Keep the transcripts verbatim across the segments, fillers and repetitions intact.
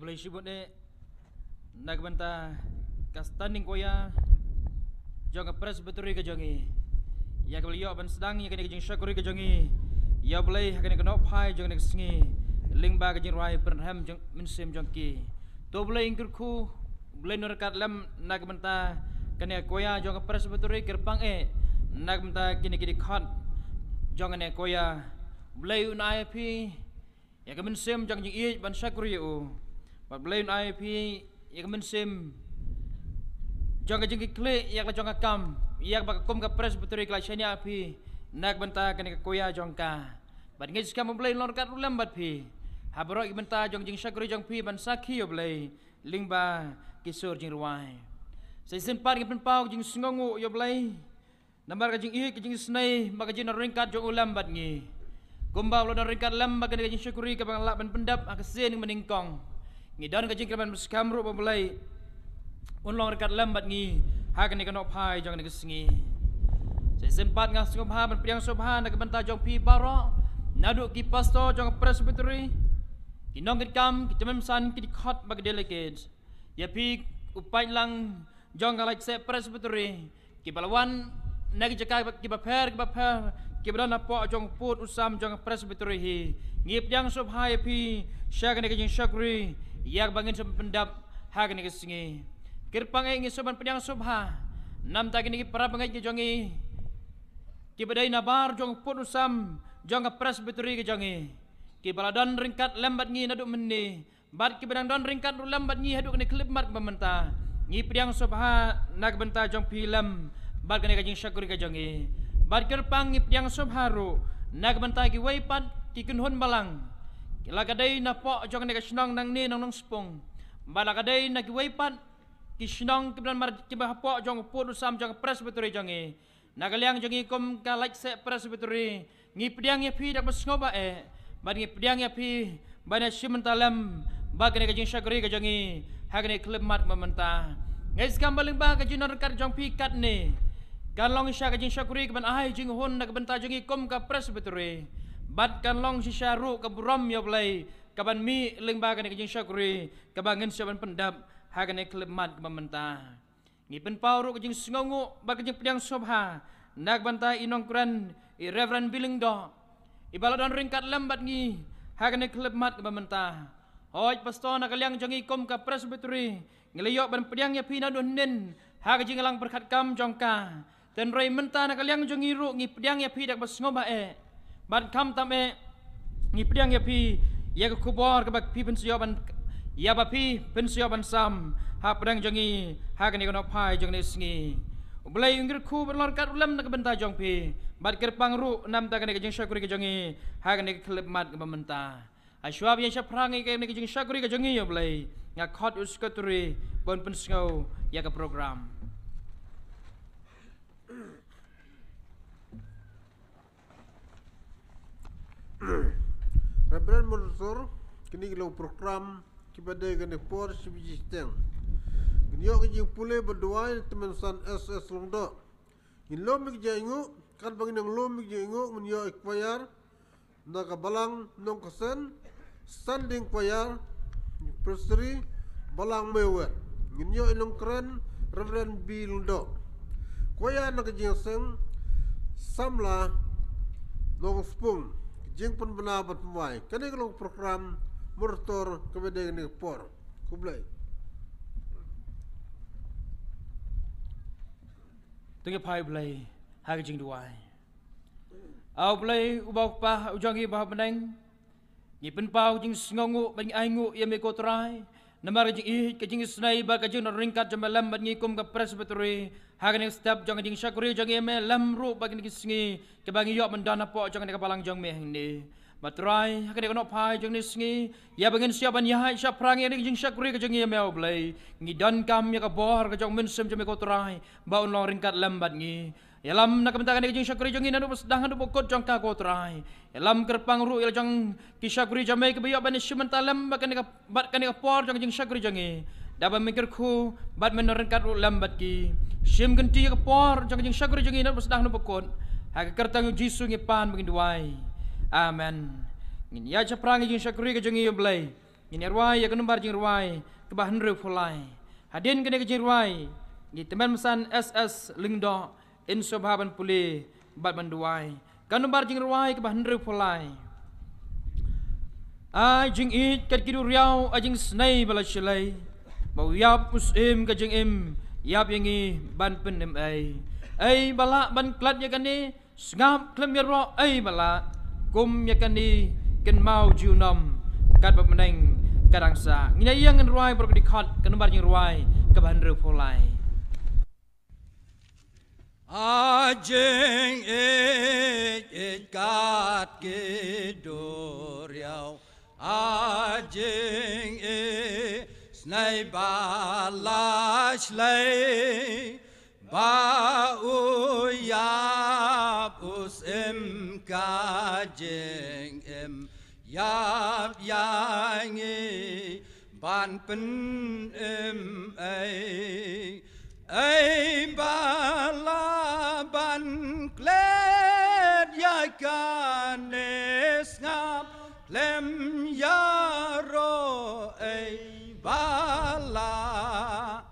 Blei shibun eh na ka bynta ka standing choir jong ka Presbytery ka jong ngi, ïa kaba la ïoh ban sdang ïa kane ka jingshakri ka jong ngi, ïa Blei ha kane ka nohphai jong kane ka sngi lyngba ka jingrwai pynrhem jong mynsiem jong ki. To Blei ngi kyrkhu, Blei un ryngkat lem na ka bynta kane ka choir jong ka Presbytery, kyrpang eh na ka bynta kine ki dkhot jong kane ka choir. Blei un ai phi ïa ka mynsiem jong ka jingïeit ban shakri ïa u. Bad Blei un ai phi ïa ka mynsiem jong ka jingkitkhlieh ïa ka la jong ka kam, ïa kaba ka kum ka Presbytery ka la shaniah phi na ka bynta kane ka choir jong ka. Bad ngeit skhem ba Blei un long ryngkat ruh lem bad phi ha baroh ki bynta jong ka jingshakri jong phi ban sakhi ïa Blei lyngba ki sur jingrwai. Sa shisien pat ngi pynpaw ka jingsngewnguh ïa Blei namar ka jingïeit, ka jingisynei, bad ka jingdon ryngkat jong u lem bad ngi. Kumba u la don ryngkat lem bad kane ka jingshakri kaba ngi lah ban pyndep ha ka sien kaba nyngkong, ngi don ka jingkyrmen ba skhem ruh ba Blei un long ryngkat lem bad ngi ha kane ka nohphai jong kane ka sngi. Sa shisien pat nga sngewbha ban pdiang sngewbha na ka bynta jong phi baroh, naduh ki pastor jong ka Presbytery, ki nongkitkam, ki tymmen basan, ki dkhot bad ki delegates, ïa phi u paidlang jong ka Laitkaseh Presbytery, kiba la wan na ki jaka kiba pher kiba pher, kiba don hapoh jong u pud u sam jong ka Presbytery hi. Ngi pdiang sngewbha ïa phi sha kane ka jingshakri ïa kaba ngin sa pyndep ha kane ka sngi. Kyrpang eh ngi sa ban pdiang sngewbha namar kine ki para bangeit ki jong ngi, kiba dei nabar jong u pud u sam jong ka Presbytery ka jong ngi, kiba la don ryngkat lem bad ngi naduh mynne, bad kiba dang don ryngkat ruh lem bad ngi haduh kane ka khyllipmat kaba mynta. Ngi pdiang sngewbha na ka bynta jong phi lem bad kane ka jingshakri ka jong ngi. Bad kyrpang ngi pdiang sngewbha ruh na ka bynta kiwei pat ki kynhun balang, la ka dei napoh jong kane ka shnong nangne Nongspung, bad la ka dei na kiwei pat ki shnong kiba don mar kiba hapoh jong u pud u sam jong ka Presbytery jong ngi. Na ka liang jong ngi kum ka Laitkaseh Presbytery, ngi pdiang ïa phi da kaba sngewbha eh, bad ngi pdiang ïa phi ban ïashim bynta lem bad kane ka jingshakri ka jong ngi ha kane ka khyllipmat kaba mynta. Ngeit skhem ba lyngba ka jingdon ryngkat jong phi katne, kan long shisha ka jingshakri kaban ai jinghun na ka bynta jong ngi kum ka Presbytery, bad kan long shisha ruh ka burom ïa Blei kaban mih lyngba kane ka jingshakri kaba ngin sa ban pyndep ha kane ka khyllipmat kaba mynta. Ngi pynpaw ruh ka jingsngewnguh bad ka jingpdiang sngewbha na ka bynta i nongkren, i Reverend B. Lyngdoh, iba la don ryngkat lem bad ngi ha kane ka khyllipmat kaba mynta. Hooid pastor, na ka liang jong ngi kum ka Presbytery, ngi la ïoh ban pdiang ïa phi naduh hynnin ha ka jingïalang pyrkhat kam jong ka. Hynrei mynta na ka liang jong ngi ruh ngi pdiang ïa phi da kaba sngewbha eh, bad khamtam eh ngi pdiang ïa phi ïa ka khubor kaba phi pynshah ban, ïa ba phi pynshah ban sam hapdeng jong ngi ha kane ka nohphai jong kane ka sngi. U Blei un kyrkhu bad long ryngkat ruh lem na ka bynta jong phi, bad kyrpang ruh namar kane ka jingshakri ka jong ngi ha kane ka khyllipmat kaba mynta. Hashwa ban ïaid shaphrang ïa kane ka jingshakri ka jong ngi, ïa Blei, nga khot u Secretary ban pynsngew ïa ka program. Reverend Moderator, kine ki long program kiba dei kane ka por shi baje shiteng. Ngin ïoh ka jingpule bad duwai na ka tymmen basan S S Lyngdoh. Ngin lum ïa ka jingaiñguh, katba ngin ïa lum ïa ka jingaiñguh, ngin ïoh ïa ka choir na ka Balang Nongkasen, Standing Choir, Presbytery, Balang Mawïawer. Ngin ïoh ïa i nongkren Reverend B. Lyngdoh. Choir na ka jingïaseng, samla Nongspung, ka jingpynbna bad pynwai. Kane ka long ka program Moderator kaba dei kane ka por. Khublei. To ngin ïa phai Blei ha ka jingduwai. A U Blei uba U Kpa u jong ngi uba ha bneng, ngi pynpaw ka jingsngewnguh bad ka jingainguh ïa me ko Trai namar ka jingïeit, ka jingisynei bad ka jingdon ryngkat jong me lem bad ngi kum ka Presbytery ha kane ka step jong ka jingshakri jong ngi ïa me, lem ruh bad kine ki sngi kiba ngi ïoh ban don hapoh jong kane ka balang jong me hangne. Bad Trai, ha kane ka nohphai jong kane ka sngi, ïa ba ngin sa ïoh ban ïaid shaphrang ïa kane ka jingshakri ka jong ngi ïa me, A U Blei, ngi donkam ïa ka bor ka jong u Mynsiem jong me ko Trai ba un long ryngkat lem bad ngi. Ïalam na ka bynta kane ka jingshakri jong ngi naduh ba sdang haduh ba kut jong ka ko Trai. Ïalam kyrpang ruh ïa la jong ki shakri jong me kiba ïoh ban ïashim bynta lem bad kane ka, bad kane ka por jong ka jingshakri jong ngi. Da ba men kyrkhu bad men ryngkat ruh lem bad ki. Shim kynti ïa ka por jong ka jingshakri jong ngi naduh ba sdang haduh ba kut. Ha ka kyrteng U Jisu ngi pan bad ngi duwai. Amen. Ngin ïaid shaphrang ïa ka jingshakri ka jong ngi, A U Blei. Ngin ïa rwai ïa ka nombar jingrwai kaba hynriewphew lai. Hadien kane ka jingrwai, ngi tymmen mynsan S S Lyngdoh in sngewbha ban pule bad ban duwai. Ka nombar jingrwai kaba hynriewphew lai. Ai jingïeit kat ki duriaw, ai jingsnei ba la shlei, ba u ïap u syiem ka jingim, ïap ïa ngi ban pynim ei. Ei ba lah ban klet ïa kane, sngap khlem ïaroh ei ba lah, kum ïa kane kynmaw junom, katba bneng ka dang sah. Ngin ïa ïeng ngin rwai baroh ki dkhot, ka nombar jingrwai kaba hynriewphew lai. A jingïeit kat ki duriaw, a jingïeit snei ba la shlei, ba u ïap u syiem ka jingim, ïap ïa ngi ban pynim ei. Ei ba lah ban klet ïa kane, sngap khlem ïaroh ei ba lah,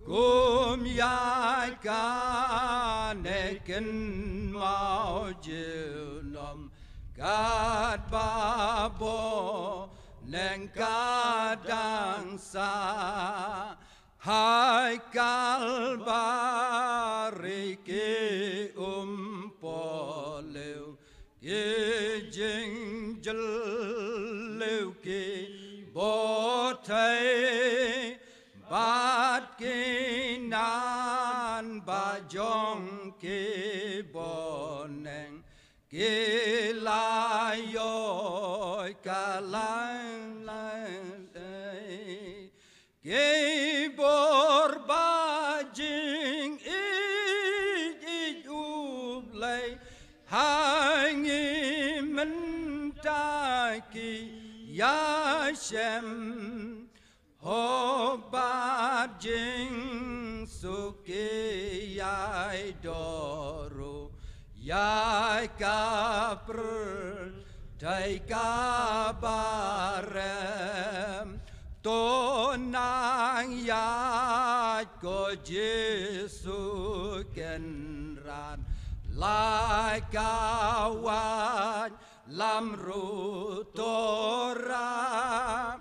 kum ïa kane kynmaw junom, katba bneng ka dang sah. Hai Kalbari ki um pohliew, ki jingjylliew ki bor thei, bad ki nan ba jong ki bor neng, ki la ïoh ka lang lang ei. Ki bor ba jingïeit ïeit U Blei ha ngi mynta ki ïashem, hok bad jingsuk ki ïai doh ruh ïa ka pyrthei kaba rem. To nang ïaid ko Jisu Kynrad, lait ka wait lam ruh to rah,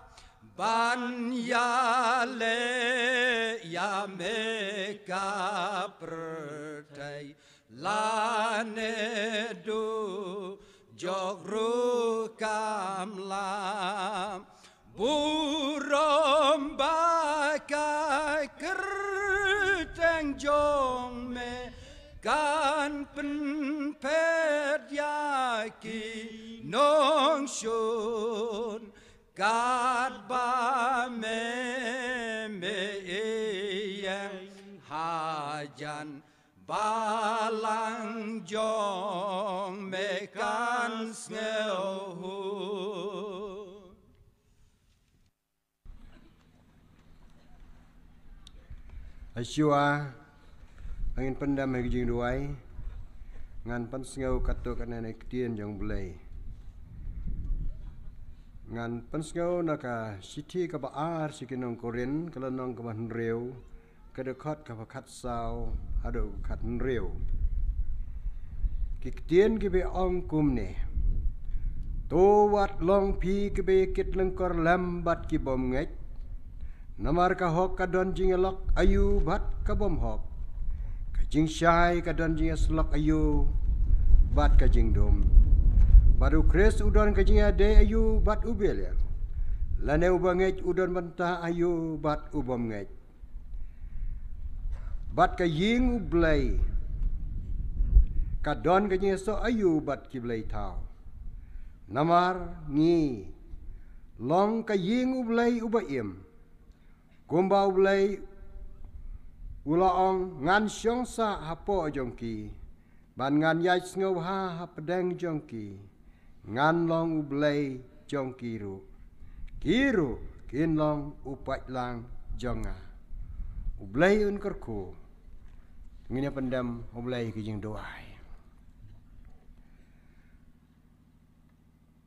ban ïaleh ïa me ka pyrthei, lane dujok ruh kam lah. Burom ba ka kyrteng jong me kan pynphet ïa ki nongshun, katba me, me ïeng hajan, balang jong me kan sngewhun. Shuwa ba ngin pyndem ha ka jingduwai, ngan pynsngew katto katne na ka ktien jong U Blei. Ngan pynsngew na ka shithi kaba ar sha ki nong Korinth, ka lynnong kaba hynriew, ka dkhot kaba khatsaw haduh khathynriew. Ki ktien kiba ong kumne: To wat long phi kiba ïakit lyngkor lem bad ki bymngeit. Namar ka hok ka don jingïalok aïu bad ka bymhok, ka jingshai ka don jingïasyllok aïu bad ka jingdum. Bad U Khrist u don ka jingïadei aïu bad u Belial, lane u bangeit u don bynta aïu bad u bymngeit. Bad ka ïing U Blei ka don ka jingïasoh aïu bad ki blei thaw? Namar ngi long ka ïing U Blei uba im. Kumba U Blei u la ong, ngan shong sah hapoh jong ki, bad ngan ïaid sngewbha hapdeng jong ki, ngan long U Blei jong ki ruh, ki ruh kin long u paidlang jong nga. U Blei un kyrkhu. Ngin ïa pyndem ha U Blei ki jingduwai.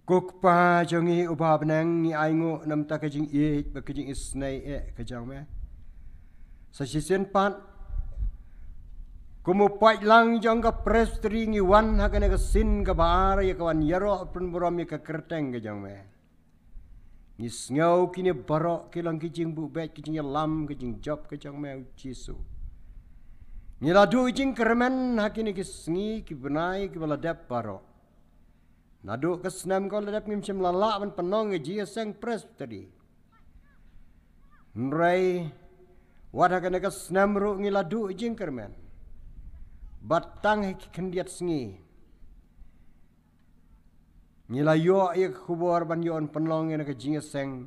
Ko Kpa jong ngi uba ha bneng, ngi ainguh namar ka jingïeit bad ka jingisynei eh ka jong me. Sa shisien pat, kum u paidlang jong ka Presbytery, ngi wan ha kane ka sien kaba ar ïa ka ban ïaroh pynburom ïa ka kyrteng ka jong me. Ngi sngew kine baroh ki long ki jingbuhbeit, ki jingïalam, ki jingjop ka jong me, U Jisu. Ngi la duh jingkyrmen ha kine ki sngi ki bnai kiba la dep baroh. Naduh ka snem kaba la dep ngim shym la lah ban pynlong ka jingïaseng Presbytery. Hynrei wat ha kane ka snem ruh ngi la duh jingkyrmen. Bad tang ha ki khyndiat sngi ngi la ïoh ïa ka khubor ban ïoh ban pynlong ïa ka jingïaseng,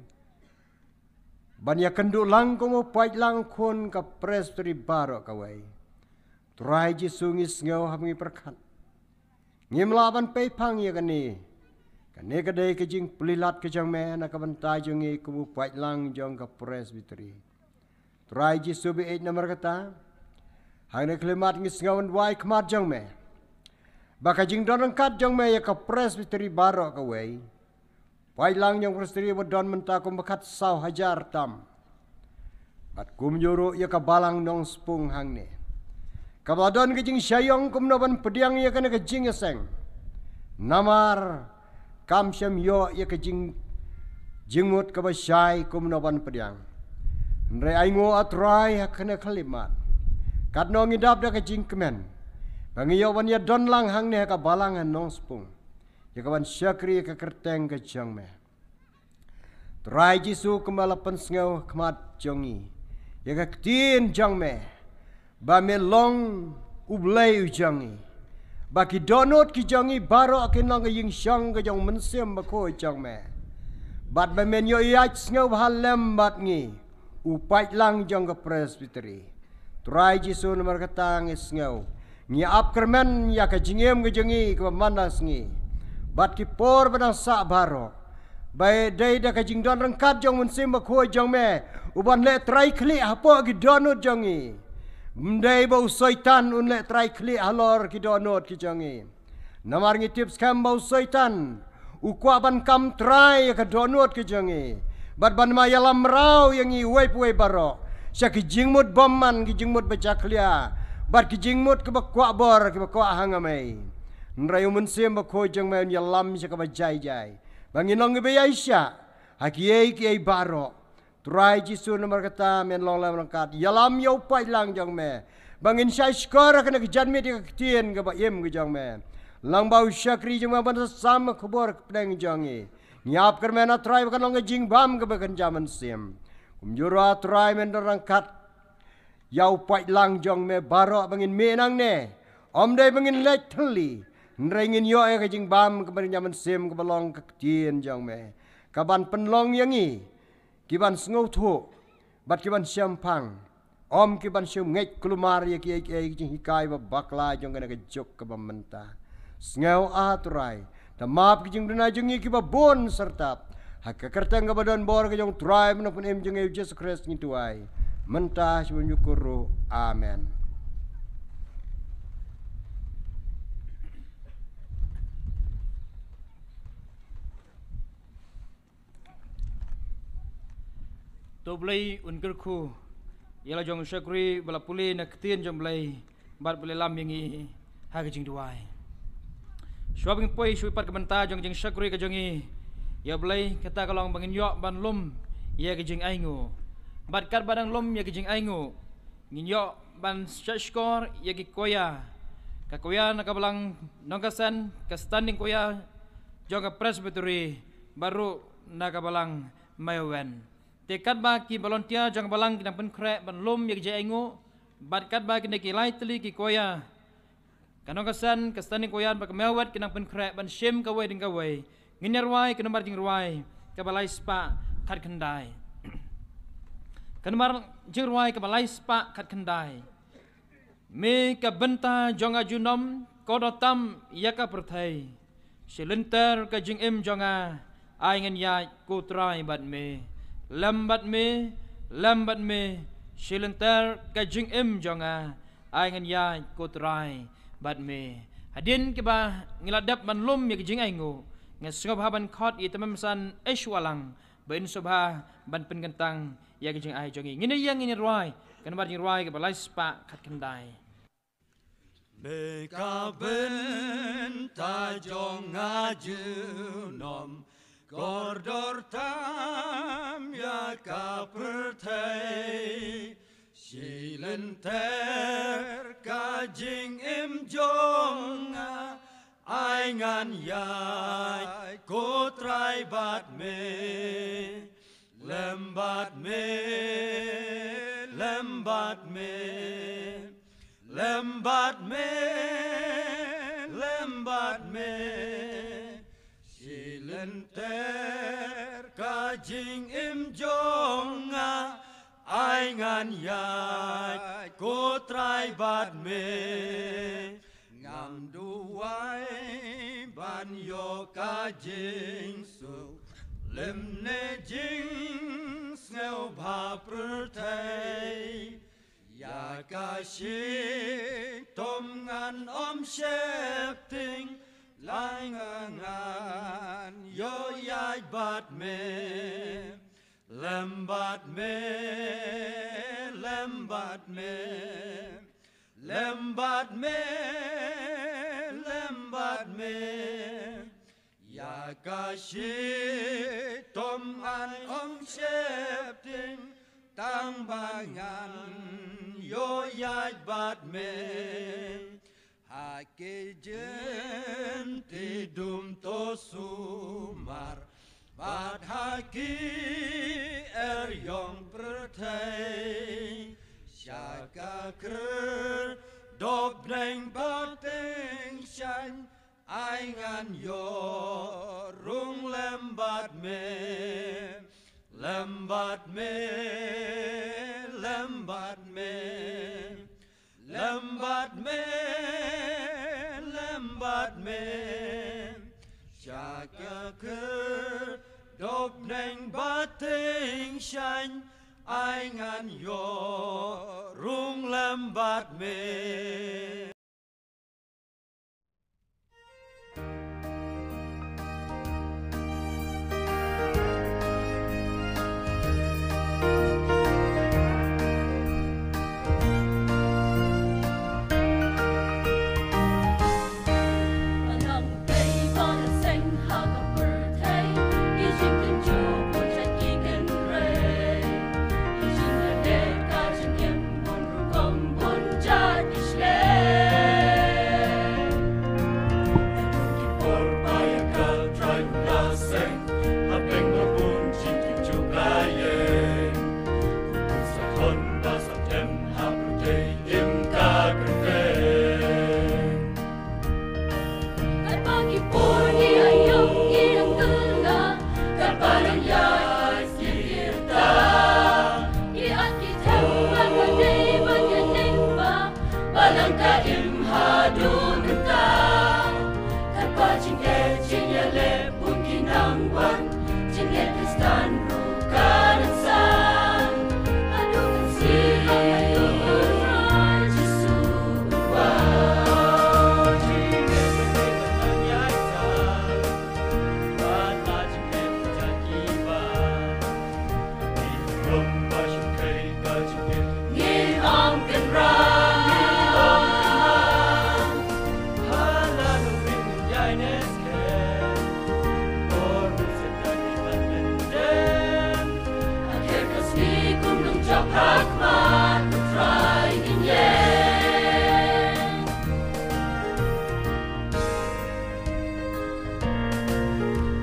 ban ïakynduh lang kum u paidlang khun ka Presbytery baroh kawei. Trai Jisu, ngi sngew haba ngi pyrkhat, ngim lah ban pei phang ïa kane. Kane ka dei ka jingplie lad ka jong me na ka bynta jong ngi kum u paidlang jong ka Presbytery. Trai Jisu ba ïeit, namar kata, ha kane ka khyllipmat ngi sngew ban duwai khmat jong me ba ka jingdon ryngkat jong me ïa ka Presbytery baroh kawei. Paidlang jong Presbytery ba don mynta kumba khatsaw hajar tam. Bad kumjuh ruh ïa ka Balang Nongspung hangne, kaba don ka jingshah ïong kumno ban pdiang ïa kane ka jingïaseng. Namar kam shym ïoh ïa ka jing, jingmut kaba shai kumno ban pdiang. Hynrei ainguh, A Trai, ha kane ka khyllipmat, katno ngi dap da ka jingkmen ba ngi ïoh ban ïadon lang hangne ha ka balang ha Nongspung ïa ka ban shakri ïa ka kyrteng ka jong me. Trai Jisu, kumba la pynsngew khmat jong ngi ïa ka ktien jong me, ba me long U Blei u jong ngi, ba ki dohnud ki jong ngi baroh kin long ka jingshong ka jong U Mynsiem Bakhuid jong me, bad ba men ïoh ïaid sngewbha lem bad ngi, u paidlang jong ka Presbytery. Trai Jisu, namar kata ngi sngew, ngi ap kyrmen ïa ka jingim ka jong ngi kaba man la ka sngi bad ki por ba dang sah baroh, ba dei da ka jingdon ryngkat jong U Mynsiem Bakhuid jong me uban leh trai khlieh hapoh ki dohnud jong ngi. Ym dei ba u Soitan un leh trai khlieh halor ki dohnud ki jong ngi. Namar ngi tip skhem ba u Soitan u kwah ban kam trai ïa ka dohnud ka jong ngi, bad ban ym ïalam mraw ïa ngi uwei pa uwei baroh sha ki jingmut bymman, ki jingmut ba jakhlia, bad ki jingmut kiba kwah bor, kiba kwah ha nga mei. Hynrei U Mynsiem Bakhuid jong me un ïalam sha kaba jai jai, ba ngin long kiba ïaishah ha kiei kiei baroh. Trai Jisu, namar kata men long lem ryngkat, ïalam ïa u paidlang jong me ba ngin shah shkor ha kane ka janmiet ïa ka ktien kaba im ka jong me. Lang ba u shakri jong me ban sam ka khubor ka pdeng jong ngi. Ngi ap kyrmen, A Trai, ba kan long ka jingbam kaba kynja mynsiem. Kumjuh ruh, A Trai, men don ryngkat ïa u paidlang jong me baroh ba ngin mih nangne. Ym dei ba ngin leit thylli, hynrei ngin ïoh ïa ka jingbam kaba kynja mynsiem kaba long ka ktien jong me, ka ban pynlong ïa ngi ki ban sngewthuh bad ki ban shemphang, ym ki ban shu ngeit kulmar ïa kiei kiei ki jinghikai ba bakla jong kane ka juk kaba mynta. Sngew, A Trai, da map ki jingduna jong ngi kiba bun syrtap. Ha ka kyrteng kaba don bor ka jong u Trai bad u Nongpynim jong ngi U Jisu Khrist ngi duwai, mynta sha ban ïakur ruh. Amen. To U Blei un kyrkhu ïa la jong u shakri ba la pule na ka ktien jong U Blei bad ba la lam ïa ngi ha ka jingduwai. Shuwa ba ngin poi shuwa pat ka bynta jong ka jingshakri ka jong ngi, ïa U Blei, kata ka long ba ngin ïoh ban lum ïa ka jingainguh. Bad katba dang lum ïa ka jingainguh, ngin ïoh ban shah shkor ïa ki koya, ka koya na ka balang Nongkasen, ka standing koya jong ka Presbytery, bad ruh na ka balang Mawïawen. Te katba ki volunteer jong ka balang ki nang pynkhreh ban lum ïa ka jingainguh, bad katba kine ki lai tylli ki koya, ka Nongkasen, ka standing koya bad ka Mawïawen, ki nang pynkhreh ban shim kawei dang kawei, ngin ïa rwai ka nambar jingrwai kaba lai spah khatkhyndai. Ka nambar jingrwai kaba lai spah khatkhyndai. Me ka bynta jong ka junom, ko dotam ïa ka pyrthei. Shi lynter ka jingim jong nga, ai ngan ïaid ko Trai bad me. Lem bad me, lem bad me, shi lynter ka jingim jong nga, ai ngan ïaid ko Trai bad me. Hadien kiba ngi la dep ban lum ïa ka jingainguh, Nga sngewbha ban khot ïa i tymmen basan Aishwarya Langh ba in sngewbha ban pynkyntang ïa ka jingai jong ngi. Ngin ïeng ngin rwai, ka nambar jingrwai kaba lai spah khatkhyndai. Me ka bynta jong nga junom, kordor tam ïa ka pyrthei. Shi lynter ka jingim jong nga, ai ngan ïaid ko Trai bad me. Lem bad me, lem bad me, lem bad me, lem bad me. Shi lynter ka jingim jong nga, ai ngan ïaid ko Trai bad me. Ngam duwai ban ïoh ka jingsuk lymne jingsngewbha pyrthei. Ïa ka shitom ngan ym sheptieng, lada ngan ïoh ïaid bad me. Lem bad me, lem bad me, lem bad me, lem bad me. Ïa ka shitom ngan ym sheptieng, tang ba ngan ïoh ïaid bad me. Ha ki jingtip dum to sumar, bad ha ki eriong pyrthei. Sha ka khyrdop bneng bad tyngshaiñ, ai ngan ïoh rung lem bad me. Lem bad me, lem bad me, lem bad me, lem bad me. Sha ka khyrdop bneng bad tyngshaiñ, ai ngan ïoh rung lem bad me. Katba ki por ki aïom ki dang kylla, katba dang ïaid ki tirta, ki ïaid ki them ba ka dei ban ïa neng ba, ba dang ka im haduh mynta. Katba jingeh jingïaleh bun ki nang wan, jingeh Khristan ruh ka dang san. Haduh kan sih, haduh kan Trai Jisu u wan.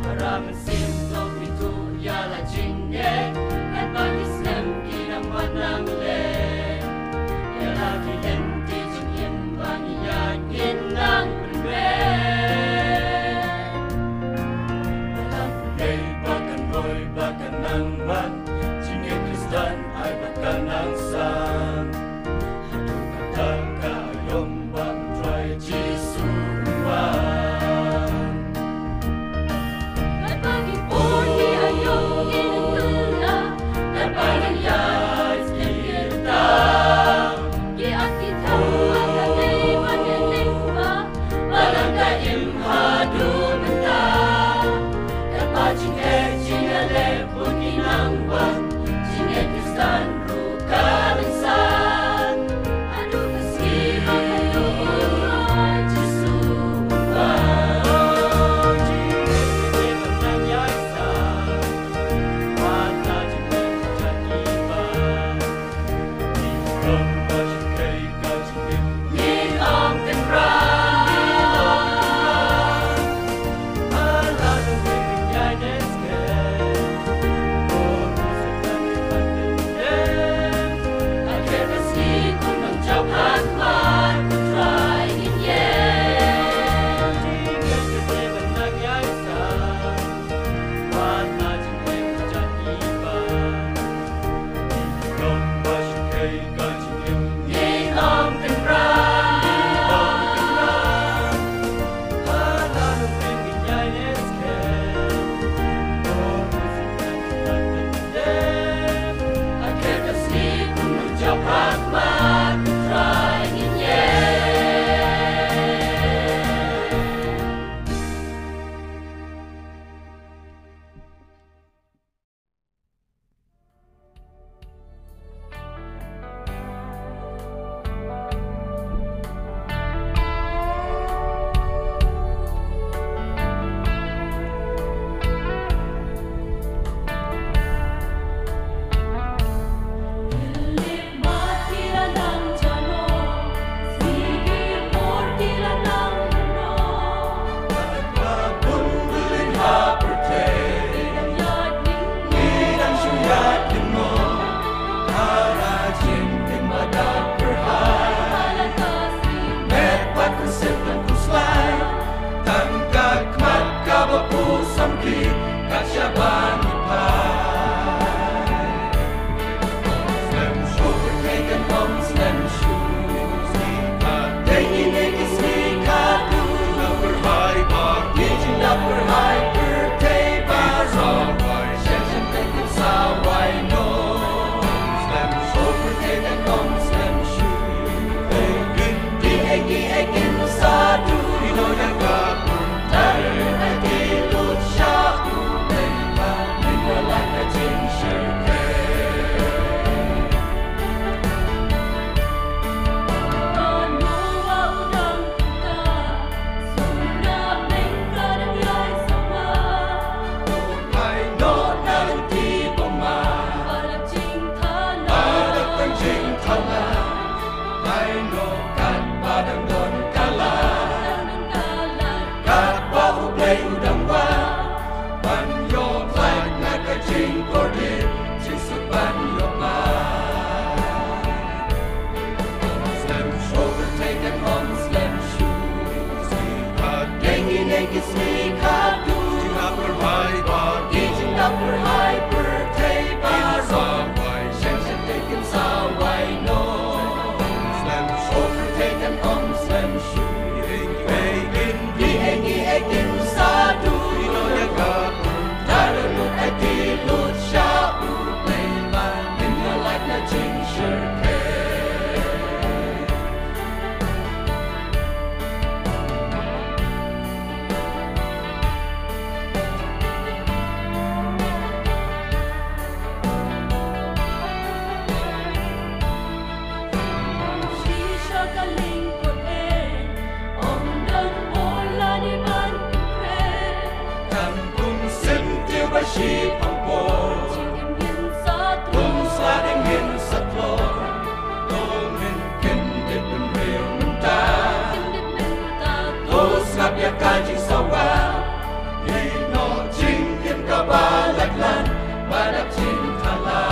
Para mynsiem to pynthut ïa la jingeh, katba ki snem ki nang wan nang leh. Ïa la ki lynti jingim ba ngi ïaid ngin nang pynbeit. Ba kan roi ba kan roi ba kan nang man, jingeh Khristan ai ba kan nang san. Haduh katta ka aïom ba u Trai Jisu u wan. Katba ki Shi pangpor. Kum sa ding ngin sa klor. Dong ngin kin dit pynriaw mynta. Ko sngap ïa ka jingsawa. Ïeh noh jingim kaba lait lan. Ba dap jingthala.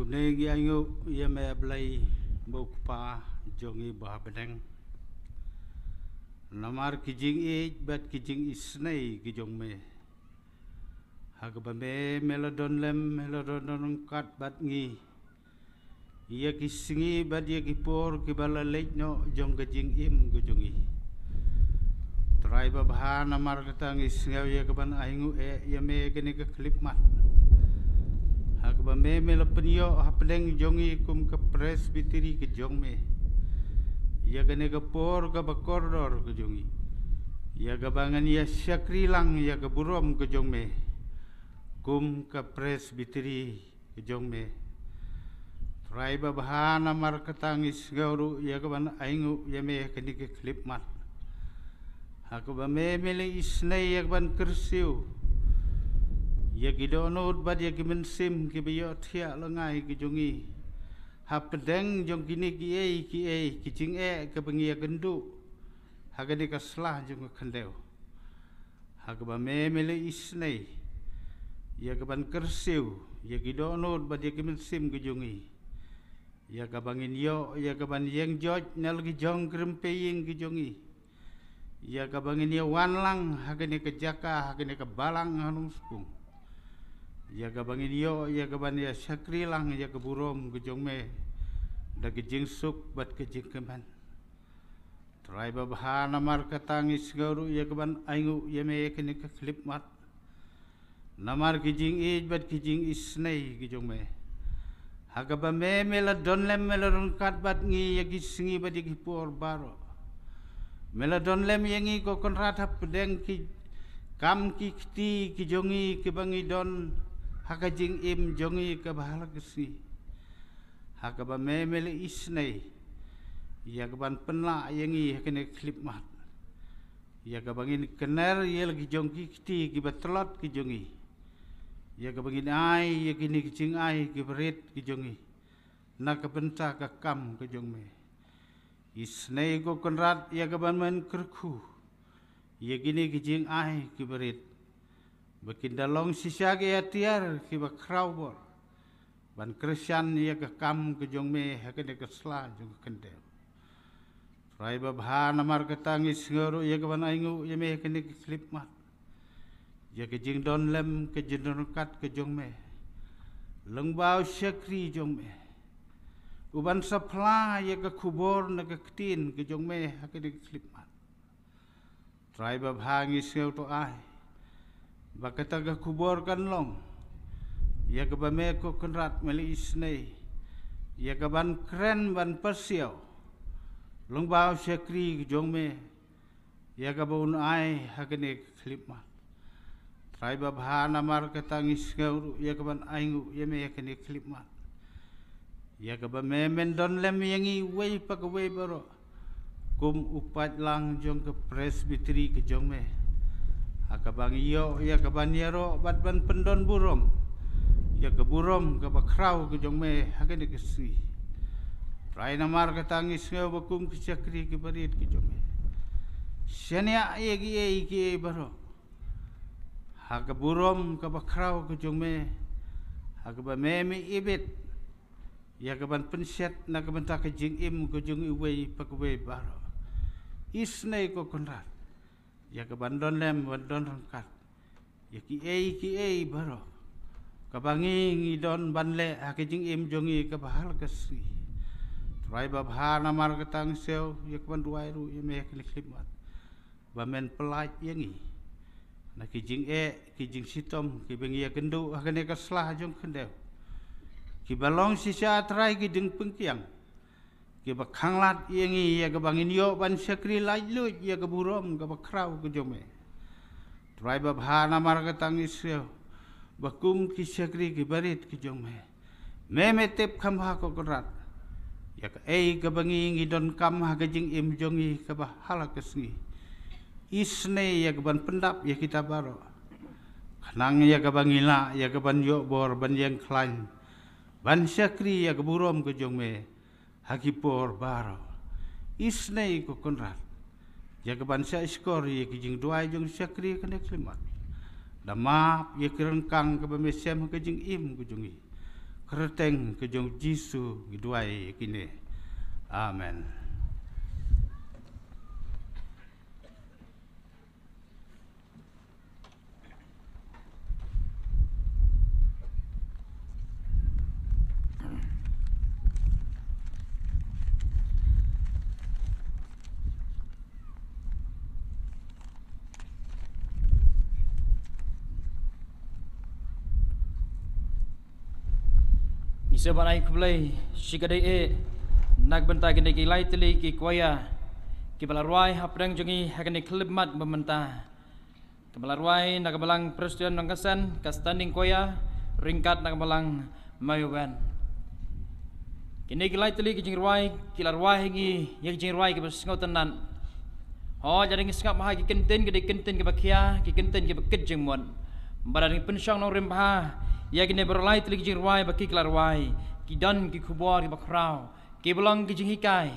Ngi ainguh ïa me, Blei, ba u Kpa jong ngi ba ha bneng, namar ki jingïeit bad ki jingisynei ki jong me. Ha kaba me, me la don lem, me la don ryngkat bad ngi ïa ki sngi bad ïa ki por kiba la leit noh jong ka jingim ka jong ngi. Trai babha, namar kata ngi sngew ïa kaban ainguh eh ïa me kane ka khyllipmat. Ha kaba me, me la pynïoh hapdeng jong ngi kum ka Presbytery ka jong me ïa kane ka por kaba kordor ka jong ngi, ïa kaba ngin ïa shakri lang ïa ka burom ka jong me kum ka Presbytery ka jong me. Trai babha, namar kata ngi sngew ruh ïa kaban ainguh ïa me kane ka khyllipmat. Ha kaba me, me la isynei ïa kaban kyrsiew ïa ki dohnud bad ïa ki mynsiem kiba ïohthiah lyngngai ki jong ngi hapdeng jong kine kiei kiei ki jingeh kaba ngi ïakynduh ha kane ka sla jong ka khyndew. Ha kaba me, me la isynei ïa kaban kyrsiew ïa ki dohnud bad ïa ki mynsiem ki jong ngi, ïa kaba ngin ïoh ïa kaban ïeng joit na la ki jong ki rympei ïing ki jong ngi, ïa kaba ngin ïa wan lang ha kane ka jaka, ha kane ka balang ha Nongspung, ïa kaba ngin ïoh ïa kaban ïa shakri lang ïa ka burom ka jong me da ka jingsuk bad ka jingkmen. Trai babha, namar kata ngi sngew ruh ïa kaban ainguh ïa me kane ka khyllipmat, namar ki jingïeit bad ki jingisynei ki jong me. Ha kaba me, me la don lem, me la ryngkat bad ngi ïa ki sngi bad ïa ki por baroh. Me la don lem ïa ngi, ko Kynrad, hapdeng ki kam ki kti ki jong ngi kiba ngi don ha ka jingim jong ngi kaba ha la ka sngi. Ha kaba me, me la isynei ïa kaban pynlah ïa ngi ha kane ka khyllipmat, ïa kaba ngin kner ïa la ki jong ki kti kiba tlot ki jong ngi, ïa kaba ngin ai ïa kine ki jingai kiba rit ki jong ngi na ka bynta ka kam ka jong me. Isynei, ko Kynrad, ïa kaban men kyrkhu ïa kine ki jingai kiba rit, ba kin da long shisha ki atiar kiba khraw bor ban kyrshan ïa ka kam ka jong me ha kane ka sla jong ka khyndew. Trai babha, namar kata ngi sngew ruh ïa kaban ainguh ïa me ha kane ka khyllipmat, ïa ka jingdon lem, ka jingdon ryngkat ka jong me lyngba u shakri jong me, uban sa phla ïa ka khubor na ka ktien ka jong me ha kane ka khyllipmat. Trai babha, ngi sngew to ai ba kata ka khubor kan long ïa kaba me, ko Kynrad, me la isynei ïa kaban kren ban pasiaw lyngba u shakri ka jong me, ïa kaba un ai ha kane ka khyllipmat. Trai babha, namar kata ngi sngew ruh ïa kaban ainguh ïa me ha kane ka khyllipmat, ïa kaba me, men don lem ïa ngi uwei pa kawei baroh kum u paidlang jong ka Presbytery ka jong me, ha kaba ngi ïoh ïa kaban ïaroh bad ban pyndon burom ïa ka burom kaba khraw ka jong me ha kane ka sngi. Trai, namar kata ngi sngew ba kum ki shakri kiba rit ki jong me, shaniah ïa kiei kiei baroh ha ka burom kaba khraw ka jong me, ha kaba me, me ibit ïa kaban pynshet na ka bynta ka jingim ka jong uwei pa kawei baroh. Isynei, ko Kynrad, ïa kaban don lem, ban don ryngkat ïa kiei kiei baroh kaba ngi, ngi don ban leh ha ka jingim jong ngi kaba ha la ka sngi. Trai babha, namar kata ngi sngew ïa kaban duwai ruh ïa me ha kane ka khyllipmat, ba men pyllait ïa ngi na ki jingeh ki jingshitom kiba ngi ïakynduh ha kane ka sla jong ka khyndew, kiba long shisha, Trai, ki jingpynkhiang kiba khanglad ïa ngi, ïa kaba ngin ïoh ban shakri laitluid ïa ka burom kaba khraw ka jong me. Trai babha, namar kata ngi sngew ba kum ki shakri kiba rit ki jong me, me, me tip kham bha, ko Kynrad, ïa kaei kaba ngi, ngi donkam ha ka jingim jong ngi kaba ha la ka sngi. Isynei ïa kaban pyndap ïa kita baroh, khnang ïa kaba ngi lah ïa kaban ïoh bor ban ïeng khlaiñ ban shakri ïa ka burom ka jong me ha ki por baroh. Isynei, ko Kynrad, ïa kaban shah shkor ïa ki jingduwai jong ki shakri ha kane ka khyllipmat, da map ïa ki ryngkang kaba me sem ha ka jingim ka jong ngi. Kyrteng ka jong Jisu ngi duwai kine. Amen. Ngi sa ban ai khublei shi ka dei e na ka bynta kine ki lai tylli ki kwaya kiba la rwai hapdeng jong ngi ha kane ka khyllipmat ba mynta. Kaba la rwai na ka balang Presbyterian Nongkasen, ka standing kwaya, ryngkat na ka balang Mayowen. Kine ki lai tylli ki jingrwai ki la rwai ha ngi ïa ki jingrwai kiba sngewtynnat. Hooid, lada ngi sngap ha ki kyntien ki dei kyntien kiba khia, ki kyntien kiba kit jingmut. Bad lada ngi pynshong nongrim bha ïa kine baroh lai tylli ki jingrwai ba ki la rwai, ki don ki khubor kiba khraw, kiba long ki jinghikai,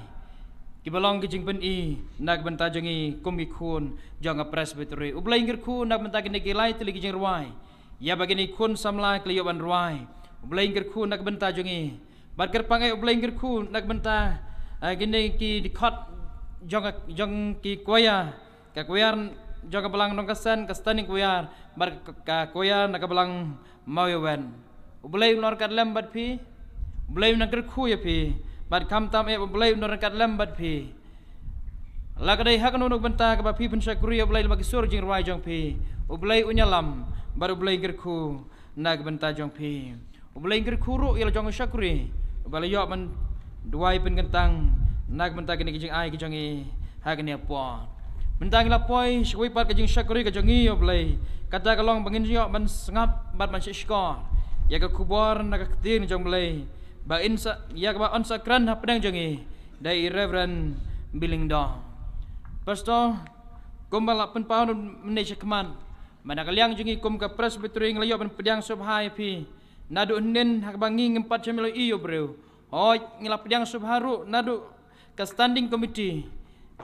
kiba long ki jingpyni na ka bynta jong ngi kum ki khun jong ka Presbytery. U Blei un kyrkhu na ka bynta kine ki lai tylli ki jingrwai ïa ba kine ki khun samla ki la ïoh ban rwai. U Blei un kyrkhu na ka bynta jong ngi. Bad kyrpang eh U Blei un kyrkhu na ka bynta, ah, kine ki dkhot jong ka, jong ki kwaya, ka kwaya jong ka balang Nongkasen, ka standing kwaya, bad ka, ka kwaya na ka balang Mayowen. U Blei un ryngkat lem bad phi. U Blei un nang kyrkhu ïa phi. Bad khamtam eh U Blei un ryngkat lem bad phi. La ka dei ha kano kano ka bynta kaba phi pynshakri ïa U Blei lyngba ki sur jingrwai jong phi, U Blei un ïalam bad U Blei un kyrkhu na ka bynta jong phi. U Blei un kyrkhu ruh ïa la jong u shakri uba la ïoh ban duwai pynkyntang na ka bynta kine ki jingai ki jong ngi ha kane ka por. Mynta ngi la poi sha kawei pat ka jingshakri ka jong ngi, ïa U Blei, kata ka long ba ngin ïoh ban sngap bad ban shahshkor ïa ka khubor na ka ktien jong U Blei ba in sa, ïa kaba yn sa kren hapdeng jong ngi da i Reverend Billingdon. Pastor, kumba la pynpaw mynne shakhmat, ba na ka liang jong ngi kum ka Presbytery ngi la ïoh ban pdiang sngewbha ïa phi naduh hynnin ha kaba ngi ngim pat shym la ïohi ïa u briew. Hooid, ngi la pdiang sngewbha ruh naduh ka Standing Committee.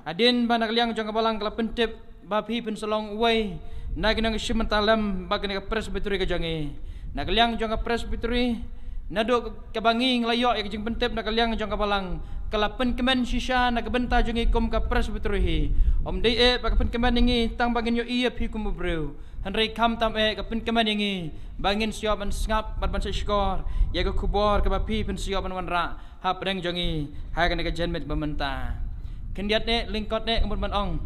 Hadien ba na ka liang jong ka balang ka la pyntip ba phi phin sa long uwei na ki nongshim bynta lem bad kane ka Presbytery ka jong ngi. Na ka liang jong ka Presbytery, naduh kaba ngi ngi la ïoh ïa ka jingpyntip na ka liang jong ka balang, ka la pynkmen shisha na ka bynta jong ngi kum ka Presbytery hi. Ym dei eh ba ka pynkmen ïa ngi tang ba ngin ïohi ïa phi kum u briew, hynrei khamtam eh ka pynkmen ïa ngi ba ngin sa ïoh ban sngap bad ban shahshkor ïa ka khubor kaba phi phin sa ïoh ban wanrah hapdeng jong ngi ha kane ka janmiet ba mynta. Khyndiat eh, lyngkot eh, nga mut ban ong,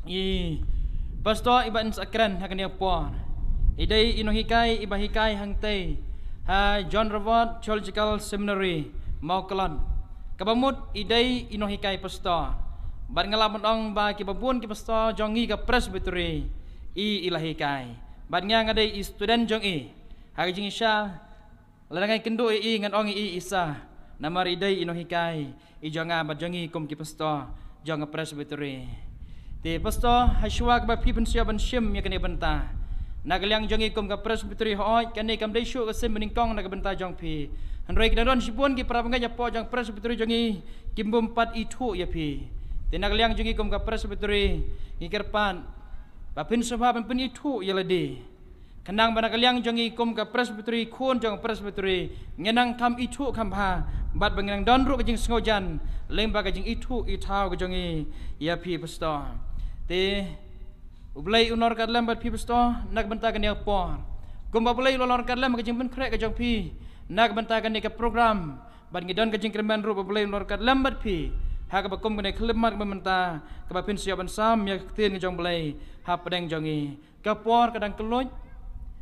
i Pastor iba yn sa kren ha kane ka por i dei i nonghikai iba hikai hangtei ha John Revord Theological Seminary, Mawkylon. Kaba mut i dei i nonghikai pastor. Bad nga lah ban ong ba kiba bun ki pastor jong ngi ka Presbytery i, i la hikai. Bad nga, nga dei i student jong i. Ha ka jingshisha, lada nga ïakynduh ïa i, ngan ong ïa i i sa, namar i dei i nonghikai i jong nga bad jong ngi kum ki pastor jong ka Presbytery. Te Pastor, ha shuwa kaba phi phin sa ïoh ban shim ïa kane ka bynta na ka liang jong ngi kum ka Presbytery, hooid, kane kam dei shuh ka sien banyngkong na ka bynta jong phi. Hynrei ki dang don shibun ki para bangeit hapoh jong ka Presbytery jong ngi kim bym pat ithuh ïa phi. Te na ka liang jong ngi kum ka Presbytery, ngi kyrpad ba phin sngewbha ban pynithuh ïa lade. Khnang ba na ka liang jong ngi kum ka Presbytery, khun jong ka Presbytery, ngin nang kham ithuh kham bha, bad ba ngin nang don ruh ka jingsngewjan lyngba ka jingithuh ithaw ka jong ngi ïa phi Pastor. Te U Blei un long ryngkat lem bad phi Pastor na ka bynta kane ka por. Kumba U Blei u long ryngkat lem ha ka jingpynkhreh ka jong phi na ka bynta kane ka program, bad ngi don ka jingkyrmen ruh ba U Blei un long ryngkat lem bad phi ha kaba kum kane ka khyllipmat kaba mynta, kaba phin sa ïoh ban sam ïa ka ktien ka jong U Blei hapdeng jong ngi. Ka por ka dang kylluid.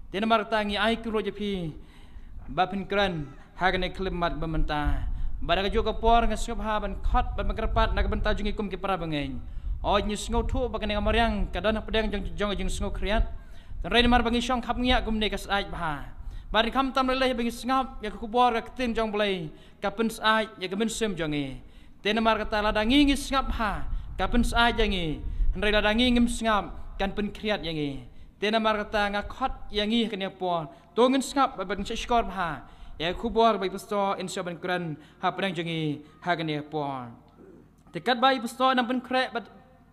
Te namar kata ngi ai khublei ïa phi ba phin kren ha kane ka khyllipmat ba mynta. Bad ha kajuh ka por nga sngewbha ban khot bad ban kyrpad na ka bynta jong ngi kum ki para bangeit. Hooid, ngi sngewthuh ba kane ka mariang ka don hapdeng jong, jong ka jingsngewkhriat. Hynrei namar ba ngi shong khapngiah kumne, ka syaid bha. Bad khamtam lei lei ba ngi sngap ïa ka khubor ka ktien jong U Blei, ka pynsyaid ïa ka mynsiem jong ngi. Te namar kata lada ngi ngi sngap bha, ka pynsyaid ïa ngi. Hynrei lada ngi ngim sngap, kan pynkhriat ïa ngi. Te namar kata nga khot ïa ngi ha kane ka por, to ngin sngap bad ban shahshkor bha ïa ka khubor ba i Pastor in sa ban kren hapdeng jong ngi ha kane ka por. Te katba i Pastor in nang pynkhreh bad,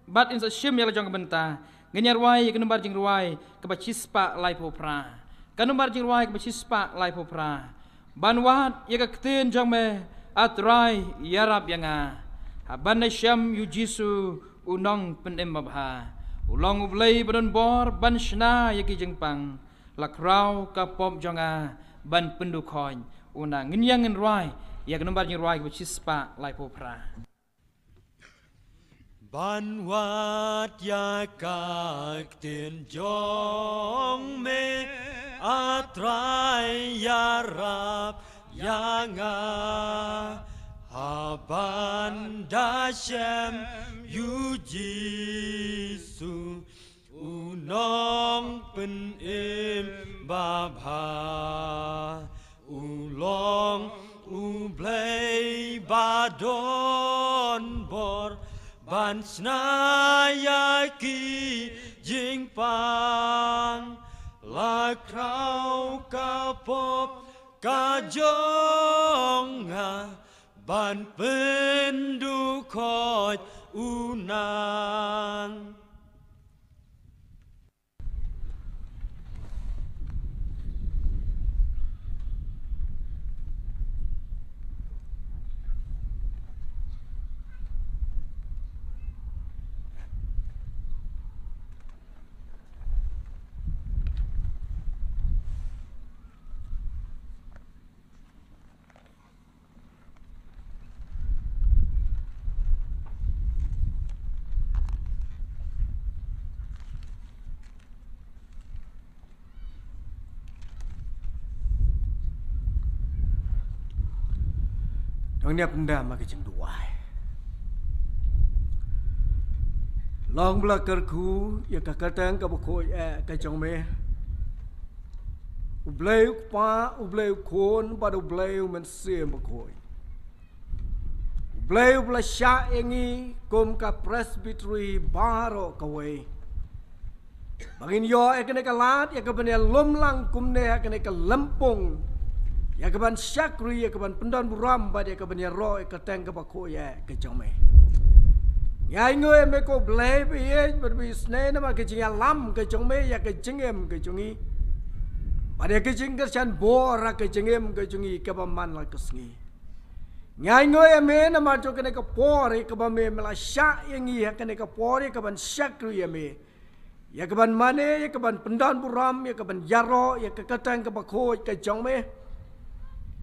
bad in sa shim ïa la jong ka bynta, ngin ïa rwai ïa ka nombar jingrwai kaba shispah laiphew phra. Ka nombar jingrwai kaba shispah laiphew phra. Ban wad ïa ka ktien jong me, A Trai, ïarap ïa nga. Haba nga shem ïa u Jisu, u nongpynim babha. U long U Blei ba don bor ban shna ïa ki jingpang. La khraw ka pop jong nga ban pynduh khot u Nang. Ngin ïa ngin rwai ïa ka nombar jingrwai kaba shispah laiphew phra. Ban wad ïa ka ktien jong me, A Trai, ïarap ïa nga. Haba nga shem ïa u Jisu, u nongpynim babha. U long U Blei ba don bor ban shna ïa ki jingpang. La khraw ka pop ka jong nga ban pynduh khot u Nang. Dang ïa pyndam ha ka jingduwai. Long ba la kyrkhu ïa ka kyrteng kaba khuid eh ka jong me. U Blei U Kpa, U Blei U Khun, bad U Blei U Mynsiem Bakhuid. U Blei uba la shah ïa ngi kum ka Presbytery baroh kawei, ba ngin ïoh ïa kane ka lad, ïa kaban ïalum lang kumne ha kane ka lympung, ïa kaban shakri, ïa kaban pyndonburom bad ïa kaban ïaroh ïa ka kyrteng kaba khuid eh ka jong me. Ngi ainguh ïa me ko Blei ba ïeit bad ba isynei namar ka jingïalam ka jong me ïa ka jingim ka jong ngi, bad ïa ka jingkyrshan bor ha ka jingim ka jong ngi kaba man la ka sngi. Ngi ainguh ïa me namar jong kane ka por ïa kaba me, me la shah ïa ngi ha kane ka por ïa kaban shakri ïa me, ïa kaban mane, ïa kaban pyndonburom, ïa kaban ïaroh ïa ka kyrteng kaba khuid ka jong me.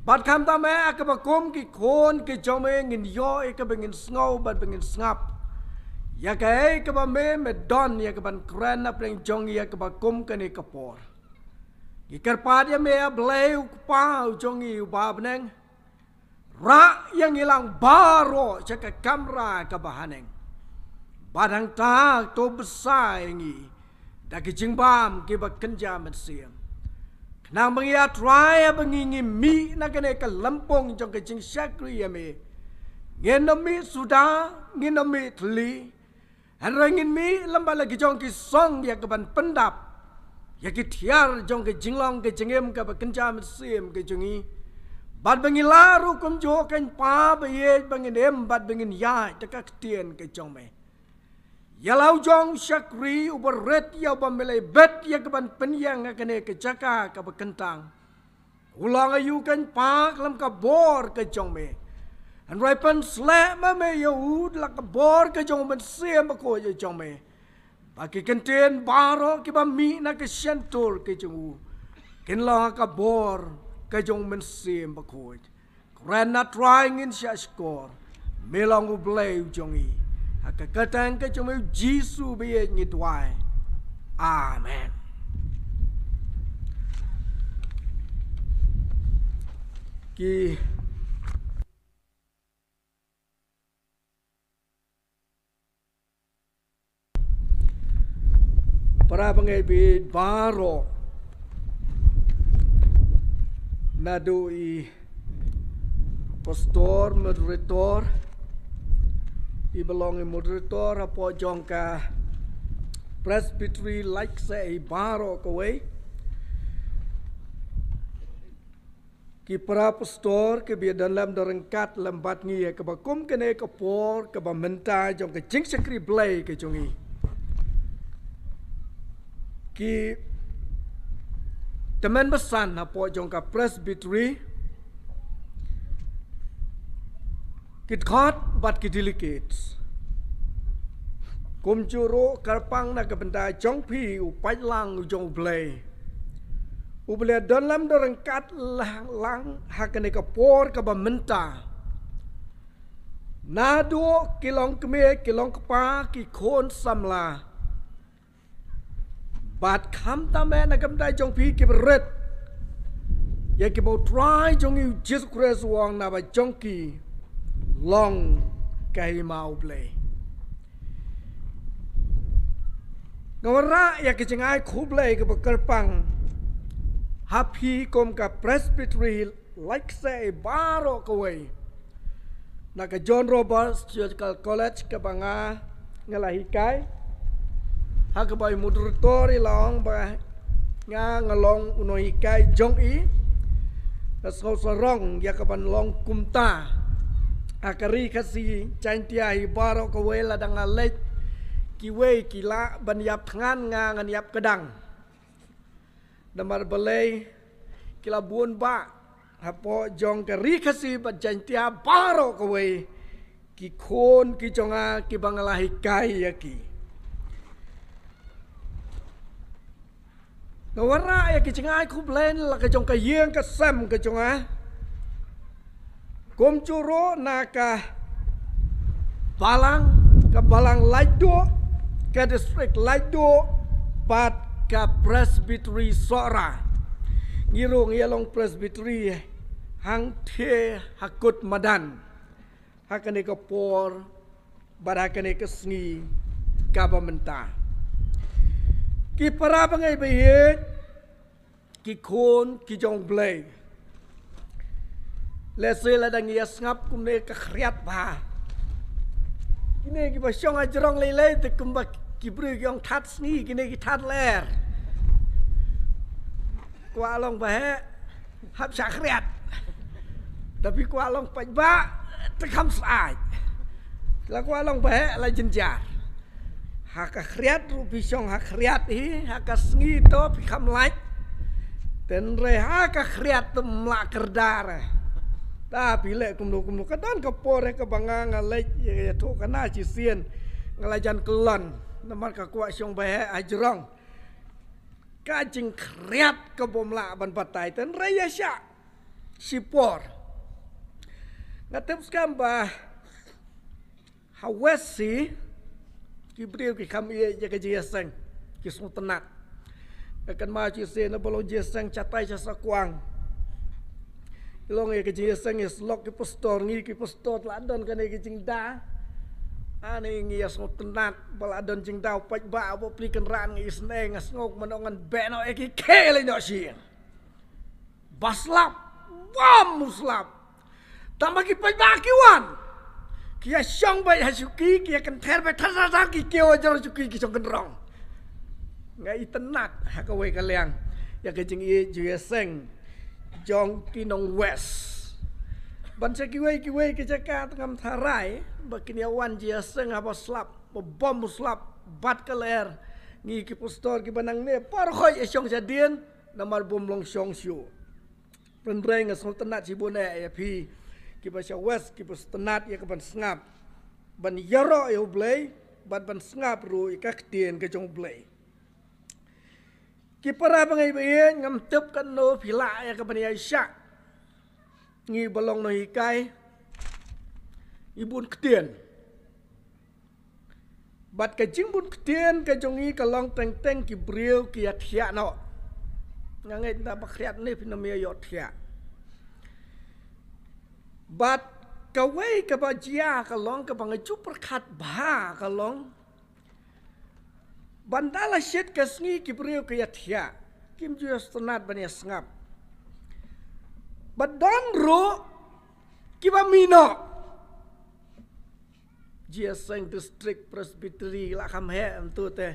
Bad khamtam eh ha kaba kum ki khun ki jong me ngin ïoh ïa kaba ngin sngew bad ba ngin sngap ïa kaei kaba me, me don ïa kaban kren na pdeng jong ngi ha kaba kum kane ka por. Ngi kyrpad ïa me, A Blei U Kpa u jong ngi uba ha bneng. Rah ïa ngi lang baroh sha ka kamra kaba haneng. Bad hangta to bsa ïa ngi da ki jingbam kiba kynja mynsiem. Khnang ba ngi, A Trai, haba ngi, ngi mih na kane ka lympung jong ka jingshakri ïa me, ngin ym mih suda, ngin ym mih thylli. Hynrei ngin mih lem bad la ki jong ki song ïa kaban pyndap ïa ki tiar jong ka jinglong ka jingim kaba kynja mynsiem ka jong ngi. Bad ba ngi lah ruh kumjuh, Kynrad ba ïeit, ba ngin im bad ba ngin ïaid da ka ktien ka jong me. Ïa la u jong u shakri uba rit ïa uba me la ibit ïa kaban pynïeng ha kane ka jaka kaba kyntang. U long aïu, Kynrad, lem ka bor ka jong me? Hynrei pynsleh ma me ïa u da la ka bor ka jong u Mynsiem Bakhuid ka jong me, ba ki kyntien baroh kiba mih na ka shyntur ka jong u kin long ha ka bor ka jong u Mynsiem Bakhuid. Kren, A Trai, ngin shahshkor. Me long U Blei u jong ngi. Ha ka kyrteng ka jong me U Jisu ba ïeit ngi duwai. Amen. Ki para bangeit baroh, naduh i pastor, moderator, iba long i moderator hapoh jong ka Presbytery, Laitsoh, i baroh kawei. Ki para pastor kiba ïadon lem don ryngkat lem bad ngi ha kaba kum kane ka por kaba mynta jong ka jingshakri Blei ka jong ngi. Ki tymmen basan hapoh jong ka Presbytery, Ki dkhot bad ki delegates. Kumjuh ruh kyrpang na ka bynta jong phi u paidlang u jong U Blei. U Blei don lam don ryngkat lang, lang ha kane ka por kaba mynta. Naduh ki long kmie, ki long kpa, ki khun samla. Bad khamtam eh na ka bynta jong phi kiba rit ïa kiba U Trai jong ngi U Jisu Khrist u ong naba jong ki long ka hima U Blei. Nga wanrah ïa ka jingai khublei kaba kyrpang ha phi kum ka Presbytery Laitkaseh baroh kawei. Na ka John Roberts Theological College kaba nga nga la hikai. Ha kaba i moderator i la ong ba nga nga long u nonghikai jong i. Nga sngewsarong ïa kaban long kumta ha ka Ri Khasi Jaiñtia hi baroh kawei, lada nga leit kiwei ki lah ban ïap thngan, nga ngan ïap kdang. Namar balei ki la bun bah hapoh jong ka Ri Khasi bad Jaiñtia baroh kawei ki khun ki jong nga kiba nga la hikai ïa ki. Nga wanrah ïa ki jingai khublei na la ka jong ka ïing ka sem ka jong nga. Kumjuh ruh na ka balang, ka balang Laitduh, ka district Laitduh bad ka Presbytery Sohra. Ngi ruh ngi ïa long Presbytery hangthie ha kut madan ha kane ka por bad ha kane ka sngi kaba mynta. Ki para bangeit ba ïeit, ki khun ki jong U Blei. Lehse lada ngi ïa sngap kumne ka khriat bha. Kine kiba shong ha jrong lei lei te kumba ki briew ki ong that sngi, kine ki that lyer. Kwah long ba heh hap shah khriat. Tapi kwah long paidbah te kham syaid. La kwah long ba heh la jynjar. Ha ka khriat ruh phi shong ha khriat hi, ha ka sngi to phi kham lait. Tynrai ha ka khriat te ym lah kyrdan. Ta phi leh kumno kumno, ka don ka por eh kaba nga nga leit ïathuhkhana shisien, nga la jan kyllon namar ka kwah shong ba heh ha jrong. Ka jingkhriat kaba ym lah ban batai, tynrai ïa shah shipor. Nga tip skhem ba ha West hi ki briew ki kham ïeit ïa ka jingïaseng, ki sngewtynnat. Nga kynmaw shisien naba long jingïaseng shatai sha Sakwang. Long ïa ka jingïaseng ïasyllok ki pastor, ngi ki pastor la don kane ka jingdaw. Ani ngi ïa sngewtynnat ba la don jingdaw paidbah ba pli kynran, ngi isynei, nga sngew kumno ngan beh noh ïa ki khie lei noh shi. Ba slap, bam u slap. Tang ba ki paidbah ki wan, ki ïa shong beit ha shuki, ki ïa kynther beit thar thar thar, ki kiew ha jrong shuki, ki shong kynrong. Nga itynnat ha kawei ka liang ïa ka jingïeit jingïaseng jong ki nong West. Ban sha kiwei kiwei ki jaka te ngam tharai ba kin ïa wan jingïaseng haba slap, ba bom u slap bad ka lyer. Ngi ki pastor kiba nangne baroh khoit ïa shong shadien namar bym long shong shuh. Hynrei nga sngewtynnat shibun eh ïa phi kiba sha West kiba sngewtynnat ïa kaban sngap, ban ïaroh ïa U Blei bad ban sngap ruh ïa ka ktien ka jong U Blei. Ki para bangeit ba ïeit, ngam tip katno phi lah ïa kaban ïaishah. Ngi ba long nonghikai ngi bun ktien. Bad ka jingbun ktien ka jong ngi ka long teng teng ki briew ki ïa thiah noh. Nga ngeit nda ba khriat ne phin ym ïa ïoh thiah. Bad kawei kaba jia ka long kaba nga ju pyrkhat bha ka long, ban da la shit ka sngi ki briew ki ïa thiah, kim ju ïa sngewtynnat ban ïa sngap. Bad don ruh kiba mih noh. Jingïaseng District Presbytery la kham heh mynta te.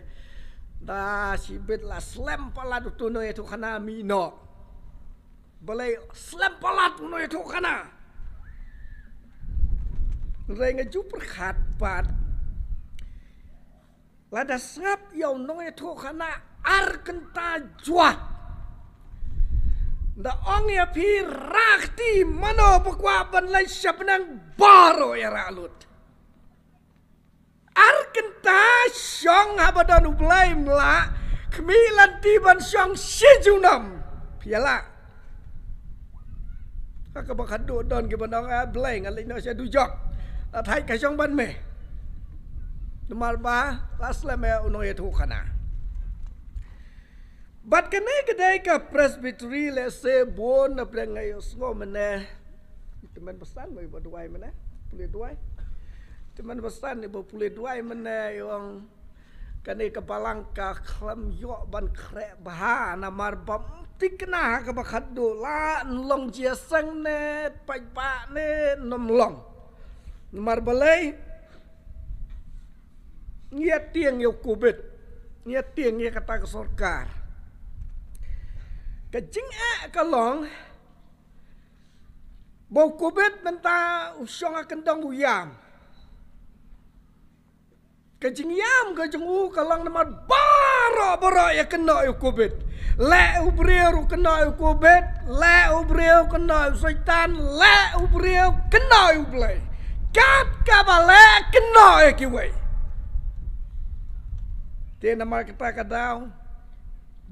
Da shibit la slem palat uto u nongïathuhkhana mih noh. Balei slem palat u nongïathuhkhana? Hynrei nga ju pyrkhat pat, lada sngap ïa u nongïathuhkhana ar kynta jwat, Da ong ïa phi, rah kti, mano ba kwah ban leit sha bneng, baroh ïarah lut. Ar kynta shong haba don U Blei, ym lah. Khmih lynti ban shong shi junom, phi ïa lah. Ha kaba khadduh don kiba ong, "Ah, Blei, nga leit noh sha dujok." Lada thait ka shong ban me. Namar ba la slem ïa u nongïathuhkhana. Bad kane ka dei ka Presbytery, lehse bun na pdeng nga ïohsngew mynne. Tymmen basan ba ïa ba duwai mynne, pule duwai. Tymmen basan ïa ba pule duwai mynne, ïa ong kane ka balang ka khlem ïoh ban khreh bha, namar bym thikna ha kaba khadduh, la long jingïaseng ne paidbah ne ym long. Namar balei? Ngi ïa tieng ïa u Covid, ngi ïa tieng ïa kata ka sorkar. Ka jingeh ka long ba u Covid mynta u shong ha kyndong u ïam. Ka jingïam ka jong u ka long namar baroh baroh ïa kynnoh ïa u Covid. Leh u briew ruh kynnoh ïa u Covid, leh u briew kynnoh ïa u Soitan, leh u briew kynnoh ïa u Blei. Kat kaba leh kynnoh ïa kiwei. Te namar kata ka daw,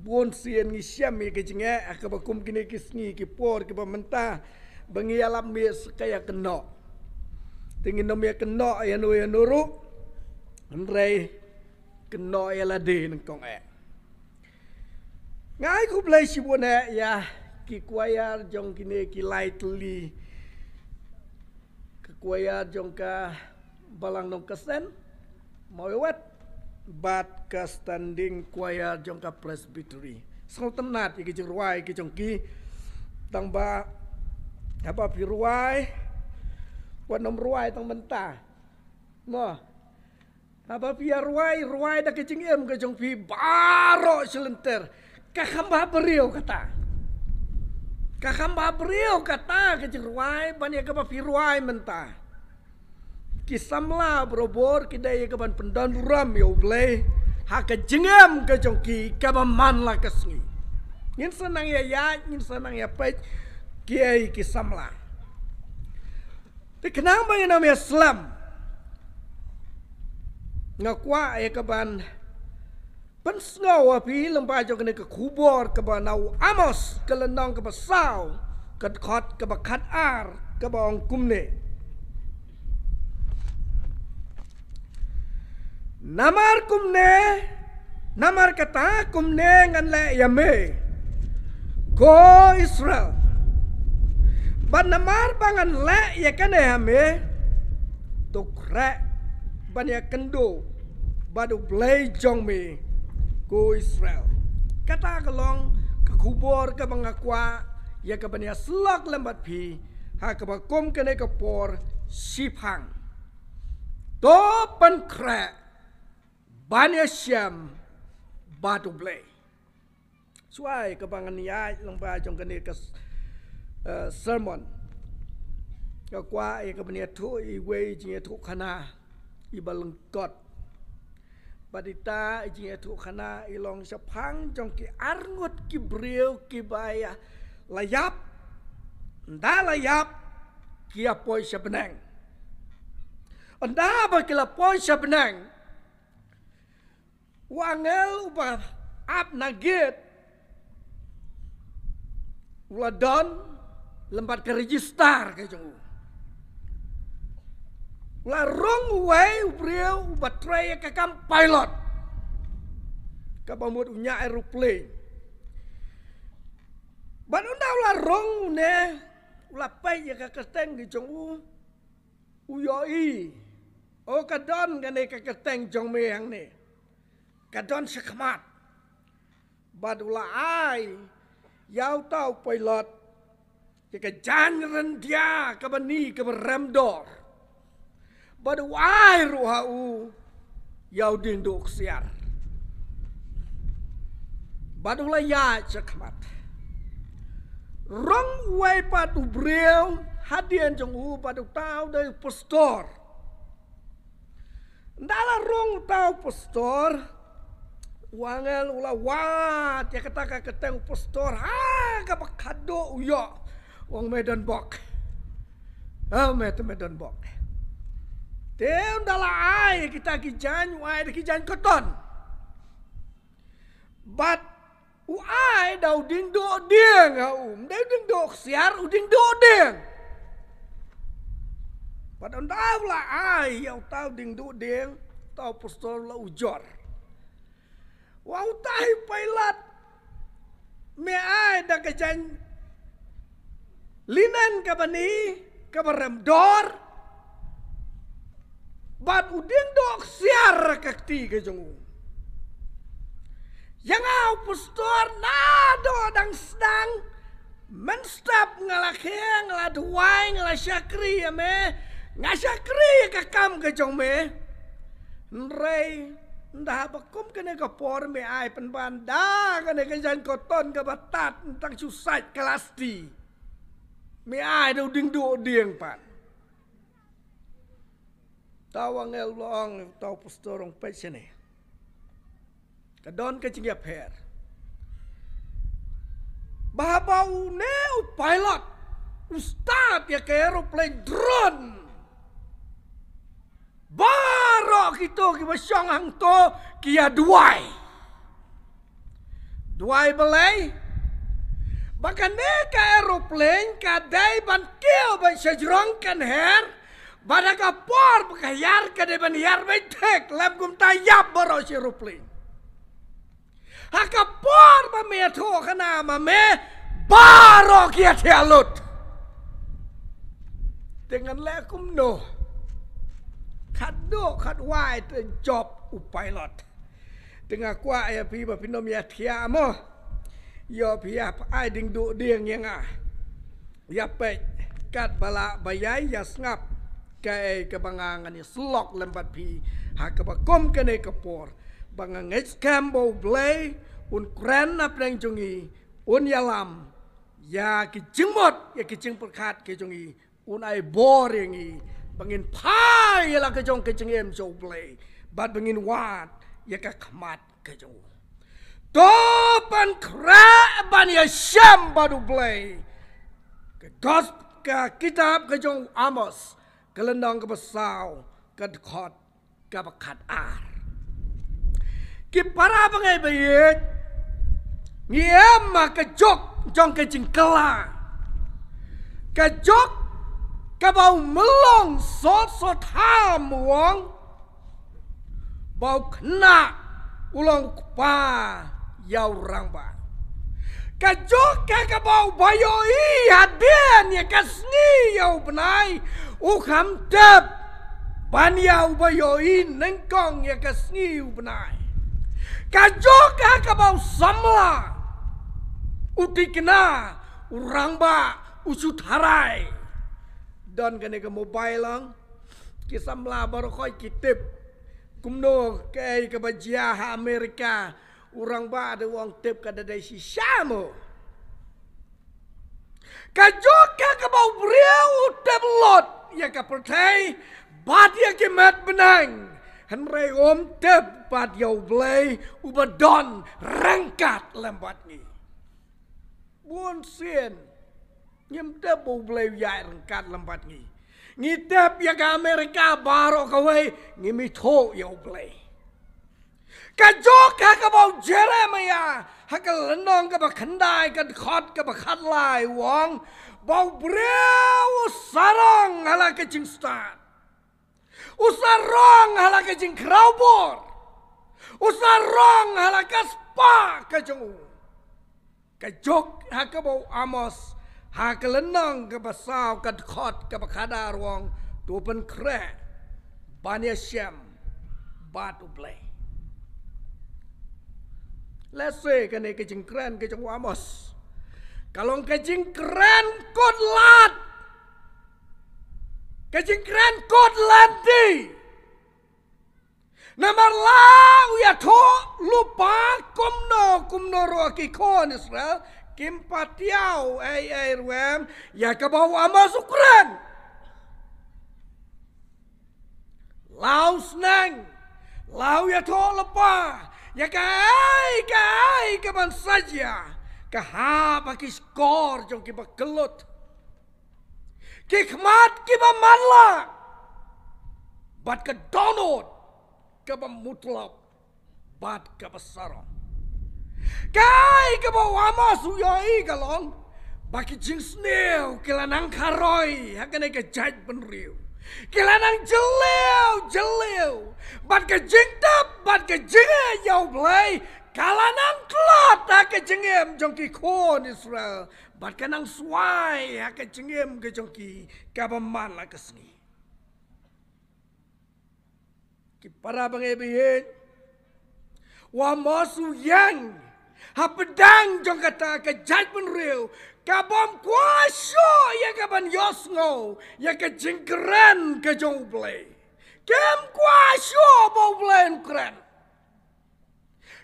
bun sien ngi shem ïa ka jingeh ha kaba kum kine ki sngi ki por kiba mynta, ba ngi ïalap mih sa ka ïa kynnoh. Te ngin ym ïa kynnoh ïa no ïa no ruh, hynrei kynnoh ïa lade nyngkong eh. Nga ai khublei shibun eh ïa ki choir jong kine ki lai tylli, ka choir jong ka Balang Nongkasen Mawewat, bad ka standing choir jong ka Presbytery. Sngewtynnat ïa ki jingrwai ki jong ki. Tang ba haba phi rwai, wat nym rwai tang mynta, mo. Haba phi ïa rwai, rwai da ka jingim ka jong phi baroh shi lynter. Ka kham bha briew kata. Ka kham bha briew kata ka jingrwai ban ïa kaba phi rwai mynta. Ki samla barabor ki dei ïa kaban pyndonburom ïa U Blei ha ka jingim ka jong ki kaba man la ka sngi. Ngin sa nang ïa ïaid, ngin sa nang ïa peit kiei ki samla. Te khnang ba ngin ym ïa slem, nga kwah ïa kaban pynsngew ïa phi lyngba jong kane ka khubor kaba na u Amos, ka lynnong kaba saw, ka dkhot kaba khatar, kaba ong kumne. Namar kumne, namar kata kumne ngan leh ïa me, ko Israel. Bad namar ba ngan leh ïa kane ha me, to khreh ban ïakynduh bad U Blei jong me, ko Israel. Kata ka long ka khubor kaba nga kwah ïa kaban ïasyllok lem bad phi ha kaba kum kane ka por shiphang. To pynkhreh ban ïashem bad U Blei. Shuwa ïa kaba ngan ïaid lyngba jong kane ka, eh, sermon, nga kwah ïa kaban ïathuh iwei i jingïathuhkhana iba lyngkot. Bad ita i jingïathuhkhana i long shaphang jong ki arngut ki briew kiba ïa la ïap, ynda la ïap ki ïa poi sha bneng. Ynda ba ki la poi sha bneng, u angel uba ap na gate u la don lem bad ka register ka jong u. U la rung uwei u briew uba trei ïa ka kam pilot, kaba mut u ñiah aeroplane. Bad ynda u la rung une, u la peit ïa ka kyrteng ka jong u, u ïohi, o, ka don kane ka kyrteng jong me hangne, ka don shakhmat. Bad u la ai ïa uta u pilot ïa ka jaiñ ryndia kaba ni kaba rem dor. Bad u ai ruh ha u ïa u diengduh ksiar. Bad u la ïaid shakhmat. Rung uwei pat u briew hadien jong u, bad uta u dei u pastor. Ynda la rung uta u pastor, U angel u la wad ïa kata ka kyrteng u pastor ha kaba khadduh u ïoh. U ong me don bok. Ha, me te me don bok. Te ynda la ai kita ki jaiñ, u ai da ki jaiñ cotton. Bad u ai da u dieng duh dieng ha u. Ym dei u dieng duh ksiar, u dieng duh dieng. Bad ynda u la ai ïa uta u dieng duh dieng, uta u pastor u la ujor. Ong uta hi Pailat, me ai da ka jaiñ linen kaba ni, kaba rem dor, bad u dieng duh ksiar ha ka kti ka jong u. Ïa nga u pastor, naduh dang sdang mynstep nga la khie, nga la duwai, nga la shakri ïa me, nga shakri ïa ka kam ka jong me. Hynrei ynda haba kum kane ka por me ai pynban da kane ka jaiñ cotton kaba tad, tang shu sait ka lasti. Me ai da u dieng duh dieng pat. Uta u angel u la ong, uta u pastor, ong peit shane. Ka don ka jingïapher. Ba haba une u pilot u start ïa ka aeroplane, drone, baroh kito kiba shong hangto ki ïa duwai. Duwai balei? Ba kane ka aeroplane ka dei ban kiew ban sha jrong kan her, bad ha ka por ba ka hiar ka dei ban hiar beit thik, lem kumta ïap baroh shi aeroplane. Ha ka por ba me ïathuh khana ma me, baroh ki ïathiah lut. Te ngan leh kumno? Khatduh khatwai te jop u pilot. Te nga kwah ïa phi ba phin ym ïathiah mo. Ïoh phi ïa ai dieng duh dieng ïa nga. Ïa peit katba lah ba ïai ïa sngap kaei kaba nga ngan ïa sylok lem bad phi ha kaba kum kane ka por. Ba nga ngeit skhem ba U Blei un kren na pdeng jong ngi, un ïalam ïa ki jingmut, ïa ki jingpyrkhat ki jong ngi, un ai bor ïa ngi ba ngin phai ïa la ka jong ka jingim sha U Blei bad ba ngin wad ïa ka khmat ka jong u. To pynkhreh ban ïashem bad U Blei. Ka gos-, ka kitab ka jong u Amos, ka lynnong kaba saw, ka dkhot kaba khatar. Ki para bangeit ba ïeit, ngi em ha ka juk jong ka jingkylla. Ka juk kaba u Myllung Sot Sotham u ong ba u khynnah u long u kpa ïa u rangbah. Ka juk ha kaba uba ïohi hadien ïa ka sngi ïa u bnai u kham tip ban ïa uba ïohi nyngkong ïa ka sngi u bnai. Ka juk ha kaba u samla u thikna, u rangbah u shu tharai. Don kane ka mobile, ong, ki samla baroh khoit ki tip. Kumno kaei kaba jia ha Amerika, u rangbah te u ong tip ka da dei shisha mo. Ka juk ha kaba u briew u tip lut ïa ka pyrthei bad ïa ki met bneng, hynrei um tip bad ïa U Blei uba don ryngkat lem bad ngi. Bun sien ngim tip ba U Blei u ïaid ryngkat lem bad ngi. Ngi tip ïa ka Amerika baroh kawei, ngim ithuh ïa U Blei. Ka juk ha kaba u Jeremaïah ha ka lynnong kaba khyndai, ka dkhot kaba khatlai u ong ba u briew u sarong ha la ka jingstad. U sarong ha la ka jingkhraw bor. U sarong ha la ka spah ka jong u. Ka juk ha kaba u Amos ha ka lynnong kaba saw, ka dkhot kaba khatar u ong, to pynkhreh ban ïashem bad U Blei. Lehse kane ka jingkren ka jong u Amos ka long ka jingkren kut lad, ka jingkren kut lynti. Namar la u ïathuh lypa kumno kumno ruh ki khun Israel kim pat ïoh ei ei ruh em ïa kaba u Amos u kren. La u sneng, la u ïathuh lypa, Ïa kaei kaei kaban sa jia, ka hap ha ki shkor jong kiba kyllut, ki khmat kiba manla, bad ka dohnud kaba mutlop bad kaba sarong. Kaei kaba u Amos u ïohi ka long ba ki jingsniew ki la nang kharoi ha kane ka jaitbynriew. Ki la nang jylliew jylliew, bad ka jingtep bad ka jingïeit ïa U Blei ka la nang tlot ha ka jingim jong ki khun Israel, bad ka nang swai ha ka jingim ka jong ki kaba man la ka sngi. Ki para bangeit ba ïeit, u Amos u ïeng hapdeng jong kata ka jaitbynriew ka bym kwah shuh ïa kaban ïohsngew ïa ka jingkren ka jong U Blei. Kim kwah shuh ba U Blei un kren.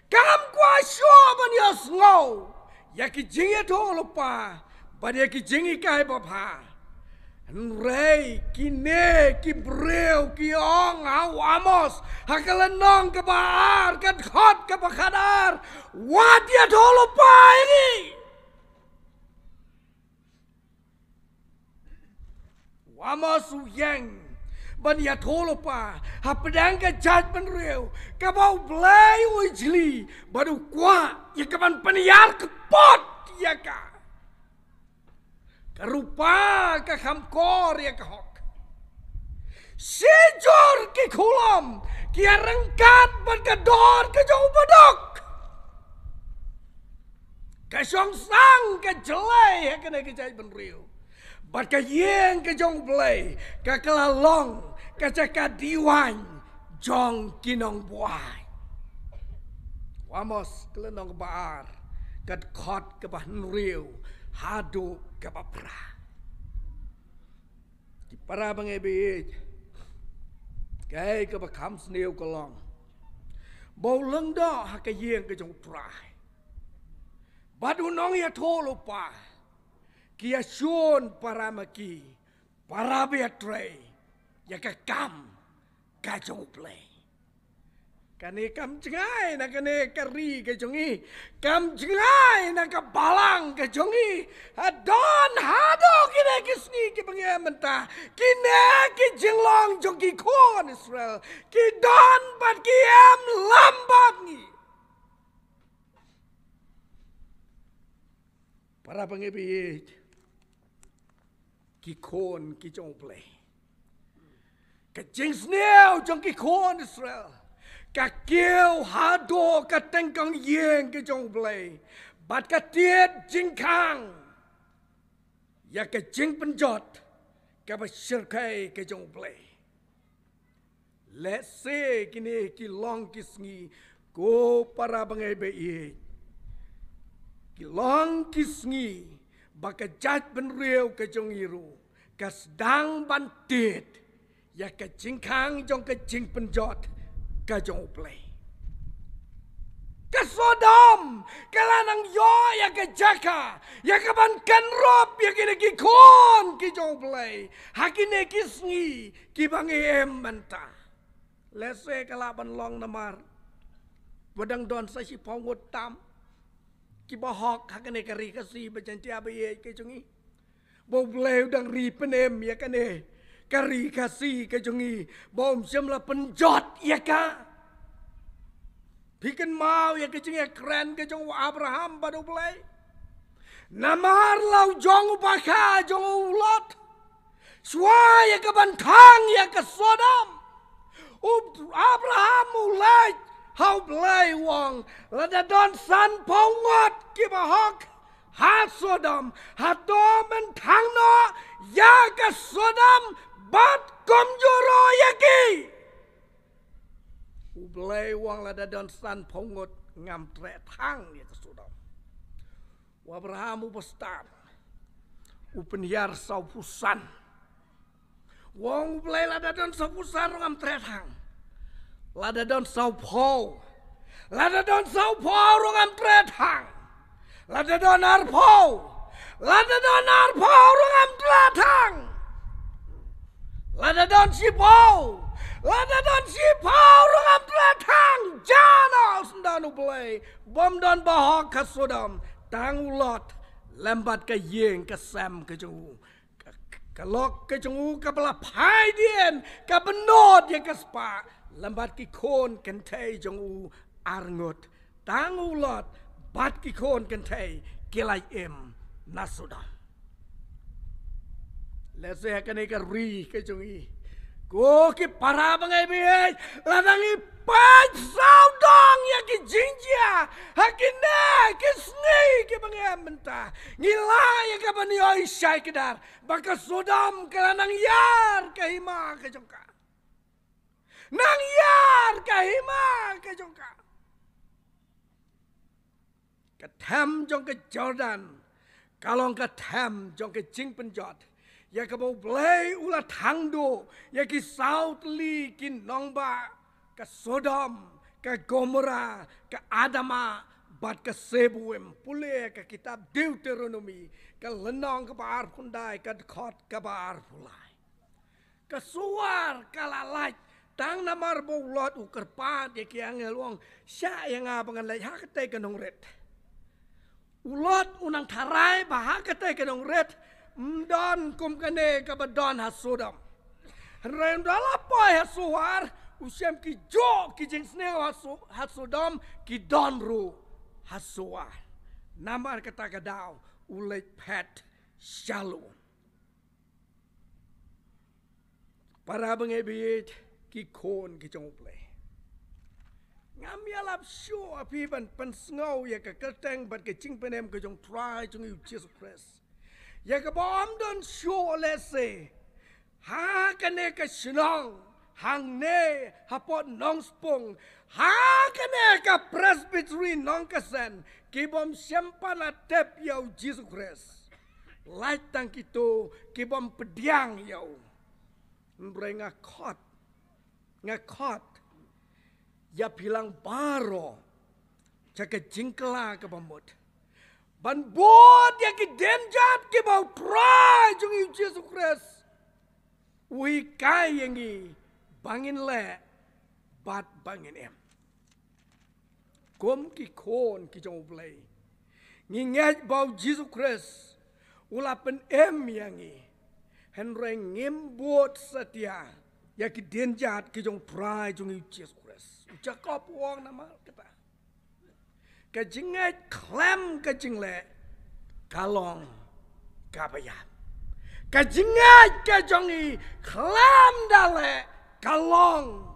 Kam kwah shuh ban ïohsngew ïa ki jingïathuhlypa bad ïa ki jinghikai babha. Hynrei kine ki briew ki ong ha u Amos ha ka lynnong kaba ar, ka dkhot kaba khadar, wat ïathuhlypa ïa ngi. U Amos u ïeng ban ïathuhlypa hapdeng ka jaitbynriew kaba U Blei u jli bad u kwah ïa kaban pynïar kpot ïa ka. Ka rupa ka kham kor ïa ka hok. Shijur ki khulom ki ïaryngkat bad ka dor ka jong u baduk. Ka shongsang ka jlei ha kane ka jaitbynriew. Bad ka ïing ka jong U Blei ka ka la long ka jaka diwan jong ki nongbuaid. U Amos ka lynnong kaba ar, ka dkhot kaba hynriew haduh kaba phra. Ki para bangeit ba ïeit, kaei kaba kham sniew ka long ba u lyngdoh ha ka ïing ka jong U Trai bad u nongïathuhlypa, ki ïashun para ma ki para ba ïatrei ïa ka kam ka jong U Blei. Kane kam jngai na kane ka ri ka jong ngi, kam jngai na ka balang ka jong ngi. Ha don haduh kine ki sngi kiba ngi ïa mynta, kine ki jinglong jong ki khun Israel ki don bad ki ïam lem bad ngi. Para bangeit ba ïeit, ki khun ki jong U Blei. Ka jingsniew jong ki khun Israel ka kiew haduh ka tyngkong ïing ka jong U Blei bad ka tied jingkhang ïa ka jingpynjot kaba shyrkhei ka jong U Blei. Lehse kine ki long ki sngi, ko para bangeit ba ïeit, ki long ki sngi ba ka jaitbynriew ka jong ngi ruh ka sdang ban tied ïa ka jingkhang jong ka jingpynjot ka jong U Blei. Ka Sodom ka la nang ïoh ïa ka jaka ïa kaban kynrup ïa kine ki khun ki jong U Blei ha kine ki sngi kiba ngi im mynta. Lehse ka lah ban long namar ba dang don sa shiphew ngut tam kiba hok ha kane ka ri Khasi ba Jaiñtia ba ïeit ka jong ngi. Ba U Blei u dang ri pynim ïa kane ka ri Khasi ka jong ngi ba um shym la pynjot ïa ka. Phi kynmaw ïa ka jingïakren ka jong u Abraham bad U Blei. Namar la u jong u bakha jong u Lot, shuwa ïa kaban thang ïa ka Sodom, u Abraham u leit ha U Blei, u ong, lada don sanphew ngut kiba hok ha Sodom, hato men thang noh ïa ka Sodom bad kumjuh ruh ïa ki? U Blei u ong, lada don sanphew ngut ngam treh thang ïa ka Sodom. U Abraham u ba stad, u pynhiar sawphew san. U ong U Blei, lada don sawphew san ruh ngam treh thang. Lada don sawphew, lada don sawphew ruh ngam treh thang. Lada don arphew, lada don arphew ruh ngam treh thang. Lada don shiphew, lada don shiphew ruh ngam treh thang. Jana u syndon U Blei, bym don bahok ha Sodom, tang u Lot lem bad ka ïing ka sem ka jong u. Ka, ka lok ka jong u kaba la phai dien, ka bynnud ïa ka spah, lem bad ki khun kynthei jong u arngut. Tang u Lot bad ki khun kynthei ki la im na Sodom. Lehse ha kane ka ri ka jong i, ko ki para bangeit bangeit, lada ngi peit sawdong ïa ki jingjia ha kine ki sngi kiba ngi im mynta, ngi lah ïa ka ban ïohi shai kdar ba ka Sodom ka la nang ïar ka hima ka jong ka. Nang ïar ka hima ka jong ka. Ka them jong ka Jordan ka long ka them jong ka jingpynjot, ïa kaba U Blei u la thang duh ïa ki saw tylli ki nongbah, ka Sodom, ka Gomorrah, ka Admah bad ka Seboim. Pule ka kitab Deuteronomi, ka lynnong kaba arphew khyndai, ka dkhot kaba arphew lai. Ka Soar ka la lait, tang namar ba u Lot u kyrpad ïa ki angel, u ong, shah ïa nga ba ngan leit ha katei ka nongrit. U Lot u nang tharai ba ha katei ka nongrit ym don kum kane kaba don ha Sodom. Hynrei ynda la poi ha Soar, u shem ki juh ki jingsniew ha So-, ha Sodom ki don ruh ha Soar. Namar kata ka daw u leit phet shalun. Para bangeit baieit, ki khun ki jong U Blei, ngam ïalap shuh ha phi ban pynsngew ïa ka kyrteng bad ka jingpynim ka jong U Trai jong ngi U Jisu Khrist, ïa kaba ym don shuh lehse ha kane ka shnong, hangne hapoh Nongspung, ha kane ka Presbytery Nongkasen, ki bym shym pat la tip ïa U Jisu Khrist. Lait tang kito ki bym pdiang ïa u. Hynrei nga khot, nga khot ïa phi lang baroh sha ka jingkylla kaba mut ban bud ïa ki dienjat kiba U Trai jong ngi U Jisu Khrist u hikai ïa ngi ba ngin leh bad ba ngin im. Kum ki khun ki jong U Blei, ngi ngeit ba U Jisu Khrist u la pynim ïa ngi. Hynrei ngim bud satia ïa ki dienjat ki jong U Trai jong ngi U Jisu Khrist. U Jakob u ong namar kata, ka jingngeit khlem ka jingleh ka long kaba ïap. Ka jingngeit ka jong ngi khlem da leh ka long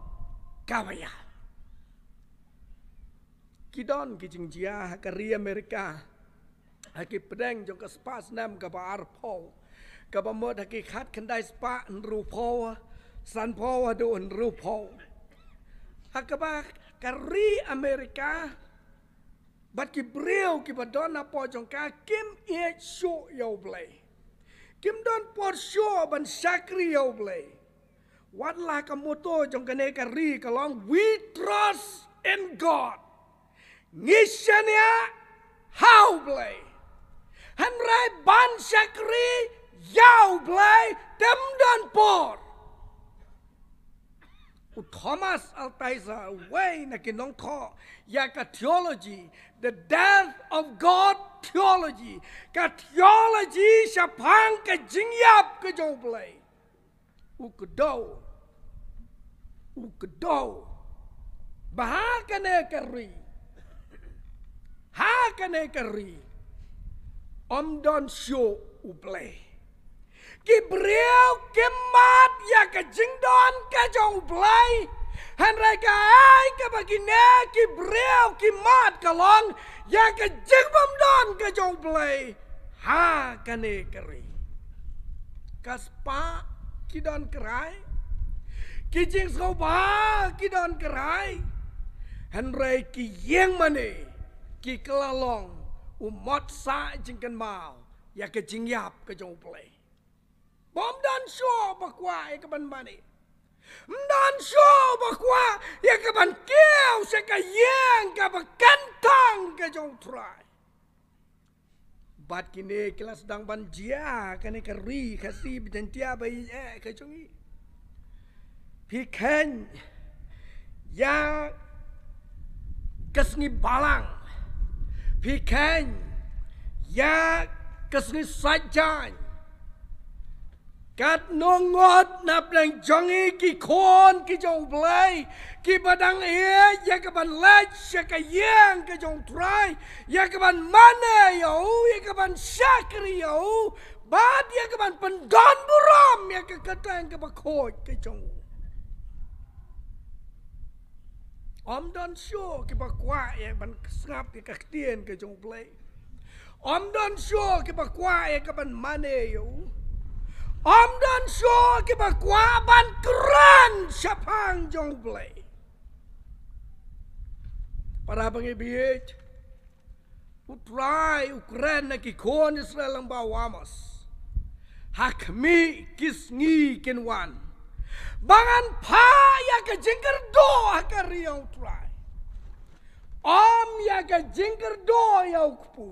kaba ïap. Ki don ki jingjia ha ka ri Amerika ha ki pdeng jong ka spah snem kaba arphew, kaba mut ha ki khatkhyndai spah hynriewphew, sanphew haduh hynriewphew, ha kaba ka ri Amerika bad ki briew kiba don hapoh jong ka kim ïeit shuh ïa U Blei. Kim don por shuh ban shakri ïa U Blei. Wat la ka motto jong kane ka ri ka long, "We trust in God." Ngi shaniah ha U Blei. Hynrei ban shakri ïa U Blei te ym don por. U Thomas Altizer, uwei na ki nongthoh ïa ka theology, the death of God theology, ka theology shaphang ka jingïap ka jong U Blei, u kdew, u kdew ba ha kane ka ri, ha kane ka ri ym don shuh U Blei. Ki briew ki mad ïa ka jingdon ka jong U Blei. Hynrei kaei kaba kine ki briew ki mad ka long ïa ka jingbymdon ka jong U Blei ha kane ka ri. Ka spah ki don krai, ki jingsngewbha ki don krai, hynrei ki ïing mane ki kylla long u mot sah jingkynmaw ïa ka jingïap ka jong U Blei. Bym don shuh ba kwah ïa ka ban mane. Ym don shuh ba kwah ïa ka ban kiew sha ka ïing kaba kyntang ka jong U Trai. Bad kine ki la sdang ban jia kane ka ri Khasi Jaintia ba ïeit ka jong ngi. Phi kheiñ ïa ka sngi Balang, phi khein ïa ka sngi Saitjaiñ. Katno ngut na pdeng jong ngi ki khun ki jong U Blei, kiba dang ïeit ïa ka ban leit sha ka ïing ka jong U Trai, ïa ka ban mane ïa u, ïa ka ban shakri ïa u, bad ïa ka ban pyndonburom ïa ka kyrteng kaba khuid ka jong u. Ym don shuh kiba kwah ïa ban sngap ïa ka ktien ka jong U Blei. Ym don shuh kiba kwah ïa ka ban mane ïa u. Ym don shuh kiba kwah ban kren shaphang jong U Blei. Para bangeit, U Trai u kren na ki khun Israel lyngba u Amos. Ha khmih ki sngi kin wan ba ngan phah ïa ka jingkyrduh ha ka ri U Trai. Ym ïa ka jingkyrduh ïa u kpu.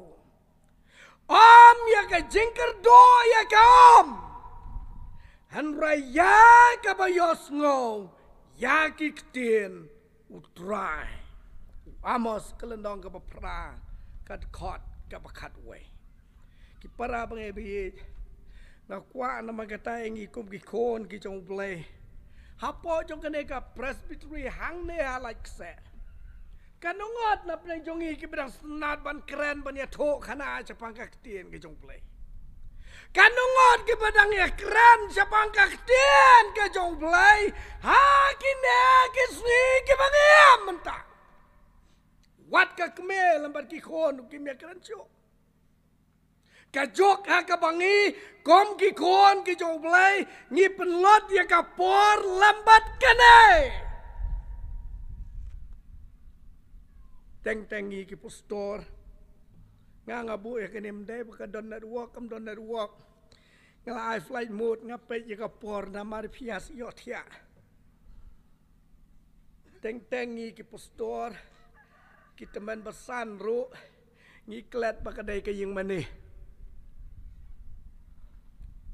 Ym ïa ka jingkyrduh ïa ka um. Hynrei ïa kaba ïohsngew ïa ki ktien U Trai. Amos ka lynnong kaba phra, ka dkhot kaba khatwei. Ki para bangeit, nga kwah namar kata ïa ngi kum ki khun ki jong U Blei, hapoh jong kane ka Presbytery hangne ha Laitkaseh, katno ngut na pdeng jong ngi kiba dang sngewtynnat ban kren ban ïathuh khana shaphang ka ktien ka jong U Blei? Katno ngut kiba dang ïakren shaphang ka ktien ka jong U Blei ha kine ki sngi kiba ngi im mynta? Wat ka kmie lem bad ki khun kim ïakren shuh. Ka juk ha kaba ngi kum ki khun ki jong U Blei ngi pynlut ïa ka por lem bad kane. Teng teng ngi ki pastor. Nga nga buh ïa kane, ym dei ba ka don network, kam don network. Nga la ai flight mode, nga peit ïa ka por namar phi ïa ïohthiah. Teng teng ngi ki pastor, ki tymmen basan ruh, ngi klet ba ka dei ka ïing mane.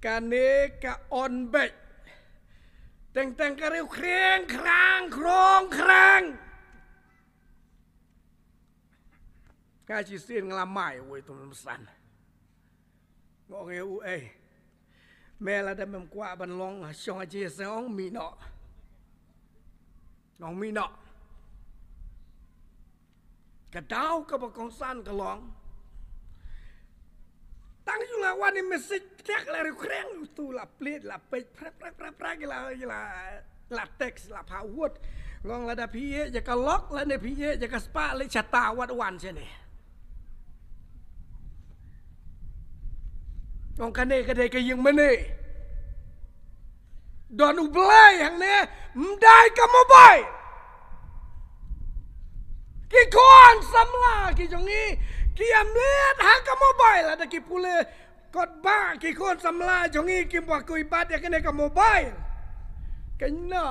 Kane ka on beit. Teng teng ka riewkhring khrang khrong khrang. Nga shisien nga la mai uwei u tymmen basan. Nga ong ïa u, eh, me lada mem kwah ban long ha shong ha jingïaseng, ong mih noh. Ong mih noh. Ka daw kaba kongsan ka long, tang ïa u la wan ïa message, tek la riewkhring, utu la plie, la peit, prek prek prek prek, la la la text, la phah wut. Nga ong lada phi ïeh ïa ka lok lane phi ïeh ïa ka spah, leit shata, wat wan shane. Nga ong kane ka dei ka ïing mane. Don U Blei hangne, ym dei ka mobile. Ki khun samla ki jong ngi ki ïa mlien ha ka mobile, lada ki pule kot ba ki khun samla jong ngi kim ba kui bat ïa kane ka mobile. Kane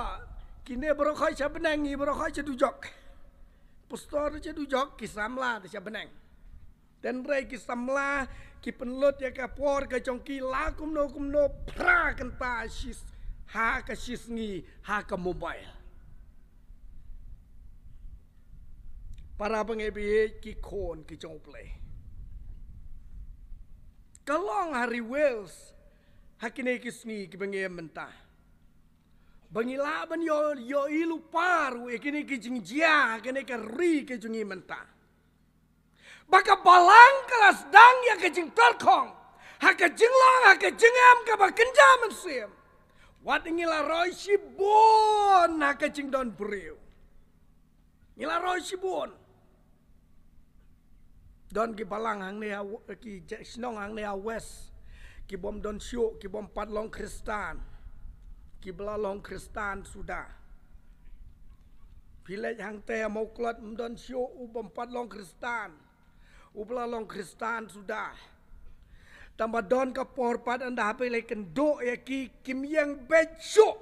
kine baroh khoit sha bneng, ngi baroh khoit sha dujok. Pastor sha dujok, ki samla sha bneng. Hynrei ki samla ki pynlut ïa ka por ka jong ki la kumno kumno phra kynta shi, ha ka shisngi ha ka mobile. Para bangeit, ki khun ki jong U Blei, ka long ha ri Wales ha kine ki sngi kiba ngi im mynta, ba ngi lah ban ïoh, ïohi lypa ruh ïa kine ki jingjia ha kane ka ri ka jong ngi mynta. Ba ka Balang ka la sdang ïa ka jingtyrkhong ha ka jinglong, ha ka jingim kaba kynja mynsiem. Wat ngi la roi shibun ha ka jingdon briew. Ngi la roi shibun. Don ki balang hangne ha w-, ki ja-, shnong hangne ha West, ki bym don shuh, ki bym pat long Khristan, kiba la long Khristan suda. Phi leit hangtei ha Mawklod, ym don shuh u bym pat long Khristan, uba la long Khristan suda. Tangba don ka por pat ynda haba phi leit kynduh ïa ki, kim ïeng beit shuh.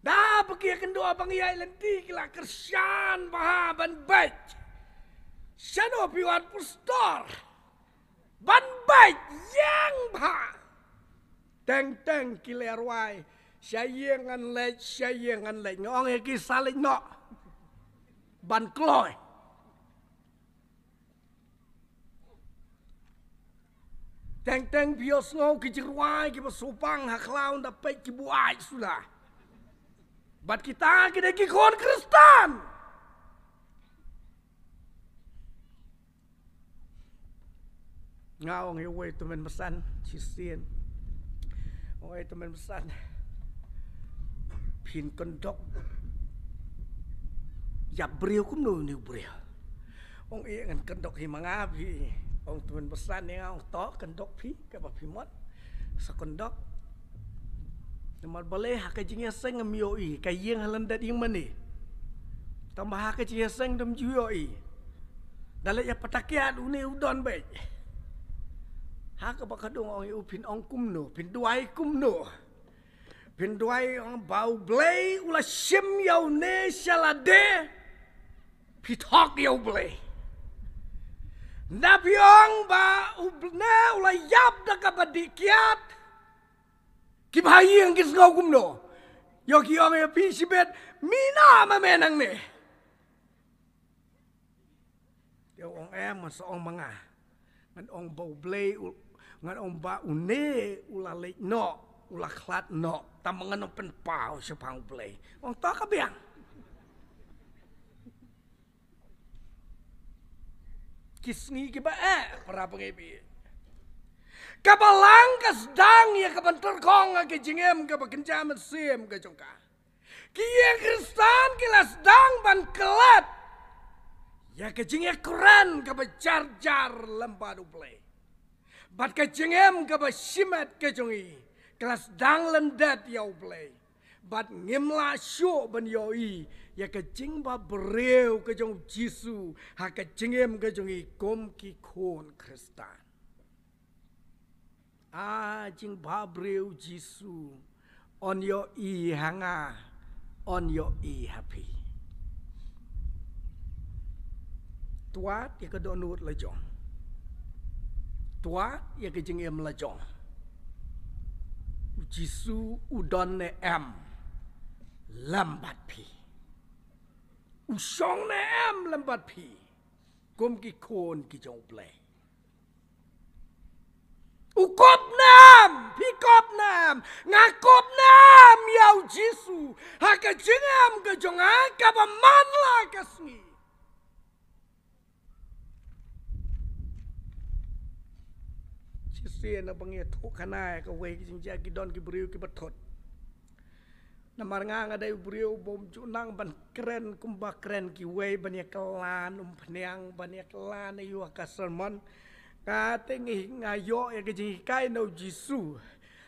Da ba ki ïakynduh ba ngi ïaid lynti, ki la kyrshan bha ban beit. Shano phi wan, pastor? Ban beit, ïeng bha. Teng teng ki la rwai, sha ïing ngan leit, sha ïing ngan leit. Nga ong ïa ki, sa leit noh. ban kloi. Teng teng phi ïohsngew ki jingrwai kiba sngewbang ha khlaw, nda peit ki buaid suda. Bad kita ki dei ki khun Khristan. Nga ong ïa uwei u tymmen basan shisien. Ong ïa u tymmen basan, phin kyndok ïa u briew kumno une u briew? Ong ïa ngan kyndok hi ma nga phi. Ong u tymmen basan ïa nga, ong to kyndok phi kaba phi mon. Sa kyndok. Namar balei ha ka jingïaseng ym ïohi, ka ïing ha lyndet ïing mane. Tang ba ha ka jingïaseng dam ju ïohi. Da leit ïa pyntakiad une u don beit. Ha kaba ka dang ong ïa u, phin ong kumno, phin duwai kumno? Phin duwai ong ba U Blei u la shim ïa une sha lade. Phi thok ïa U Blei. Nda phi ong ba u Blei u la ïap da kaba dih kiad. Ki ba ha ïing ki sngew kumno? Ïoh ki ong ïa phi shibit, mih noh ma me nangne. Te ong em, ngan sa ong ma nga. Ngan ong ba U Blei u, ngan ong ba une u la leit noh, u la khlad noh. Tang ba ngan ym pynpaw shaphang U Blei. Ong to ka biang. Ki sngi kiba eh, para bangeit baieit. Ka Balang ka sdang ïa ka ban tyrkhong ha ka jingim kaba kynja mynsiem ka jong ka. Ki ïing Khristan ki la sdang ban klet ïa ka jingïakren kaba jar jar lem bad U Blei. Bad ka jingim kaba shimet ka jong i ka la sdang lyndet ïa U Blei. Bad ngim lah shuh ban ïohi ïa ka jingbabriew ka jong U Jisu ha ka jingim ka jong i kum ki khun Khristan. A jingbhabriew Jisu, yn ïohi ha nga, yn ïohi ha phi. Tuat ïa ka dohnud la jong. Tuat ïa ka jingim la jong. U Jisu u don ne em lem bad phi? U shong ne em lem bad phi kum ki khun ki jong U Blei? U kup ne em, phi kup ne em, nga kup ne em ïa U Jisu ha ka jingim ka jong nga kaba man la ka sngi? Shisien haba ngi ïathuh khana ïa kawei ka jingjia, ki don ki briew kiba thut. Namar nga, nga dei u briew bym ju nang ban kren kumba kren kiwei, ban ïa kylla umphniang, ban ïa kylla ïa ka sermon. Nga te ngi, nga ïoh ïa ka jinghikai na U Jisu.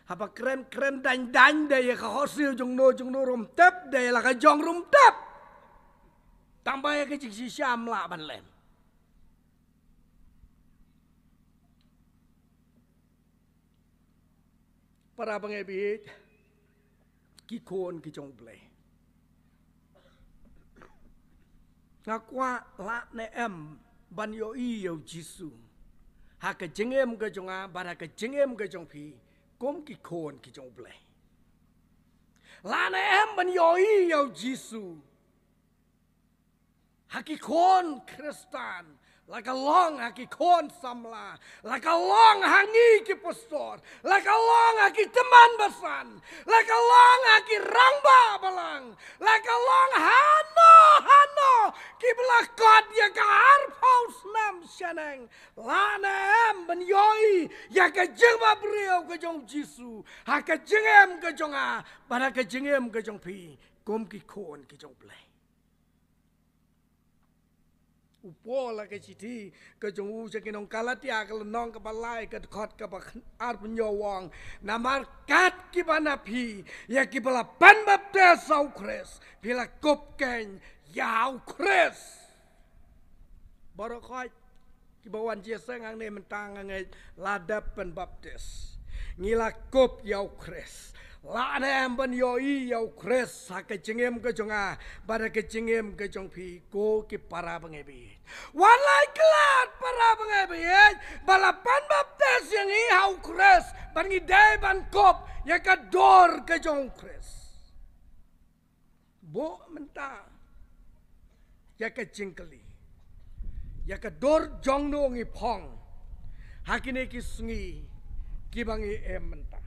Haba kren, kren dang dang da ïa ka khohsiew jong no jong no ruh ym tip, da ïa la ka jong ruh ym tip. Tang ba ïa ka jingshisha ym lah ban lem. Para bangeit baieit, ki khun ki jong U Blei. Nga kwah lah ne em ban ïohi ïa U Jisu ha ka jingim ka jong nga bad ha ka jingim ka jong phi kum ki khun ki jong U Blei? Lah ne em ban ïohi ïa U Jisu ha ki khun Khristan, la ka long ha ki khun samla, la ka long ha ngi ki pastor, la ka long ha ki tymmen basan, la ka long ha ki rangbah balang, la ka long hano hano kiba la kot ïa ka arphew snem shaneng. Lah ne em ban ïohi ïa ka jingbabriew ka jong U Jisu ha ka jingim ka jong nga bad ha ka jingim ka jong phi kum ki khun ki jong U Blei? U Paul ha ka shithi ka jong u sha ki nong Galatia, ka lynnong kaba lai, ka dkhot kaba arphew hynñiew, u ong: Namar kat kiba na phi ïa kiba la pynbaptis ha U Khrist, phi la kup keiñ ïa U Khrist. Baroh khoit kiba wan jingïaseng hangne mynta, nga ngeit la dep pynbaptis. Ngi la kup ïa U Khrist. Lah ne em ban ïohi ïa U Khrist ha ka jingim ka jong nga bad ha ka jingim ka jong phi, ko ki para bangeit baieit? Wat la klet, para bangeit baieit, ba la pynbaptis ïa ngi ha U Khrist bad ngi dei ban kup ïa ka dur ka jong U Khrist. Buh mynta. ïa ka jingkylli, ïa ka dur jong no ngi phong ha kine ki sngi kiba ngi im mynta.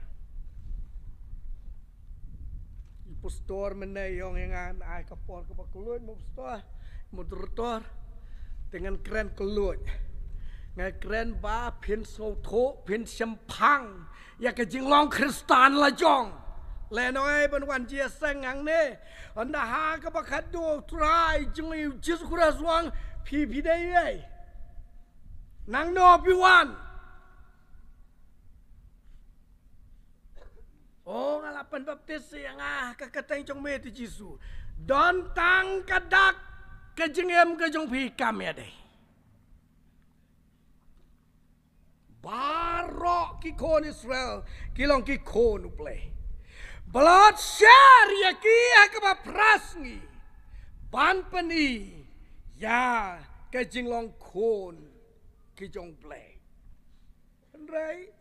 I pastor mynne i ong ïa nga, ai ka por kaba kylluid, mo pastor, moderator, te ngan kren kylluid. Nga kren ba phin sngewthuh, phin shemphang ïa ka jinglong Khristan la jong. Lehnohei ban wan jingïaseng hangne, ynda ha kaba khadduh u Trai jong ngi u Jisu Khrist u ong, phi, phi dei ei? Nangno phi wan? O, nga la pynbaptis ïa nga ha ka kyrteng jong me, te Jisu. Don tang ka dak ka jingim ka jong phi kam ïadei. Baroh ki khun Israel ki long ki khun U Blei. Ba la shah ïa ki ha kaba phra sngi ban pyni ïa ka jinglong khun ki jong U Blei. Hynrei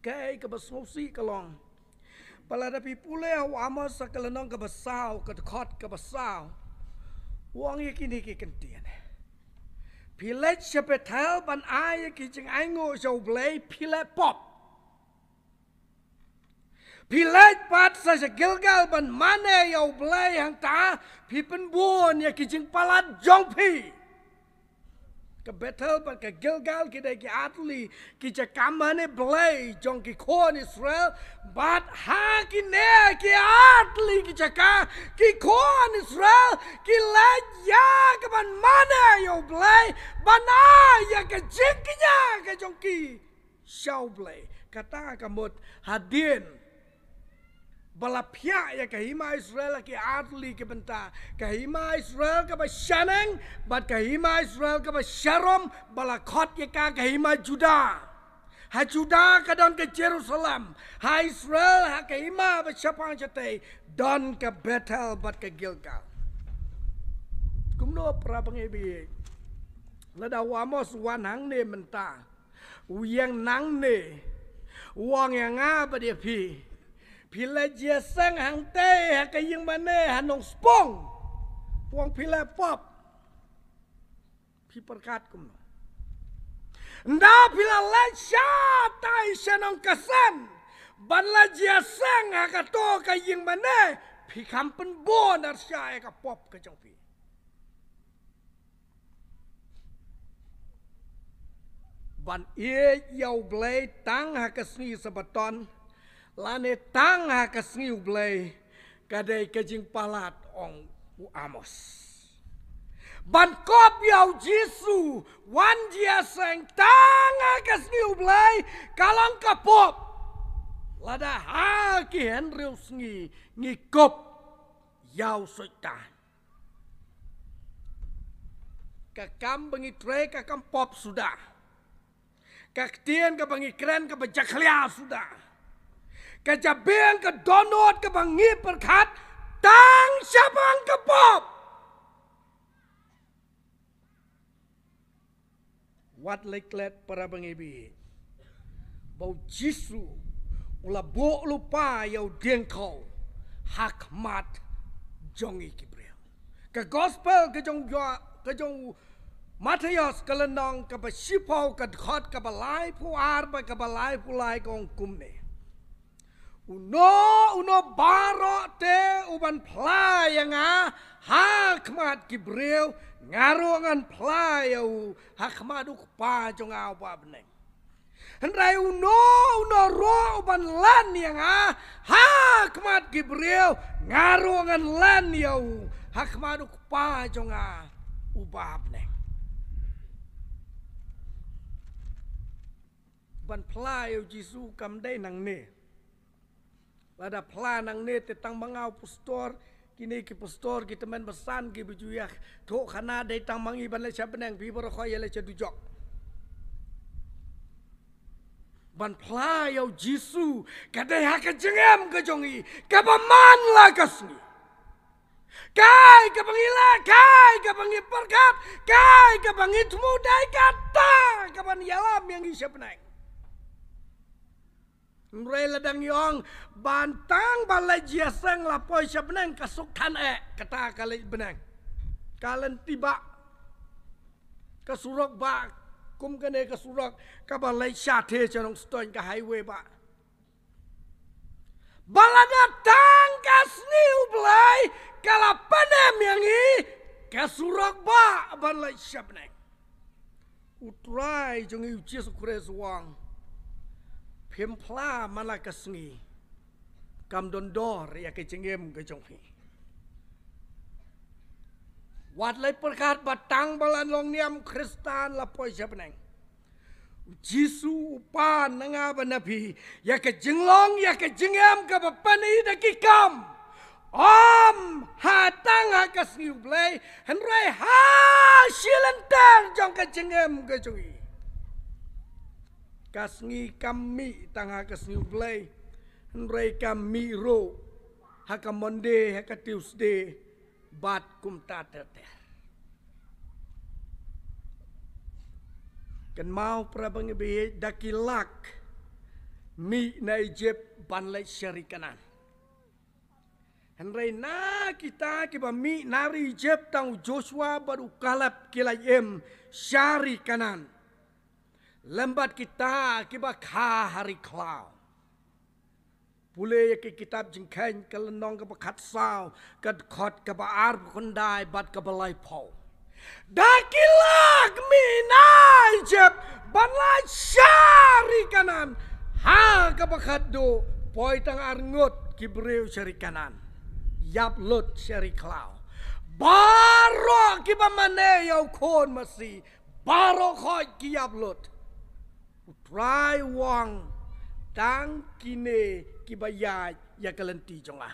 kaei kaba sngewsih ka long ba lada phi pule ha u Amos ha ka lynnong kaba saw, ka dkhot kaba saw, u ong ïa kine ki kyntien. Phi leit sha Bethel ban ai ïa ki jingainguh sha U Blei, phi leh pop. Phi leit pat sa sha Gilgal ban mane ïa U Blei, hangta phi pynbun ïa ki jingpalat jong phi. Ka Bethel bad ka Gilgal ki dei ki artylli ki jaka mane Blei jong ki khun Israel. Bad ha kine ki artylli ki jaka ki khun Israel ki leit ïa ka ban mane ïa U Blei, ban ai ïa ka jingkñia ka jong ki sha U Blei. Kata ka mut hadien ba la phiah ïa ka hima Israel ha ki artylli ki bynta, ka hima Israel kaba shaneng bad ka hima Israel kaba sharum, ba la khot ïa ka ka hima Judah. Ha Judah ka don ka Jerusalem, ha Israel ha ka hima ba shaphang shatei don ka Bethel bad ka Gilgal. Kumno para bangeit, lada u Amos u wan hangne mynta, u ïeng nangne, u ong ïa nga bad ïa phi, phi leit jingïaseng hangtei ha ka ïing mane ha Nongspung, u ong phi leh pop, phi pyrkhat kumno? Ynda phi la leit shatai sha Nongkasen ban leit jingïaseng ha kato ka ïing mane, phi kham pynbun arshah ïa ka pop ka jong phi. Ban ïeit ïa U Blei tang ha ka sngi Sabbaton lane tang ha ka sngi U Blei, ka dei ka jingpalat, ong u Amos. Ban kup ïa U Jisu wan jingïaseng tang ha ka sngi U Blei ka long ka pop. Lada ha ki hynriew sngi ngi kup ïa u Soitan, ka kam ba ngi trei ka kam pop suda. Ka ktien kaba ngi kren kaba jakhlia suda. Ka jabieng ka dohnud kaba ngi pyrkhat tang shaphang ka pop. Wat leh klet para bangeit, ba U Jisu u la buh lypa ïa u diengthew ha khmat jong ngi ki briew. Ka gospel ka jong Yo-, ka jong u Mathaios ka lynnong kaba shiphew, ka dkhot kaba laiphew ar bad kaba laiphew lai ka ong kumne. Uno uno baroh te uban phla ïa nga ha khmat ki briew, nga ruh ngan phla ïa u ha khmat u Kpa jong nga uba ha bneng. Hynrei uno uno ruh uban len ïa nga ha khmat ki briew, nga ruh ngan len ïa u ha khmat u Kpa jong nga uba ha bneng. Ban phla ïa U Jisu kam dei nangne. Lada phla nangne te tang ma nga u pastor, kine ki pastor ki tymmen basan kiba ju ïathuh khana dei tang ma ngi ban leit sha bneng, phi baroh khoh ïaleit sha dujok. Ban phla ïa U Jisu ka dei ha ka jingim ka jong ngi kaba man la ka sngi. Kai kaba ngi leh, kai kaba ngi pyrkhat, kai kaba ngi thmu, dei kata kaban ïalam ïa ngi sha bneng. Hynrei lada ngi ong ban tang ban leit jingïaseng la poi sha bneng, ka suk than eh kata ka leit bneng. Ka lynti bah, ka surok bah, kum kane ka surok kaba leit shatei sha Nongstoiñ, ka highway bah. Ba lada tang ka sngi U Blei ka la pynim ïa ngi, ka surok bah ban leit sha bneng. U Trai jong ngi U Jisu Khrist u ong, phim phla man la ka sngi, kam don dor ïa ka jingim ka jong phi. Wat leit pyrkhat ba tang ba la long niam Khristan la poi sha bneng. U Jisu u pan na nga bad na phi ïa ka jinglong, ïa ka jingim kaba pyni da ki kam. Ym ha tang ha ka sngi U Blei, hynrei ha shi lynter jong ka jingim ka jong ngi. Ka sngi kam mih tang ha ka sngi U Blei, hynrei ka mih ruh ha ka Monday, ha ka Tuesday, bad kumta ter ter. Kynmaw para bangeit, da ki lak mih na Ijipt ban leit sha ri Kanaan. Hynrei na kita kiba mih na ri Ijipt, tang u Joshua bad u Kaleb ki la im sha ri Kanaan. Lem bad kita kiba kha ha ri khlaw. Pule ïa ki kitab Jingkheiñ ka lynnong kaba khatsaw, ka dkhot kaba arphew khyndai bad kaba laiphew. Da ki lak mih na Ijipt ban leit sha ri Kanaan ha kaba khatduh, poi tang ar ngut ki briew sha ri Kanaan. Ïap lut sha ri khlaw. Baroh kiba mane ïa u Khun Masi, baroh khoit ki ïap lut. U Trai u ong, tang kine kiba ïaid ïa ka lynti jong nga.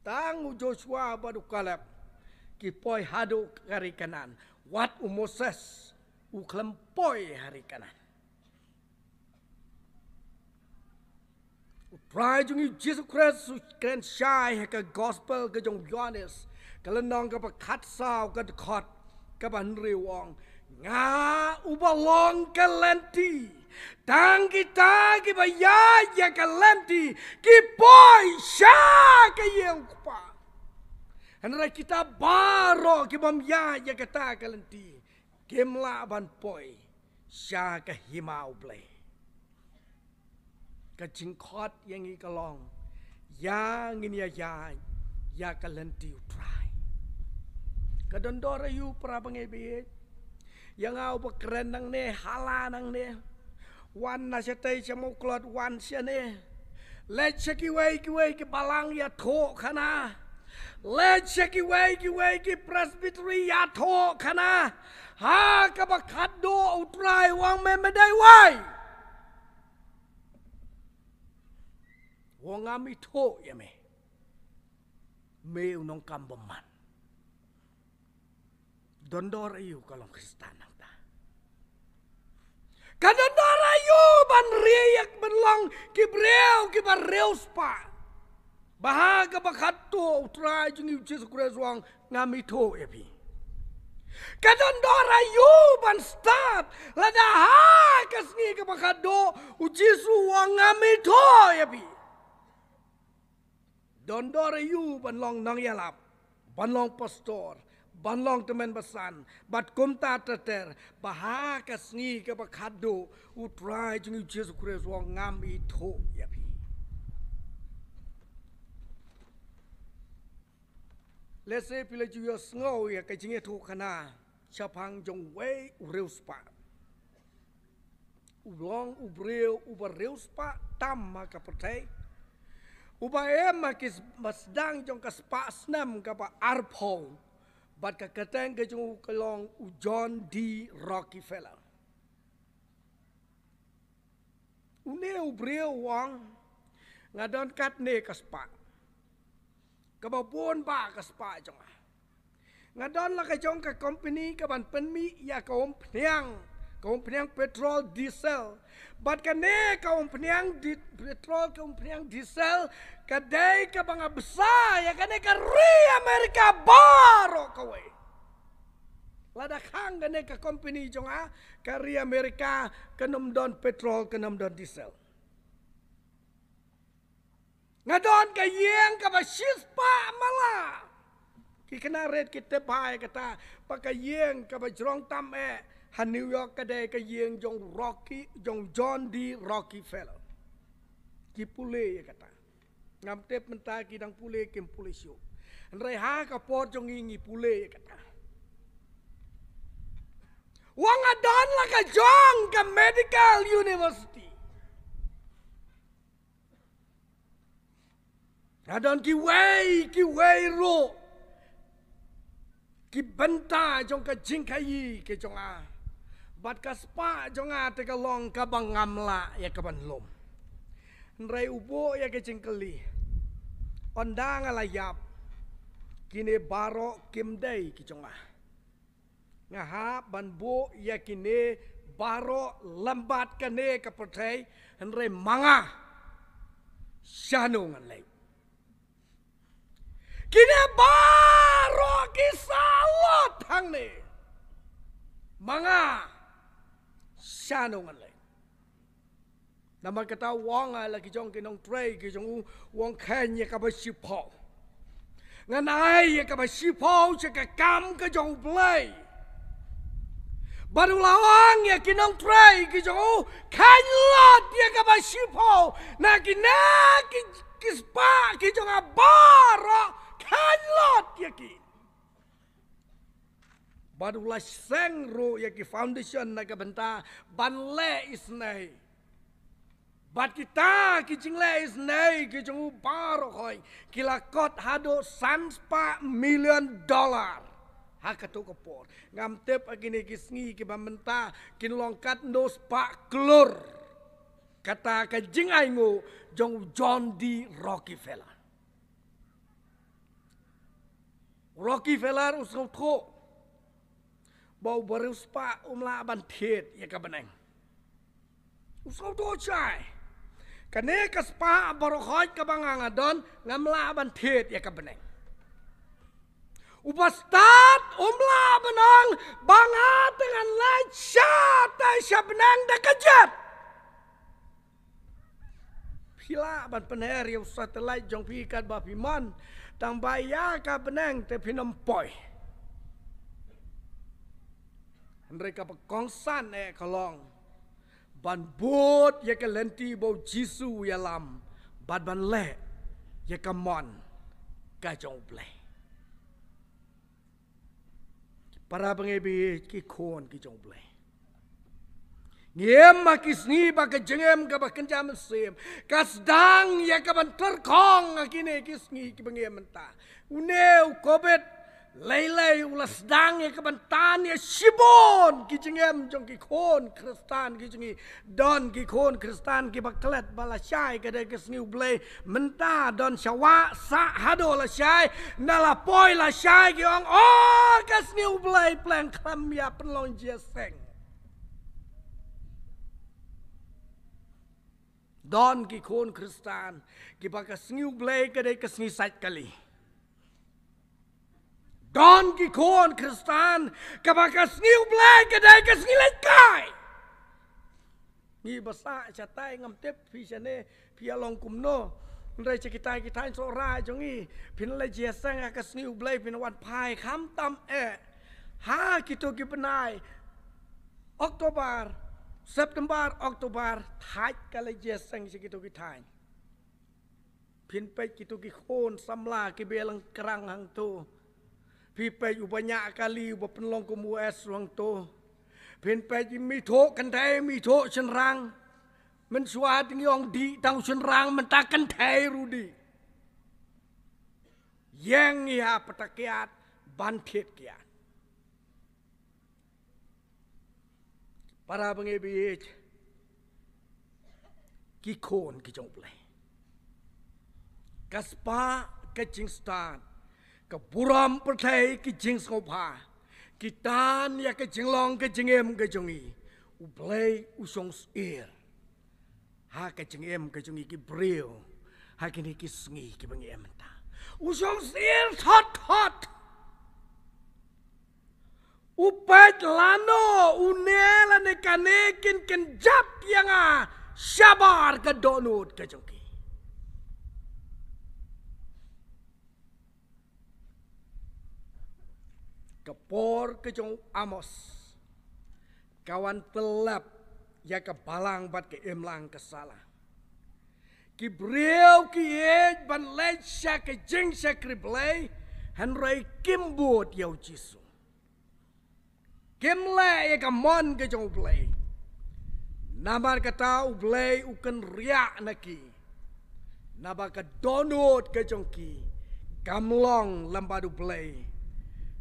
Tang u Joshua bad u Kaleb ki poi haduh ka ri Kanaan. Wat u Moses u khlem poi ha ri Kanaan. U Trai jong ngi Jisu Khrist u kren shai ha ka gospel ka jong u Ïohannes, ka lynnong kaba khatsaw, ka dkhot kaba hynriew, u ong, nga uba long ka lynti. Tang kita kiba ïaid ïa ka lynti ki poi sha ka ïing u Kpa. Hynrei kita baroh kibym ïaid ïa kata ka lynti kim lah ban poi sha ka hima U Blei. Ka jingkhot ïa ngi ka long, ïa ngin ïa ïaid ïa ka lynti U Trai. Ka don dor aïu para bangeit baieit? Ïa nga uba kren nangne, hala nangne, wan na shatei sha Mawklod, wan shane. Leit sha kiwei kiwei ki balang ïathuhkhana. Leit sha kiwei kiwei ki presbytery ïathuhkhana. Ha kaba khatduh U Trai u ong, me me dei uei? U ong, ngam ithuh ïa me, me u nongkam bymman. Don dor aïu ka long Khristan nangta? Ka don dor aïu ban ri ïa, ban long ki briew kiba riewspah? Ba ha kaba khatduh U Trai jong ngi U Jisu Khrist u ong, ngam ithuh ïa phi. Ka don dor aïu ban stad lada ha ka sngi kaba khatduh U Jisu u ong, ngam ithuh ïa phi? Don dor aïu ban long nongïalap, ban long pastor, ban long tymmen basan, bad kumta ter ter, ba ha ka sngi kaba khatduh U Trai jong ngi U Jisu Khrist u ong, ngam ithuh ïa phi? Lehse phi la ju ïohsngew ïa ka jingïathuhkhana shaphang jong uwei u riewspah. U long u briew uba riewspah tam ha ka pyrthei, uba em ha ki s-, ba sdang jong ka spah snem kaba arphew, bad ka kyrteng ka jong u ka long u John D Rockefeller. Une u briew u ong, nga don katne ka spah, kaba bun bha ka spah jong nga. Nga don la ka jong ka company kaban pynmih ïa ka umphniang, ka umphniang petrol diesel. Bad kane ka umphniang di-, petrol, ka umphniang diesel, ka dei kaba nga bsa ïa kane ka ri Amerika baroh kawei. Lada khang kane ka company jong nga, ka ri Amerika kan ym don petrol, kan ym don diesel. Nga don ka ïing kaba shispah mala. Ki khynnah rit ki tip bha ïa kata, ba ka ïing kaba jrong tam eh ha New York ka dei ka ïing jong Rocky, jong John D Rockefeller. Ki pule ïa kata. Ngam tip mynta ki dang pule kim pule shuh. Hynrei ha ka por jong ngi ngi pule ïa kata. Wa nga don la ka jong ka medical university. Nga don kiwei kiwei ruh ki bynta jong ka jingkhaïi ka jong nga. Bad ka spah jong nga te ka long kaba ngam lah ïa kaban lum. Hynrei u buh ïa ka jingkylli. Ynda nga la ïap, kine baroh kim dei ki jong nga. Nga hap ban buh ïa kine baroh lem bad kane ka pyrthei, hynrei ma nga shano ngan leit. Kine baroh ki salot hangne, ma nga shano ngan leit. Namar kata u ong ïa la ki jong ki nongtrei ki jong u, u ong, kheiñ ïa kaba shiphew. Ngan ai ïa kaba shiphew sha ka kam ka jong U Blei. Bad u la ong ïa ki nongtrei ki jong u, kheiñ lut ïa kaba shiphew na kine ki, ki spah ki jong nga baroh, kheiñ lut ïa ki. Bad u la seng ruh ïa ki foundation na ka bynta ban leh isynei. Bad kita ki jingleh isynei ki jong u baroh hoi ki la kot haduh san spah million dollar ha kato ka por. Ngam tip ha kine ki sngi kiba mynta kin long katno spah klur. Kata ka jingainguh jong u John D Rockefeller. Rockefeller u sngewthuh ba u bariewspah um lah ban thied ïa ka bneng. U sngewthuh shai. Kane ka spah baroh hoi kaba nga nga don, ngam lah ban thied ïa ka bneng. U bastad um lah ban ong ba nga te ngan leit sha te sha bneng da ka jet. Phi lah ban pynher ïa u satellite jong phi katba phi mon, tang ba ïa ka bneng te phin ym poi. Hynrei kaba kongsan eh ka long ban bud ïa ka lynti ba u Jisu u ïalam bad ban leh ïa ka mon ka jong U Blei. Para bangeit ba ïeit, ki khun ki jong U Blei, ngi im ha ki sngi ba ka jingim kaba kynja mynsiem ka sdang ïa kaban tyrkhong ha kine ki sngi kiba ngi im mynta. Une u Covid lei lei u la sdang ïa kaban tan ïa shibun ki jingim jong ki khun Khristan ki jong ngi. Don ki khun Khristan kiba klet ba lashai ka dei ka sngi U Blei. Mynta don sha wah sah haduh lashai, na la poi lashai ki ong, oh, ka sngi U Blei pleng khlem ïa pynlong jingïaseng. Don ki khun Khristan kiba ka sngi U Blei ka dei ka sngi sait kali. Don ki khun Khristan kaba ka sngi U Blei ka dei ka sngi leit kai. Ngi ba sah shatai, ngam tip phi shane phi ïa long kumno. Hynrei sha kitai kitai Sohra jong ngi phin leit jingïaseng ha ka sngi U Blei, phin wan phai khamtam eh ha kito ki bnai October, September, October, thait ka leit jingïaseng sha kito ki thaiñ. Phin peit kito ki khun samla kiba ïalang krang hangto. Phi peit uba ñiah kali uba pynlong kum u S hangto. Phin peit i mih thuh kynthei, mih thuh shynrang. Mynshuwa te ngi ong dih tang u shynrang, mynta kynthei ruh dih. Ïeng ïa pyrta kiad ban thied kiad. Para bangeit ba ïeit, ki khun ki jong U Blei, ka spah ka jingstad, ka burom pyrthei ki jingsngewbha, ki tan ïa ka jinglong ka jingim ka jong ngi. U Blei u shong syier ha ka jingim ka jong ngi ki briew ha kine ki sngi kiba ngi im mynta. U shong syier thot thot. U peit lano une lane kane kin kynjat ïa nga shabar ka dohnud ka jong ki. Ka por ka jong u Amos ka wan tyllep ïa ka balang bad ka imlang ka sala. Ki briew ki ïeit ban leit sha ka jingshakri Blei, hynrei kim bud ïa u Jisu. Kim leh ïa ka mon ka jong u Blei. Namar kata u Blei u kynriah na ki. Naba ka dohnud ka jong ki kam long lem bad u Blei,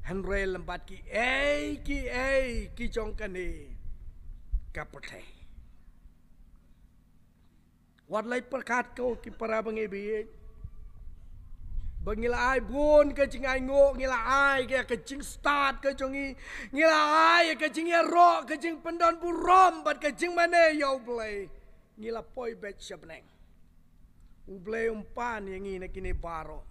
hynrei lem bad kiei kiei ki jong kane ka pyrthei. Wat leit pyrkhat ko ki para bangeit baieit, ba ngi la ai bun ka jingainguh, ngi la ai ka, ka jingstad ka jong ngi, ngi la ai ka jingïaroh, ka jingpyndonburom bad ka jingmane ïa u Blei. Ngi la poi beit sha bneng. U Blei um pan ïa ngi na kine baroh.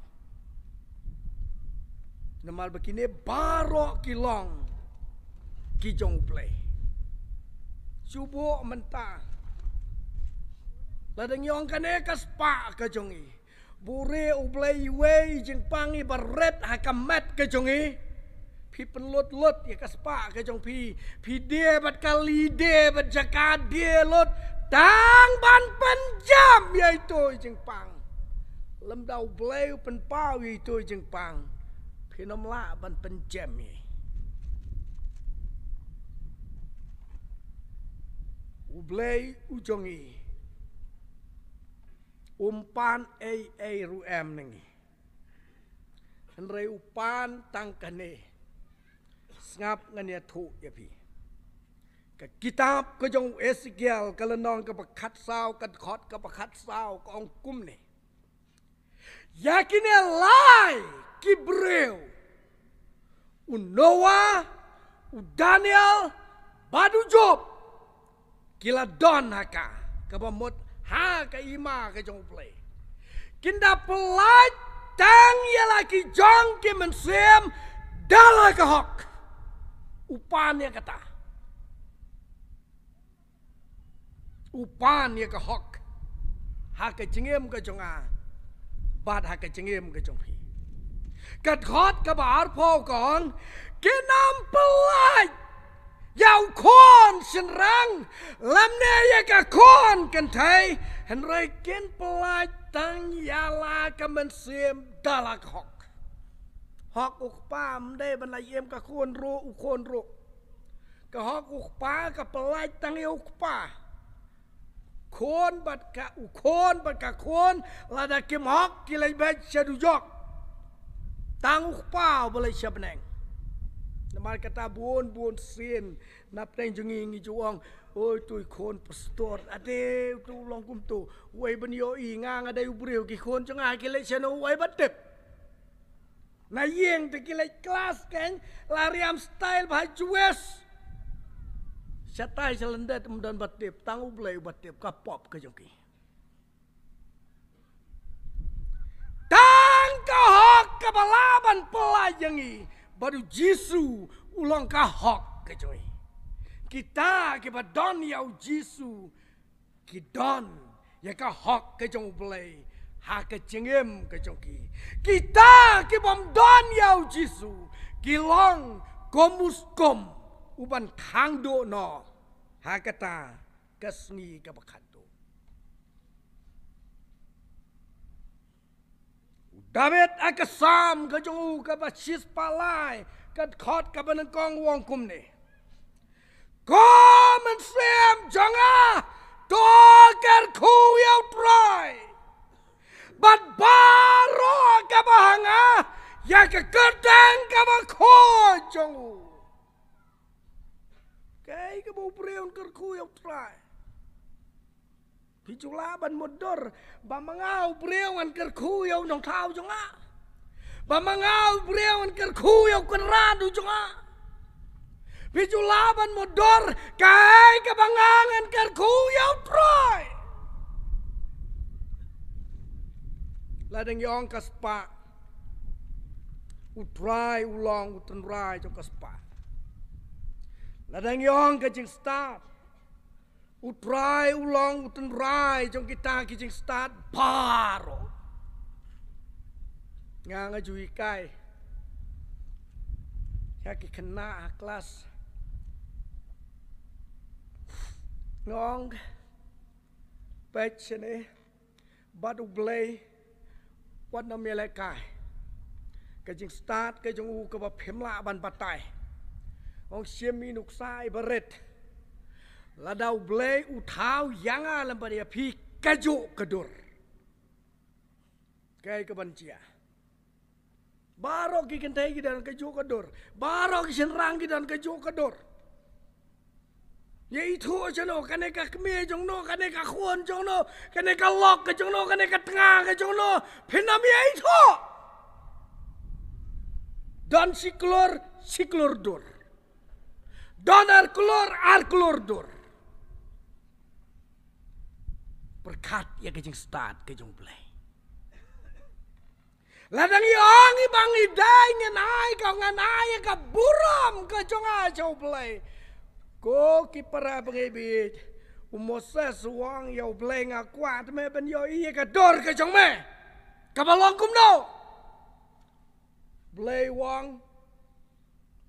Namar ba kine baroh ki long ki jong u Blei. Shu buh mynta. Lada ngi ong kane ka spah ka jong ngi, buhrieh u Blei iwei i jingpang iba rit ha ka met ka jong ngi. Phi pynlut lut ïa ka spah ka jong phi. Phi die bad ka lide bad jaka die lut tang ban pynjem ïa ito i jingpang. Lymda u Blei u pynpaw ïa ito i jingpang, phin ym lah ban pynjem ïa. U Blei u jong ngi um pan ei ei ruh em na ngi. Hynrei u pan tang kane. Sngap, ngan ïathuh ïa phi. Ka kitab ka jong u Esekiel ka lynnong kaba khatsaw, ka dkhot kaba khatsaw ka ong kumne. Ïa kine lai ki briew, u Noah, u Daniel bad u Job, ki la don ha ka, kaba mut ha ka hima ka jong u Blei. Kin da pyllait tang ïa la ki jong ki mynsiem da la ka hok. U pan ïa kata. U pan ïa ka hok ha ka jingim ka jong nga bad ha ka jingim ka jong phi. Ka dkhot kaba arphew ka ong, kin ym pyllait ïa u khun shynrang lymne ïa ka khun kynthei, hynrei kin pyllait tang ïa la ka mynsiem da la ka hok. Hok u kpa, ym dei ban lait im ka khun ruh, u khun ruh. Ka hok u kpa ka pyllait tang ïa u kpa. Khun bad ka, u khun bad ka khun, lada kim hok ki leit beit sha dujok. Tang u kpa uba leit sha bneng. Namar kata bun bun sien na pdeng jong ngi ngi ju ong, oi, tu i khun pastor, ade, tu long kumtu. Wei ban ïohi nga, nga dei u briew, ki khun jong nga ki leit shano, wei ban tip. Na ïing te ki leit klas, ken la riam style ba ha Jewish. Shatai sha lyndet ym don ba tip, tang u Blei uba tip ka pop ka jong ki. Tang ka hok kaba lah ban pyllait ïa ngi bad u Jisu, u long ka hok ka jong ngi. Kita kiba don ïa u Jisu ki don ïa ka hok ka jong u Blei ha ka jingim ka jong ki. Kita kibym don ïa u Jisu ki long kum u skum uban khang duh noh ha kata ka sngi kaba khatduh. U David ha ka Salm ka jong u kaba shispah lai, ka dkhot kaba nyngkong u ong kumne. Ko mynsiem jong nga, to kyrkhu ïa u Trai. Bad baroh kaba ha nga, ïa ka kyrteng kaba khuid jong u. Kaei kaba u briew un kyrkhu ïa u Trai? Phi ju lah ban mutdur ba ma nga u briew ngan kyrkhu ïa u nongthaw jong nga. Ba ma nga u briew ngan kyrkhu ïa u kynrad u jong nga. Phi ju lah ban mutdur kaei kaba nga ngan kyrkhu ïa u Trai. Lada ngi ong ka spah, u Trai u long u tynrai jong ka spah. Lada ngi ong ka jingstad, u Trai u long u tynrai jong kita ki jingstad baroh. Nga nga ju hikai. Ïa ki khynnah ha klas. Nga ong, peit shane, bad U Blei wat nym ïalehkai. Ka jingstad ka jong u kaba phim lah ban batai. Ong shim ïa i nuksa iba rit. Lada U Blei u thaw ïa nga lem bad ïa phi kajuh ka dur. Kaei kaban jia? Baroh ki kynthei ki don kajuh ka dur. Baroh ki shynrang ki don kajuh ka dur. Ïa ithuh jong no, kane ka kmie jong no, kane ka khun jong no, kane ka lok ka jong no, kane ka tnga ka jong no. Phin ym ïa ithuh. Don shi klur, shi klur dur. Don ar klur, ar klur dur. Pyrkhat ïa ka jingstad ka jong U Blei. Lada ngi ong ïa ba ngi dei ngan ai ka, ngan ai ïa ka burom ka jong nga sha U Blei. Ko ki para bangeit, u Moses u ong ïa U Blei, nga kwah te me ban ïohi ïa ka dur ka jong me kaba long kumno. Blei u ong,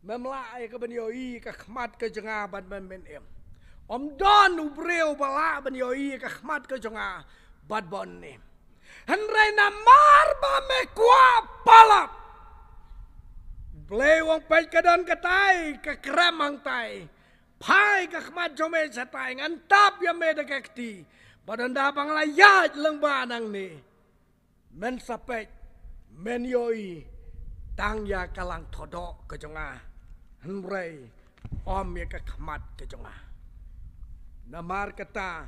mem lah ïa ka ban ïohi ka khmat ka jong nga bad mem im. Ym don u briew ba lah ban ïohi ka khmat ka jong nga bad ban im. Hynrei namar ba me kwah palat, Blei u ong, peit ka don katai ka krem hangtai. Phai ka khmat jong me shatai, ngan tap ïa me da ka kti. Bad ynda ba nga la ïaid lyngba nangne, men sa peit, men ïohi tang ïa ka langthodoh ka jong nga, hynrei ym ïa ka khmat ka jong nga. Namar kata,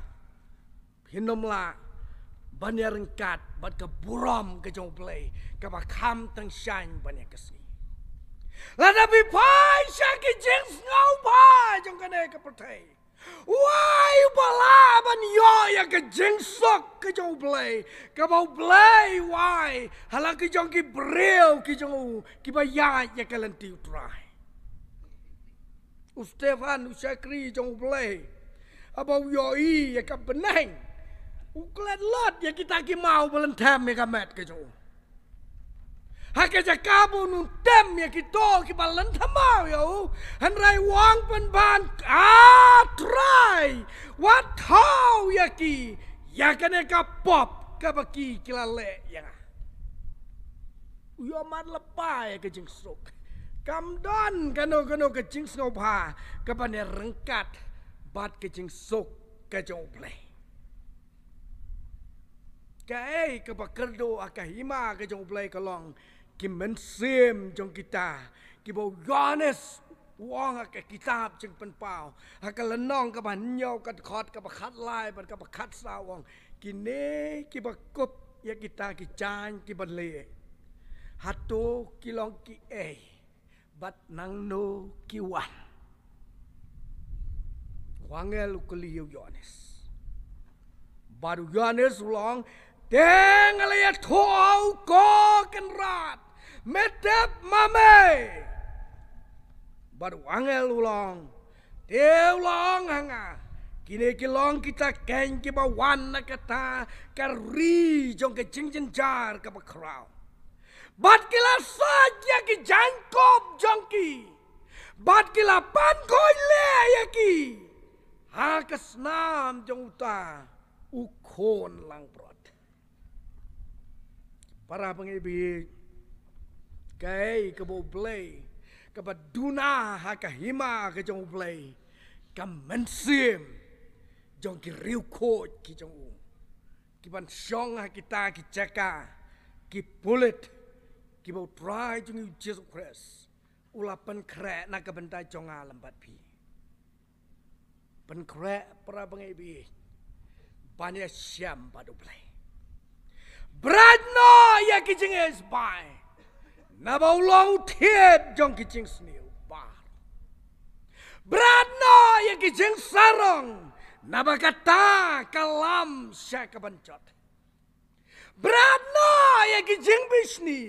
phin ym lah ban ïa ryngkat bad ka burom ka jong U Blei kaba kham tyngshaiñ ban ïa ka sngi. Lada phi phai sha ki jingsngewbha jong kane ka pyrthei, wei uba lah ban ïoh ïa ka jingsuk ka jong U Blei, kaba U Blei u ai ha la ki jong ki briew ki jong u kiba ïaid ïa ka lynti U Trai. U Stephan u shakri jong U Blei, haba u ïohi ïa ka bneng, u klet lut ïa kita ki maw ba lynthem ïa ka met ka jong u. Ha ka jaka ba un tem ïa kito kiba lynthem maw ïa u, hynrei u ong pynban, A Trai, wat thaw ïa ki ïa kane ka pop kaba ki ki la leh ïa nga. U ïohmad lypa ïa ka jingsuk. Kam don kano kano ka jingsngewbha kaban ïa ryngkat bad ka jingsuk ka jong U Blei. Kaei kaba kyrduh ha ka hima ka jong U Blei ka long ki mynsiem jong kita kiba u Ïoannis u ong ha ka kitab Jingpynpaw, ha ka lynnong kaba hynñiew, ka dkhot kaba khatlai bad kaba khatsaw, u ong, kine kiba kup ïa kita ki jaiñ kiba lieh, hato ki long kiei bad nangno ki wan? U angel u kylli ïa u Ïoannis. Bad u Ïoannis u long, te nga la ïathuh ïa u, ko Kynrad, me tip ma me? Bad u angel u long, te u long ha nga, kine ki long kita keiñ kiba wan na kata ka ri jong ka jingjynjar kaba khraw. Bad ki la sait ïa ki jaiñkup jong ki, bad ki la pynkhuid leh ïa ki ha ka snam jong uta u Khun langbrot. Para bangeit, kaei kaba U Blei, kaba duna ha ka hima ka jong U Blei, ka mynsiem jong ki riewkhuid ki jong u, kiban shong ha kita ki jaka ki pulit kiba U Trai jong ngi U Jisu Khrist u la pynkhreh na ka bynta jong nga lem bad phi. Pynkhreh, para bangeit, ban ïashem bad U Blei. Bret noh ïa ki jingisynei, naba u long u thied jong ki jingsniew baroh. Bret noh ïa ki jingsarong, naba kata ka lam sha ka ban jot. Bret noh ïa ki jingbishni,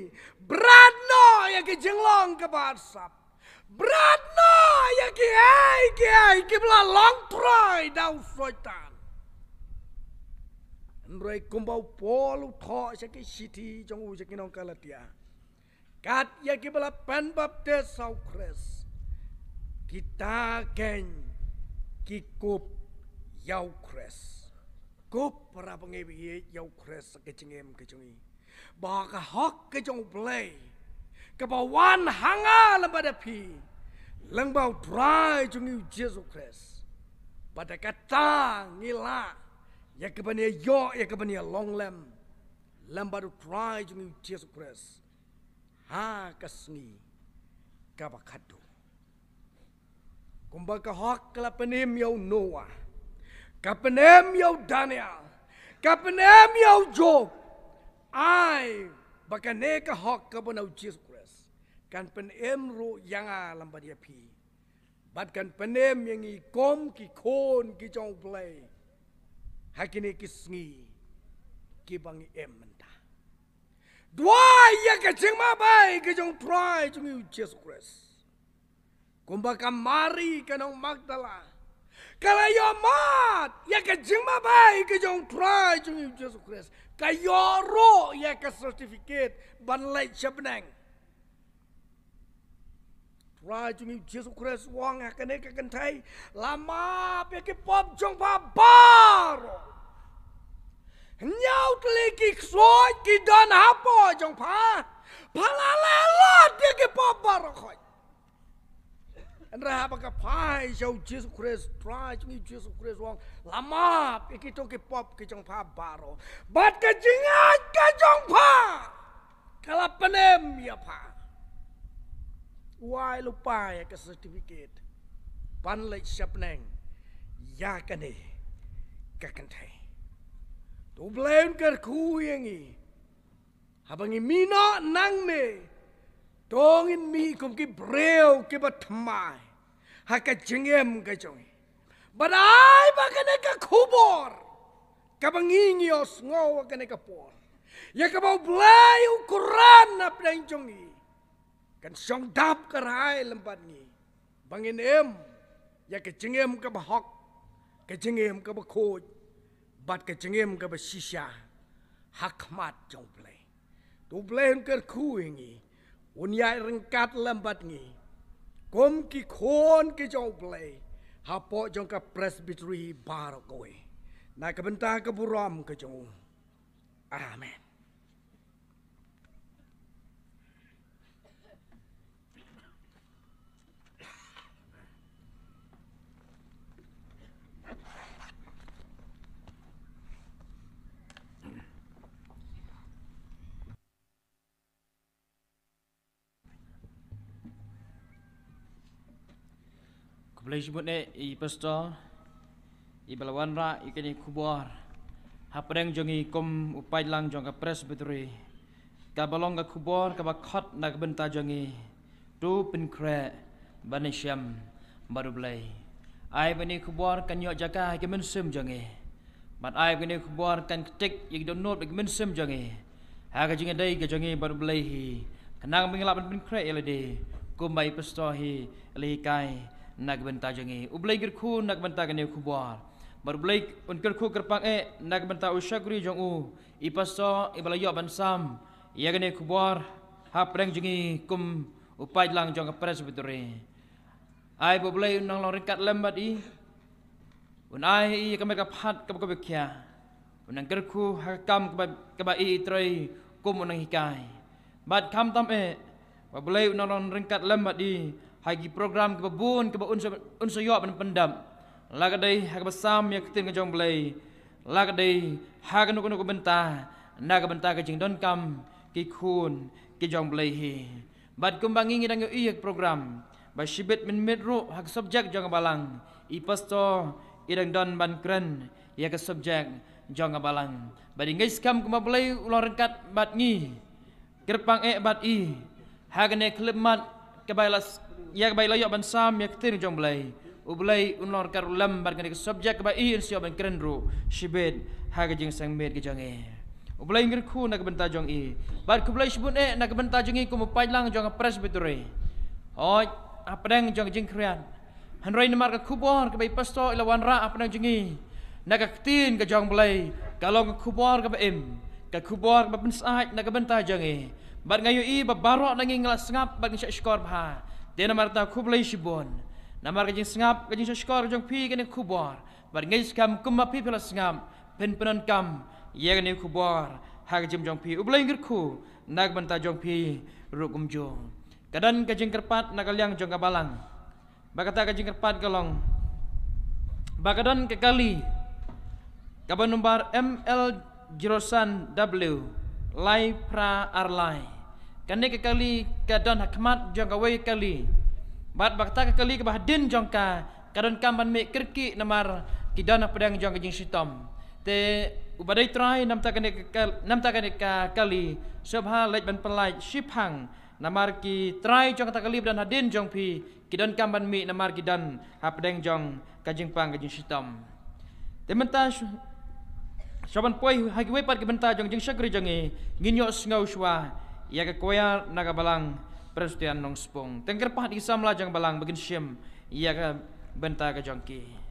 bret noh ïa ki jinglong kaba arsap, bret noh ïa kiei kiei kiba la long trai da u Soitan. Hynrei kumba u Paul u thoh sha ki shithi jong u sha ki nong Galatia, Kat ïa kiba la pynbaptis ha u Khrist, kita kein ki kup ïa u Khrist. Kup para bangeit ïa u Khrist ha ka jingim ka jong ngi. Ba ka hok ka jong U Blei kaba wan ha nga lem bad ha phi lyngba U Trai jong ngi U Jisu Khrist. Bad da kata ngi lah ïa kaban ïa ïoh ïa kaban ïa long lem lem bad U Trai jong ngi U Jisu Khrist ha ka sngi kaba khadduh. Kumba ka hok ka la pynim ïa u Noah, ka pynim ïa u Daniel, ka pynim ïa u Job. Ai ba kane ka hok kaba na U Jisu Khrist kan pynim ruh ïa nga lem bad ïa phi. Bad kan pynim ïa ngi kum ki khun ki jong U Blei ha kine ki sngi kiba ngi im mynta. Duwai ïa ka jingmabei ka jong U Trai jong ngi U Jisu Khrist. Kumba ka Mari ka nong Magdala ka la ïohmad ïa ka jingmabei ka jong U Trai jong ngi U Jisu Khrist, ka ïoh ruh ïa ka certificate ban leit sha bneng. Trai jong ngi U Jisu Khrist u ong ha kane ka kynthei, la map ïa ki pop jong pha baroh. Hynñiew tylli ki ksuid ki don hapoh jong pha, pha la leh lut ïa ki pop baroh khoit. Hynrei haba ka phai sha U Jisu Khrist, Trai jong ngi U Jisu Khrist u ong, la map ïa kito ki pop ki jong pha baroh. Bad ka jingngeit ka jong pha ka la pynim ïa pha. U ai lypa ïa ka certificate ban leit sha bneng ïa kane ka kynthei. To U Blei un kyrkhu ïa ngi. Haba ngi mih noh nangne, to ngin mih kum ki briew kiba thymmai ha ka jingim ka jong ngi. Bad ai ba kane ka khubor kaba ngi ngi ïohsngew ha kane ka por, ïa kaba U Blei u kren hapdeng jong ngi, kan shong dap kyrhai lem bad ngi, ba ngin im ïa ka jingim kaba hok, ka jingim kaba khuid, bad ka jingim kaba shisha ha khmat jong U Blei. To U Blei un kyrkhu ïa ngi, un ïaid ryngkat lem bad ngi kum ki khun ki jong U Blei hapoh jong ka Presbytery baroh kawei, na ka bynta ka burom ka jong u. Amen. Khublei shibun eh i pastor iba la wanrah ïa kane ka khubor hapdeng jong ngi kum u paidlang jong ka Presbytery. Kaba long ka khubor kaba khot na ka bynta jong ngi, to pynkhreh ban ïashem bad U Blei. Ai ba kane ka khubor kan ïoh jaka ha ka mynsiem jong ngi. Bad ai ba kane ka khubor kan ktik ïa ki dohnud bad ki mynsiem jong ngi ha ka jingïadei ka jong ngi bad U Blei hi, khnang ba ngin lah ban pynkhreh ïa lade kumba i pastor hi i la hikai na ka bynta jong ngi. U Blei un kyrkhu na ka bynta kane ka khubor. Bad U Blei un kyrkhu kyrpang eh na ka bynta u shakri jong u, i pastor iba la ïoh ban sam ïa kane ka khubor hapdeng jong ngi kum u paidlang jong ka Presbytery. Ai ba U Blei un nang long ryngkat lem bad i. Un ai ïa ka met ka phad kaba khuid bha. Un nang kyrkhu ha ka kam kaba, kaba i i trei kum u nonghikai. Bad khamtam eh ba U Blei un nang long ryngkat lem bad i ha ki program kiba bun kiba un sa, un sa ïoh ban pyndep. La ka dei ha kaba sam ïa ka ktien ka jong U Blei, la ka dei ha kano kano ka bynta na ka bynta ka jingdonkam ki khun ki jong U Blei hi. Bad kumba ngi ngi dang ïohi ïa ka program, ba shibit mynmiet ruh ha ka subject jong ka balang, i pastor i dang don ban kren ïa ka subject jong ka balang. Bad i ngeit skhem kumba U Blei u long ryngkat bad ngi, kyrpang eh bad i ha kane ka khyllipmat kaba i la s-, ïa kaba i la ïoh ban sam ïa ka ktien jong U Blei. U Blei un long ryngkat ruh lem bad kane ka subject kaba i un sa ïoh ban kren ruh shibit ha ka jingsngewbha ka jong i. U Blei un kyrkhu na ka bynta jong i. Bad khublei shibun eh na ka bynta jong i kum u paidlang jong ka Presbytery. Hooid, hapdeng jong ka jingkhriat. Hynrei namar ka khubor kaba i pastor i la wanrah hapdeng jong i na ka ktien ka jong U Blei, ka long ka khubor kaba im, ka khubor ba pynsyaid na ka bynta jong ngi. Bad nga ïohi ba baroh na ngi ngi la sngap bad ngi shah shkor bha. Te namar kata khublei shibun. Namar ka jingsngap, ka jingshah shkor jong phi kane ka khubor. Bad ngi skhem kumba phi phi la sngap, phin pyndonkam ïa kane ka khubor ha ka jingim jong phi. U Blei un kyrkhu na ka bynta jong phi ruh kumjuh. Ka don ka jingkyrpad na ka liang jong ka balang. Ba kata ka jingkyrpad ka long ba ka don ka kali kaba number M L zero san W lai phra ar lai. Kane ka kali ka don ha khmat jong kawei ka kali. Bad ba kata ka kali kaba hadien jong ka, ka donkam ban mih kyrkieh namar ki don hapdeng jong ka jingshitom. Te uba dei trai na bynta kane ka kal-, na bynta kane ka kali, sngewbha leit ban pyllait shiphang. Namar ki trai jong kata ka kali ba don hadien jong phi, ki donkam ban mih namar ki don hapdeng jong ka jingpang ka jingshitom. Te mynta shu-, shuwa ban poi ha kiwei pat ki bynta jong jingshakri jong ngi, ngin ïohsngew shuwa ïa ka choir na ka balang Presbyterian Nongspung. Te nga kyrpad ïa ki samla jong ka balang ba kin shim ïa ka bynta ka jong ki.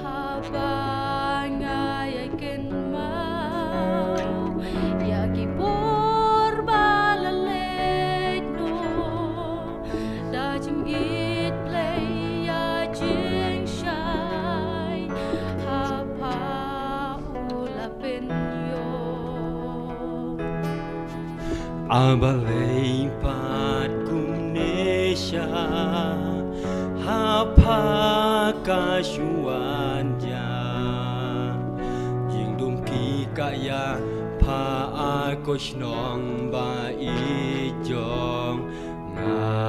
Haba nga ïai kynmaw ïa ki por ba la leit noh, da jingïeit Blei ïa jingshai ha pha u la pynïoh. A balei pat kumne sha ha pha ka shuwa ïa jingdum ki ka ïa pha a ko shnong ba i jong nga.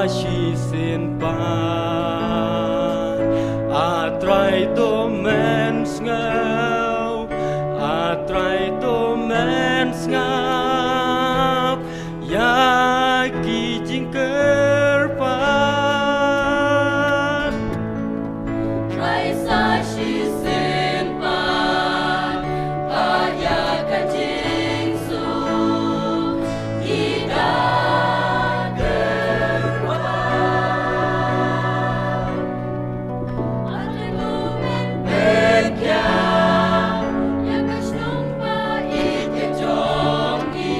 Shisien pat, A Trai to men sngap, A Trai to men sngap, ïa ki jingkyrpad. Trai sa shisien pat, pat ïa ka jingsuk, i da kyrpad. Haleluya, men pynkhia ïa ka shnong ba ïeit ka jong ngi,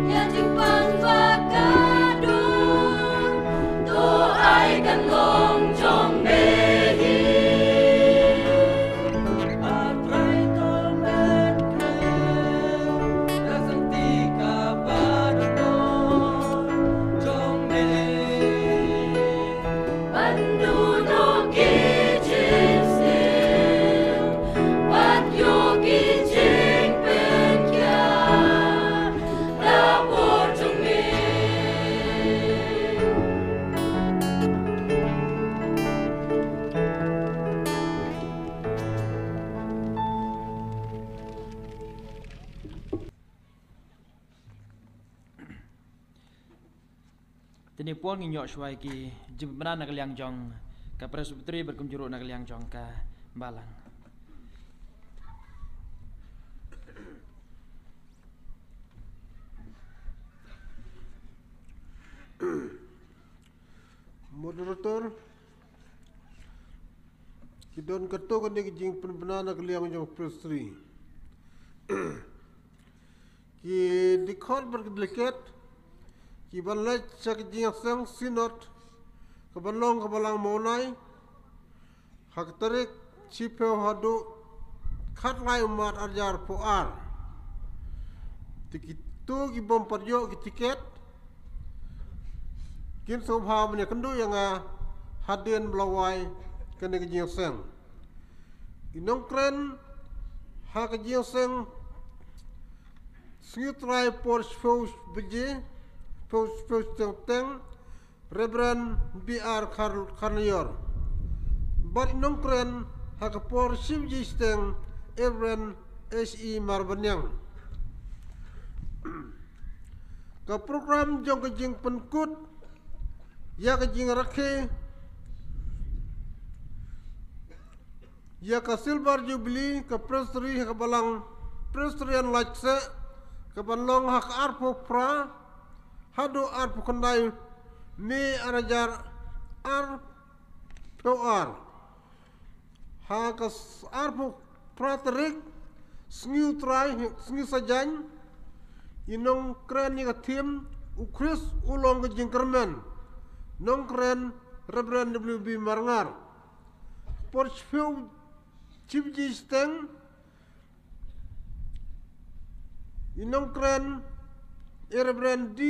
ïa jingpang ba ka don, to ai kan long jong me hi. A Trai to men khlem, da sangti ka ba don jong me. Ban duh noh ki jingsniew, ban ïoh ki jingpynkhia, da bor jong me. Te ngi poi ngi ïoh shuwa ïa ki jingpynbna na ka liang jong ka Presbytery bad kumjuh ruh na ka liang jong ka Balang. Moderator, ki don katto katne ki jingpynbna na ka liang jong Presbytery. Ki dkhot bad ki delegate ki ban leit sha ka jingïaseng Synod ka ban long ka Balang Mawlai ha ka tarik shiphew haduh khatlai u March arhajar arphew ar. Te kito ki bym pat ïoh ki tiket kin sngewbha ban ïakynduh ïa nga hadien ba la wai kane ka jingïaseng. I nongkren ha ka jingïaseng Sngi U Trai por shiphew baje, shiphew, shiphew shiteng teng, Reverend B R Khar-, Kharnaior. Bad i nongkren ha ka por shi baje shiteng, Reverend H E Marbaniang. Ka program jong ka jingpynkut ïa ka jingrakhe ïa ka Silver Jubilee ka Presbytery ha ka Balang Presbyterian Laitkaseh, ka ban long ha ka arphew phra haduh arphew khyndai May arhajar arphew ar. Ha ka s-, arphew phra tarik, Sngi U Trai, Sngi Saitjaiñ, i nongkren ïa ka theme, U Khrist U Long ka Jingkyrmen. Nongkren Reverend W B Marngar. Por shiphew, shi baje shiteng, i nongkren i Reverend D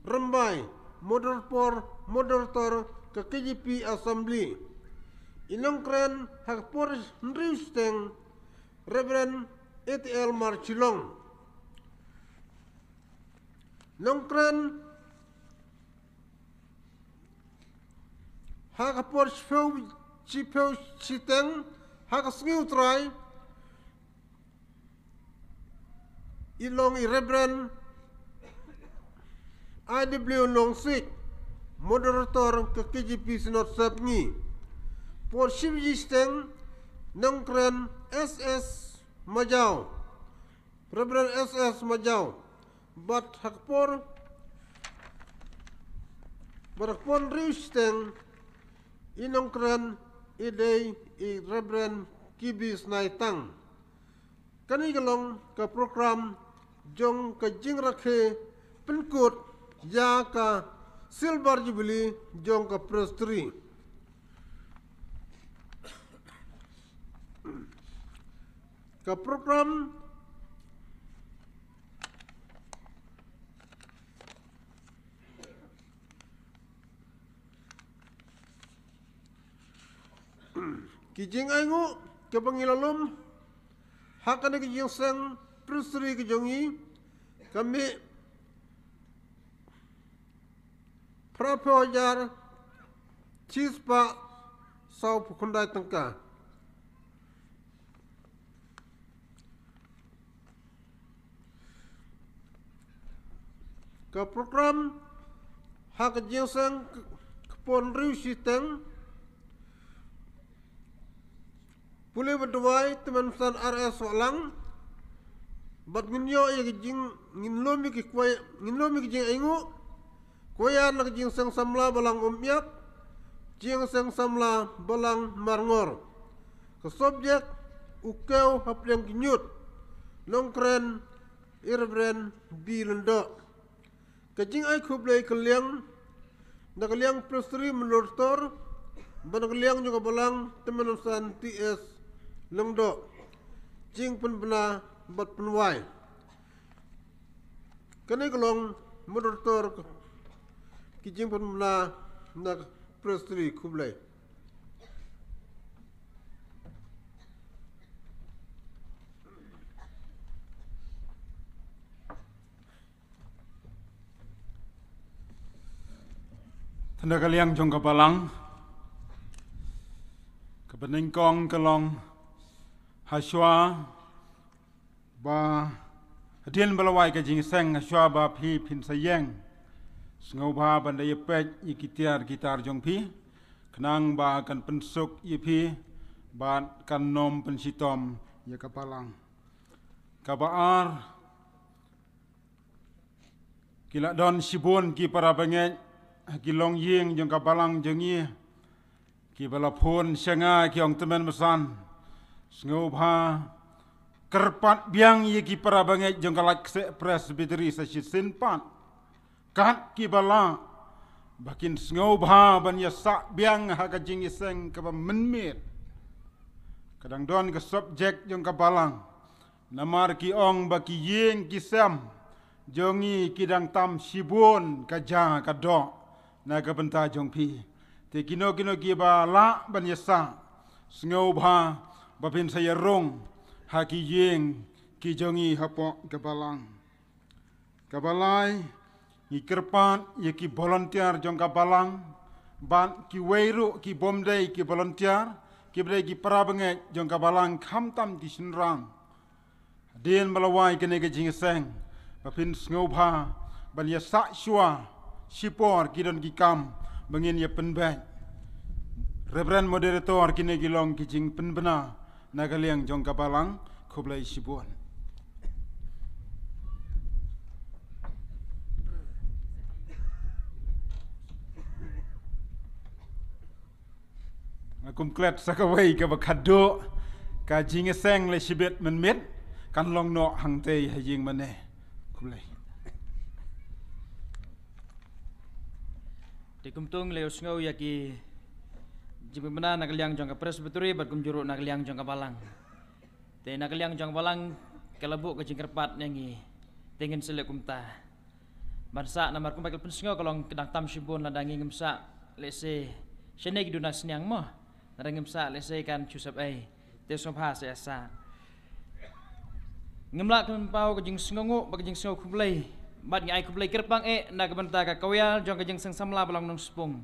Rymbai, moderator, moderator ka K J P Assembly. I nongkren ha ka por hynriew shiteng, Reverend A T L Marchilong. Nongkren ha ka por shiphew, shiphew shiteng, ha ka Sngi U Trai, i long i Reverend I W Nongsiej, moderator ka K J P Synod Sepngi. Por shi baje shiteng, nongkren S S Majaw, Reverend S S Majaw. Bad ha ka por, bad ha ka por hynriew shiteng, i nongkren i dei i Reverend K B Snaitang. Kane ka long ka program jong ka jingrakhe pynkut ïa ka Silver Jubilee jong ka Presbytery. Ka program ki jingainguh kiba ngi la lum ha kane ka jingïaseng Presbytery ka jong ngi, ka mih Phra phew hajar, chispah, saw phew khyndai tyngka. Ka program, ha ka jingseng, kpon riu shiteng, pule ba duwai, temen san R S Walang, bad ngin ïoh ïa ka jing, ngin lum ïa ki kwai, ngin lum ïa ka jing ainguh, kwaya na ka jingseng samla balang Umïap, jingseng samla balang Marngor. Ka subject, u kew hapdeng ki ñiut, longkren, Reverend B Lyngdoh. Ka jingai khublei ka liang, na ka liang Presbytery Moderator, bad na ka liang jong ka balang temen san T S Lyngdoh. Jingpynbna bad pynwai. Kane ka long Moderator ki jingpynbna na ka Presbytery, khublei. Te na ka liang jong ka balang, ka banyngkong ka long, hashwa ba hadien ba la wai ka jingseng, hashwa ba phi phin sa ïeng, sngewbha ban da ïa peit ïa ki tiar ki tar jong phi, khnang ba kan pynsuk ïa phi bad kan nym pynshitom ïa ka balang. Kaba ar, ki la don shibun ki para bangeit ha ki longïing jong ka balang jong ngi, kiba la phone sha nga ki ong, Tymmen Basan, sngewbha kyrpad biang ïa ki para bangeit jong ka Laitkaseh Presbytery sa shisien pat, kat kiba lah, ba kin sngewbha ban ïasah biang ha ka jingïaseng kaba mynmiet. Ka dang don ka subject jong ka balang, namar ki ong ba ki ïing ki sem jong ngi ki dang tam shibun ka ja ka doh na ka bynta jong phi. Te kino kino kiba lah ban ïasah, sngewbha ba phin sa ïarung ha ki ïing ki jong ngi hapoh ka balang. Kaba lai, ngi kyrpad ïa ki volunteer jong ka balang, bad kiwei ruh ki bym dei ki volunteer, kiba dei ki para bangeit jong ka balang, khamtam ki shynrang. Hadien ba la wai kane ka jingïaseng, ba phin sngewbha ban ïasah shuwa, shipor ki don ki kam ba ngin ïa pynbeit. Reverend Moderator, kine ki long ki jingpynbna na ka liang jong ka balang, khublei shibun. Nga kum klet sa kawei kaba khadduh, ka jingïaseng la shibit mynmiet, kan long noh hangtei ha ïing mane. Khublei. Te kumta ngi la ïohsngew ïa ki jingpynbna na ka liang jong ka Presbytery bad kumjuh ruh na ka liang jong ka balang. Te na ka liang jong ka balang ka la buh ka jingkyrpad ïa ngi. Te ngin sa leh kumta. Ban sah namar kumba ki la pynsngew ka long ka dang tam shibun lada ngi ngim sah lehse shane ki duna sniang mo. Lada ngim sah lehse kan shu sep ei. Te sngewbha sa ïa sah. Ngim lah kynpaw ka jingsngewnguh bad ka jingsngew khublei. Bad ngi ai khublei kyrpang eh na ka bynta ka kawei jong ka jingseng samla balang Nongspung,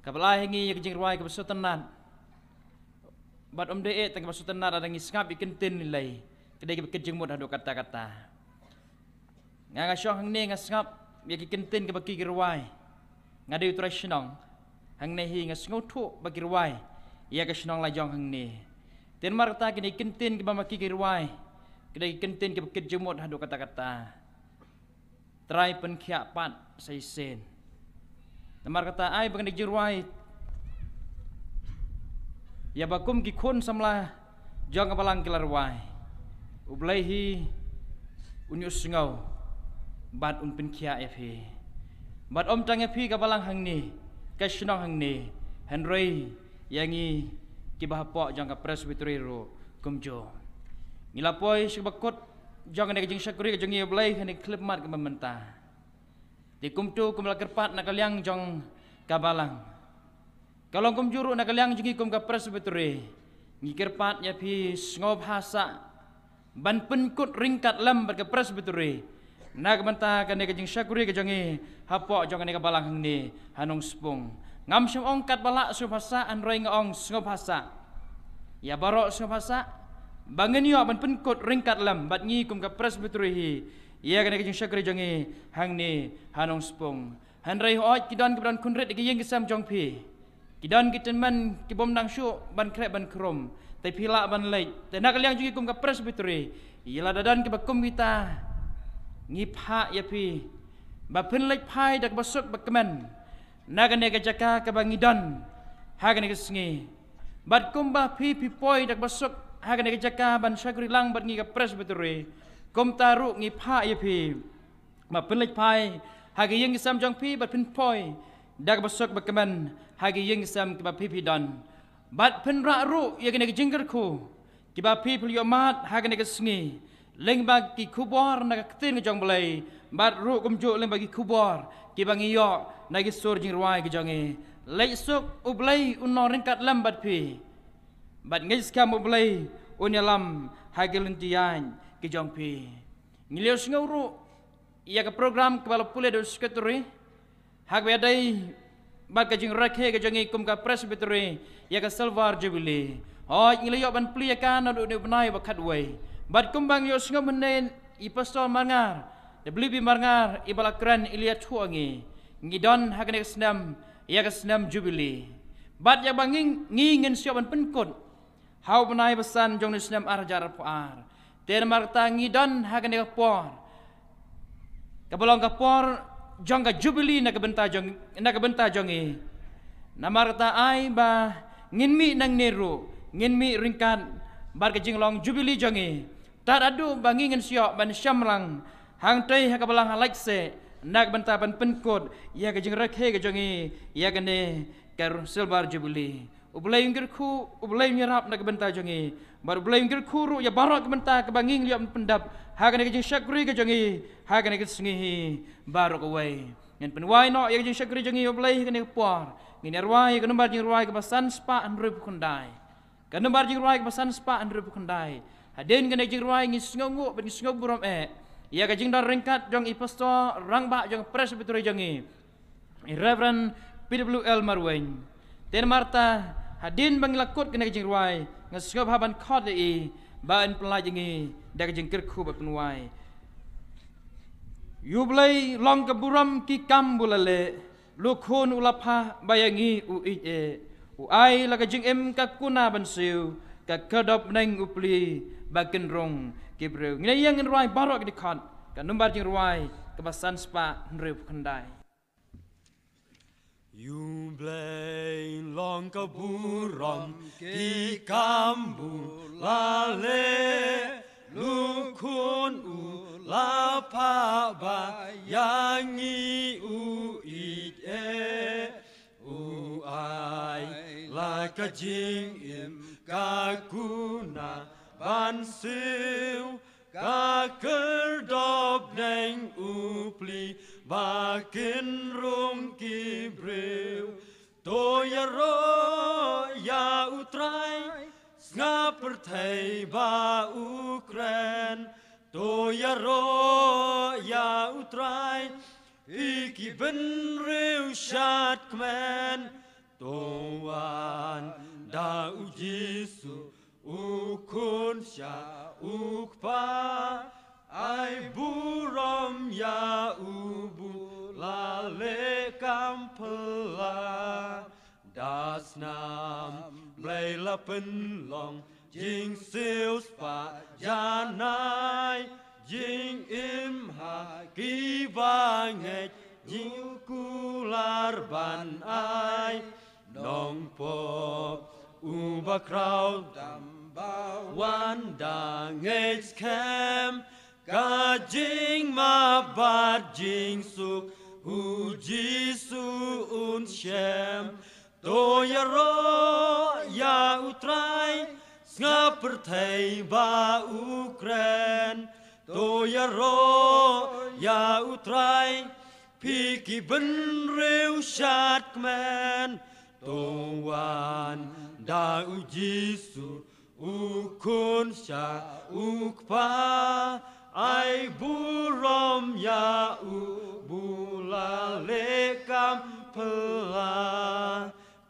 kaba la ai ha ngi ïa ka jingrwai kaba sngewtynnat. Bad ym dei eh tang kaba sngewtynnat, lada ngi sngap ïa ki kyntien lei, ka dei kaba kit jingmut haduh katta katta. Nga, nga shong hangne nga sngap ïa ki kyntien kaba ki rwai. Nga dei u trai shnong. Hangne hi nga sngewthuh ba ki rwai ïa ka shnong la jong hangne. Te namar kata kine ki kyntien kiba ma ki rwai, ka dei ki kyntien kiba kit jingmut haduh katta katta. Trai pynkhiah pat sa shisien. Namar kata ai ba ngan da jingrwai ïa ba kum ki khun samla jong ka balang ki la rwai. U Blei hi un ïohsngew bad un pynkhiah ïa phi. Bad ym tang ïa phi ka balang hangne, ka shnong hangne, hynrei ïa ngi kiba hapoh jong ka Presbytery ruh kumjuh. Ngi la poi sha kaba kut jong kane ka jingshakri ka jong ngi ïa U Blei ha kane ka khyllipmat kaba mynta. Te kumta kum la kyrpad na ka liang jong ka balang, ka long kumjuh ruh na ka liang jong ngi kum ka Presbytery. Ngi kyrpad ïa phi sngewbha sah ban pynkut ryngkat lem bad ka Presbytery. Na ka bynta kane ka jingshakri ka jong ngi hapoh jong kane ka balang hangne ha Nongspung. Ngam shym ong katba lah sngewbha sah, hynrei nga ong sngewbha sah ïa baroh, sngewbha sah ba ngin ïoh ban pynkut ryngkat lem bad ngi kum ka Presbytery hi ïa kane ka jingshakri jong ngi hangne ha Nongspung. Hynrei hooid, ki don kiba don khun rit ïa ki ïing ki sem jong phi. Ki don ki tymmen ki bym nang shuh ban khreh ban khrum. Te phi lah ban leit. Te na ka liang jong ngi kum ka Presbytery, ïa lada don kiba kum kita, ngi phah ïa phi ba phin leit phai da kaba suk ba kmen na kane ka jaka kaba ngi don ha kane ka sngi. Bad kumba phi phi poi da kaba suk ha kane ka jaka ban shakri lang bad ngi ka Presbytery, kumta ruh ngi phah ïa phi ba phin leit phai ha ki ïing ki sem jong phi bad phin poi da kaba suk ba kmen ha ki ïing ki sem kiba phi phi don. Bad phin rah ruh ïa kine ki jingkyrkhu kiba phi phi la ïoh mad ha kane ka sngi lyngba ki khubor na ka ktien ka jong U Blei, bad ruh kumjuh lyngba ki khubor kiba ngi ïoh na ki sur jingrwai ki jong ngi. Leit suk, U Blei un long ryngkat lem bad phi. Bad ngeit skhem, U Blei un ïalam ha ki lynti ïaid ki jong phi. Ngi la ïohsngew ruh ïa ka program kaba la pule da u Secretary ha kaba ïadei bad ka jingrakhe ka jong ngi kum ka Presbytery ïa ka Silver Jubilee. Hooid, ngi la ïoh ban plie ïa ka naduh une u bnai ba khatwei. Bad kumba ngi la ïohsngew mynne, i Pastor Marngar, W B Marngar, iba la kren, i la ïathuh ïa ngi, ngi don ha kane ka snem ïa ka snem Jubilee. Bad ïa ba ngi, ngi ngin sa ïoh ban pynkut ha u bnai ba san jong une u snem ar hajar arphew ar. Te namar kata ngi don ha kane ka por kaba long ka por jong ka Jubilee na ka bynta jong, na ka bynta jong ngi. Namar kata ai ba ngin mih nangne ruh, ngin mih ryngkat bad ka jinglong Jubilee jong ngi. Tad haduh ba ngi ngin sa ïoh ban shemlang hangtei ha ka balang ha Laitseh na ka bynta ban pynkut ïa ka jingrakhe ka jong ngi ïa kane ka Silver Jubilee. U Blei un kyrkhu, U Blei un ïarap na ka bynta jong ngi. Bad U Blei un kyrkhu ruh ïa baroh ka bynta kaba ngi la ïoh ban pyndep ha kane ka jingshakri ka jong ngi ha kane ka sngi hi baroh kawei. Ngin pynwai noh ïa ka jingshakri jong ngi, U Blei, ha kane ka por. Ngin ïa rwai ïa ka nombar jingrwai kaba san spah hynriewphew khyndai. Ka nombar jingrwai kaba san spah hynriewphew khyndai. Hadien kane ka jingrwai ngi sngewnguh bad ngi sngew burom eh ïa ka jingdon ryngkat jong i Pastor Rangbah jong ka Presbytery jong ngi, i Reverend P W L Marwein. Te namar kata hadien ba ngi la kut kane ka jingrwai, nga sngewbha ban khot ïa i ba in pynlait ïa ngi da ka jingkyrkhu bad pynwai. Ïa U Blei long ka burom ki kam ba u la leh, la khun u la phah ba ïa ngi u ïeit eh. U ai la ka jingim ka kuna ban siew, ka khyrdop bneng u plie ba kin rung ki briew. Ngin ïa ïeng ngin rwai baroh ki dkhot, ka nombar jingrwai kaba san spah hynriewphew khyndai. Ïa U Blei long ka burom ki kam ba u la leh, la khun u la phah ba ïa ngi u ïeit eh. U ai la ka jingim ka kuna ban siew, ka khyrdop bneng u plie ba kin rung ki briew. To ïaroh ïa U Trai, sngap pyrthei ba u kren. To ïaroh ïa U Trai, phi ki bynriew shatkmen. To wan da U Jisu, U Khun sha U Kpa, ai burom ïa u ba u la leh kam phylla. Da snam Blei la pynlong jingsiew spah janai, jingim ha ki bangeit, jingkular ban ai. Nongpop uba khraw tam ba wan da ngeit skhem, ka jingmap bad jingsuk U Jisu un shem. To ïaroh ïa U Trai, sngap pyrthei ba u kren. To ïaroh ïa U Trai, phi ki bynriew shatkmen. To wan da U Jisu, U Khun sha U Kpa, ai burom ïa u, ba u la leh kam phylla.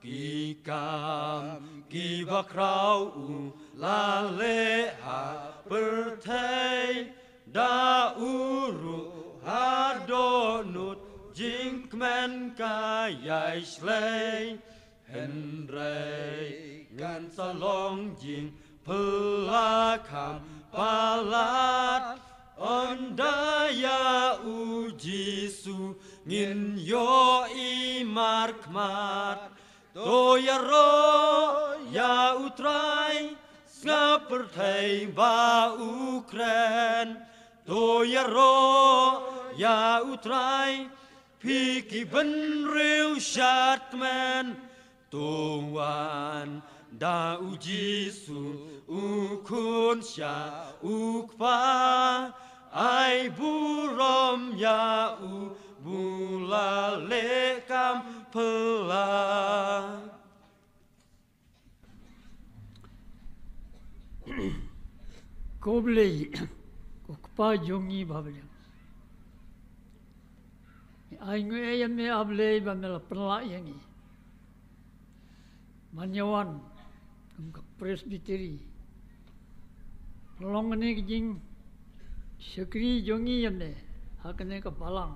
Ki kam kiba khraw u la leh ha pyrthei, da u ruh ha dohnud jingkmen ka ïai shlei. Hynrei ngan sa long jingphylla kham palat, ynda ïa u Jisu ngin ïohi markhmat. To ïaroh ïa u Trai, sngap pyrthei ba u kren. To ïaroh ïa u Trai, phi ki bynriew shadkmen. To wan da u Jisu u Khun sha u Kpa, ai burom ïa u, ba u la leh kam phylla. Ko Blei, ko Kpa jong ngi ba ha bneng, ngi ai nguh ïa me, A Blei, ba me la pynlah ïa ngi ban ïa wan kum ka Presbytery, pynlong kane ka jingshakri jong ngi ïa me ha kane ka balang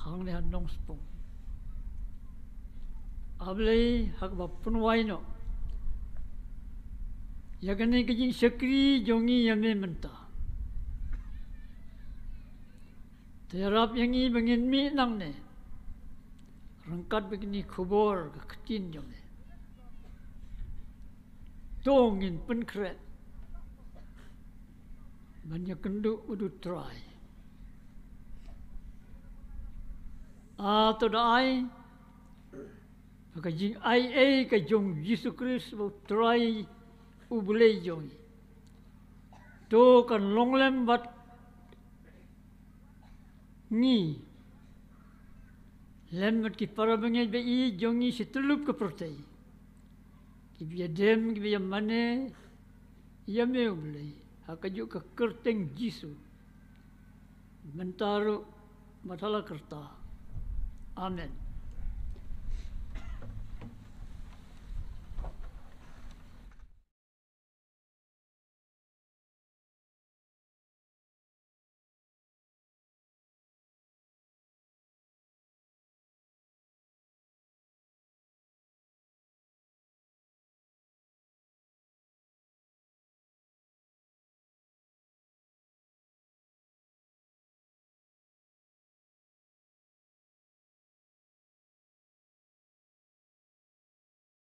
hangne ha Nongspung. A Blei, ha kaba pynwai noh ïa kane ka jingshakri jong ngi ïa me mynta, to ïarap ïa ngi ba ngin mih nangne ryngkat bad kane ka khubor ka ktien jong me. To ngin pynkhreh ban ïakynduh bad u Trai. A, to da ai ba ka jingaiei ka jong u Jisu Khrist ba u Trai u Blei jong ngi, to kan long lem bad ngi, lem bad ki para bangeit ba ïeit jong ngi shi tyllup ka pyrthei, kiba ïadem, kiba ïamane ïa me, U Blei, ha kajuh ka kyrteng Jisu, mynta ruh, bad ha la karta. Amen.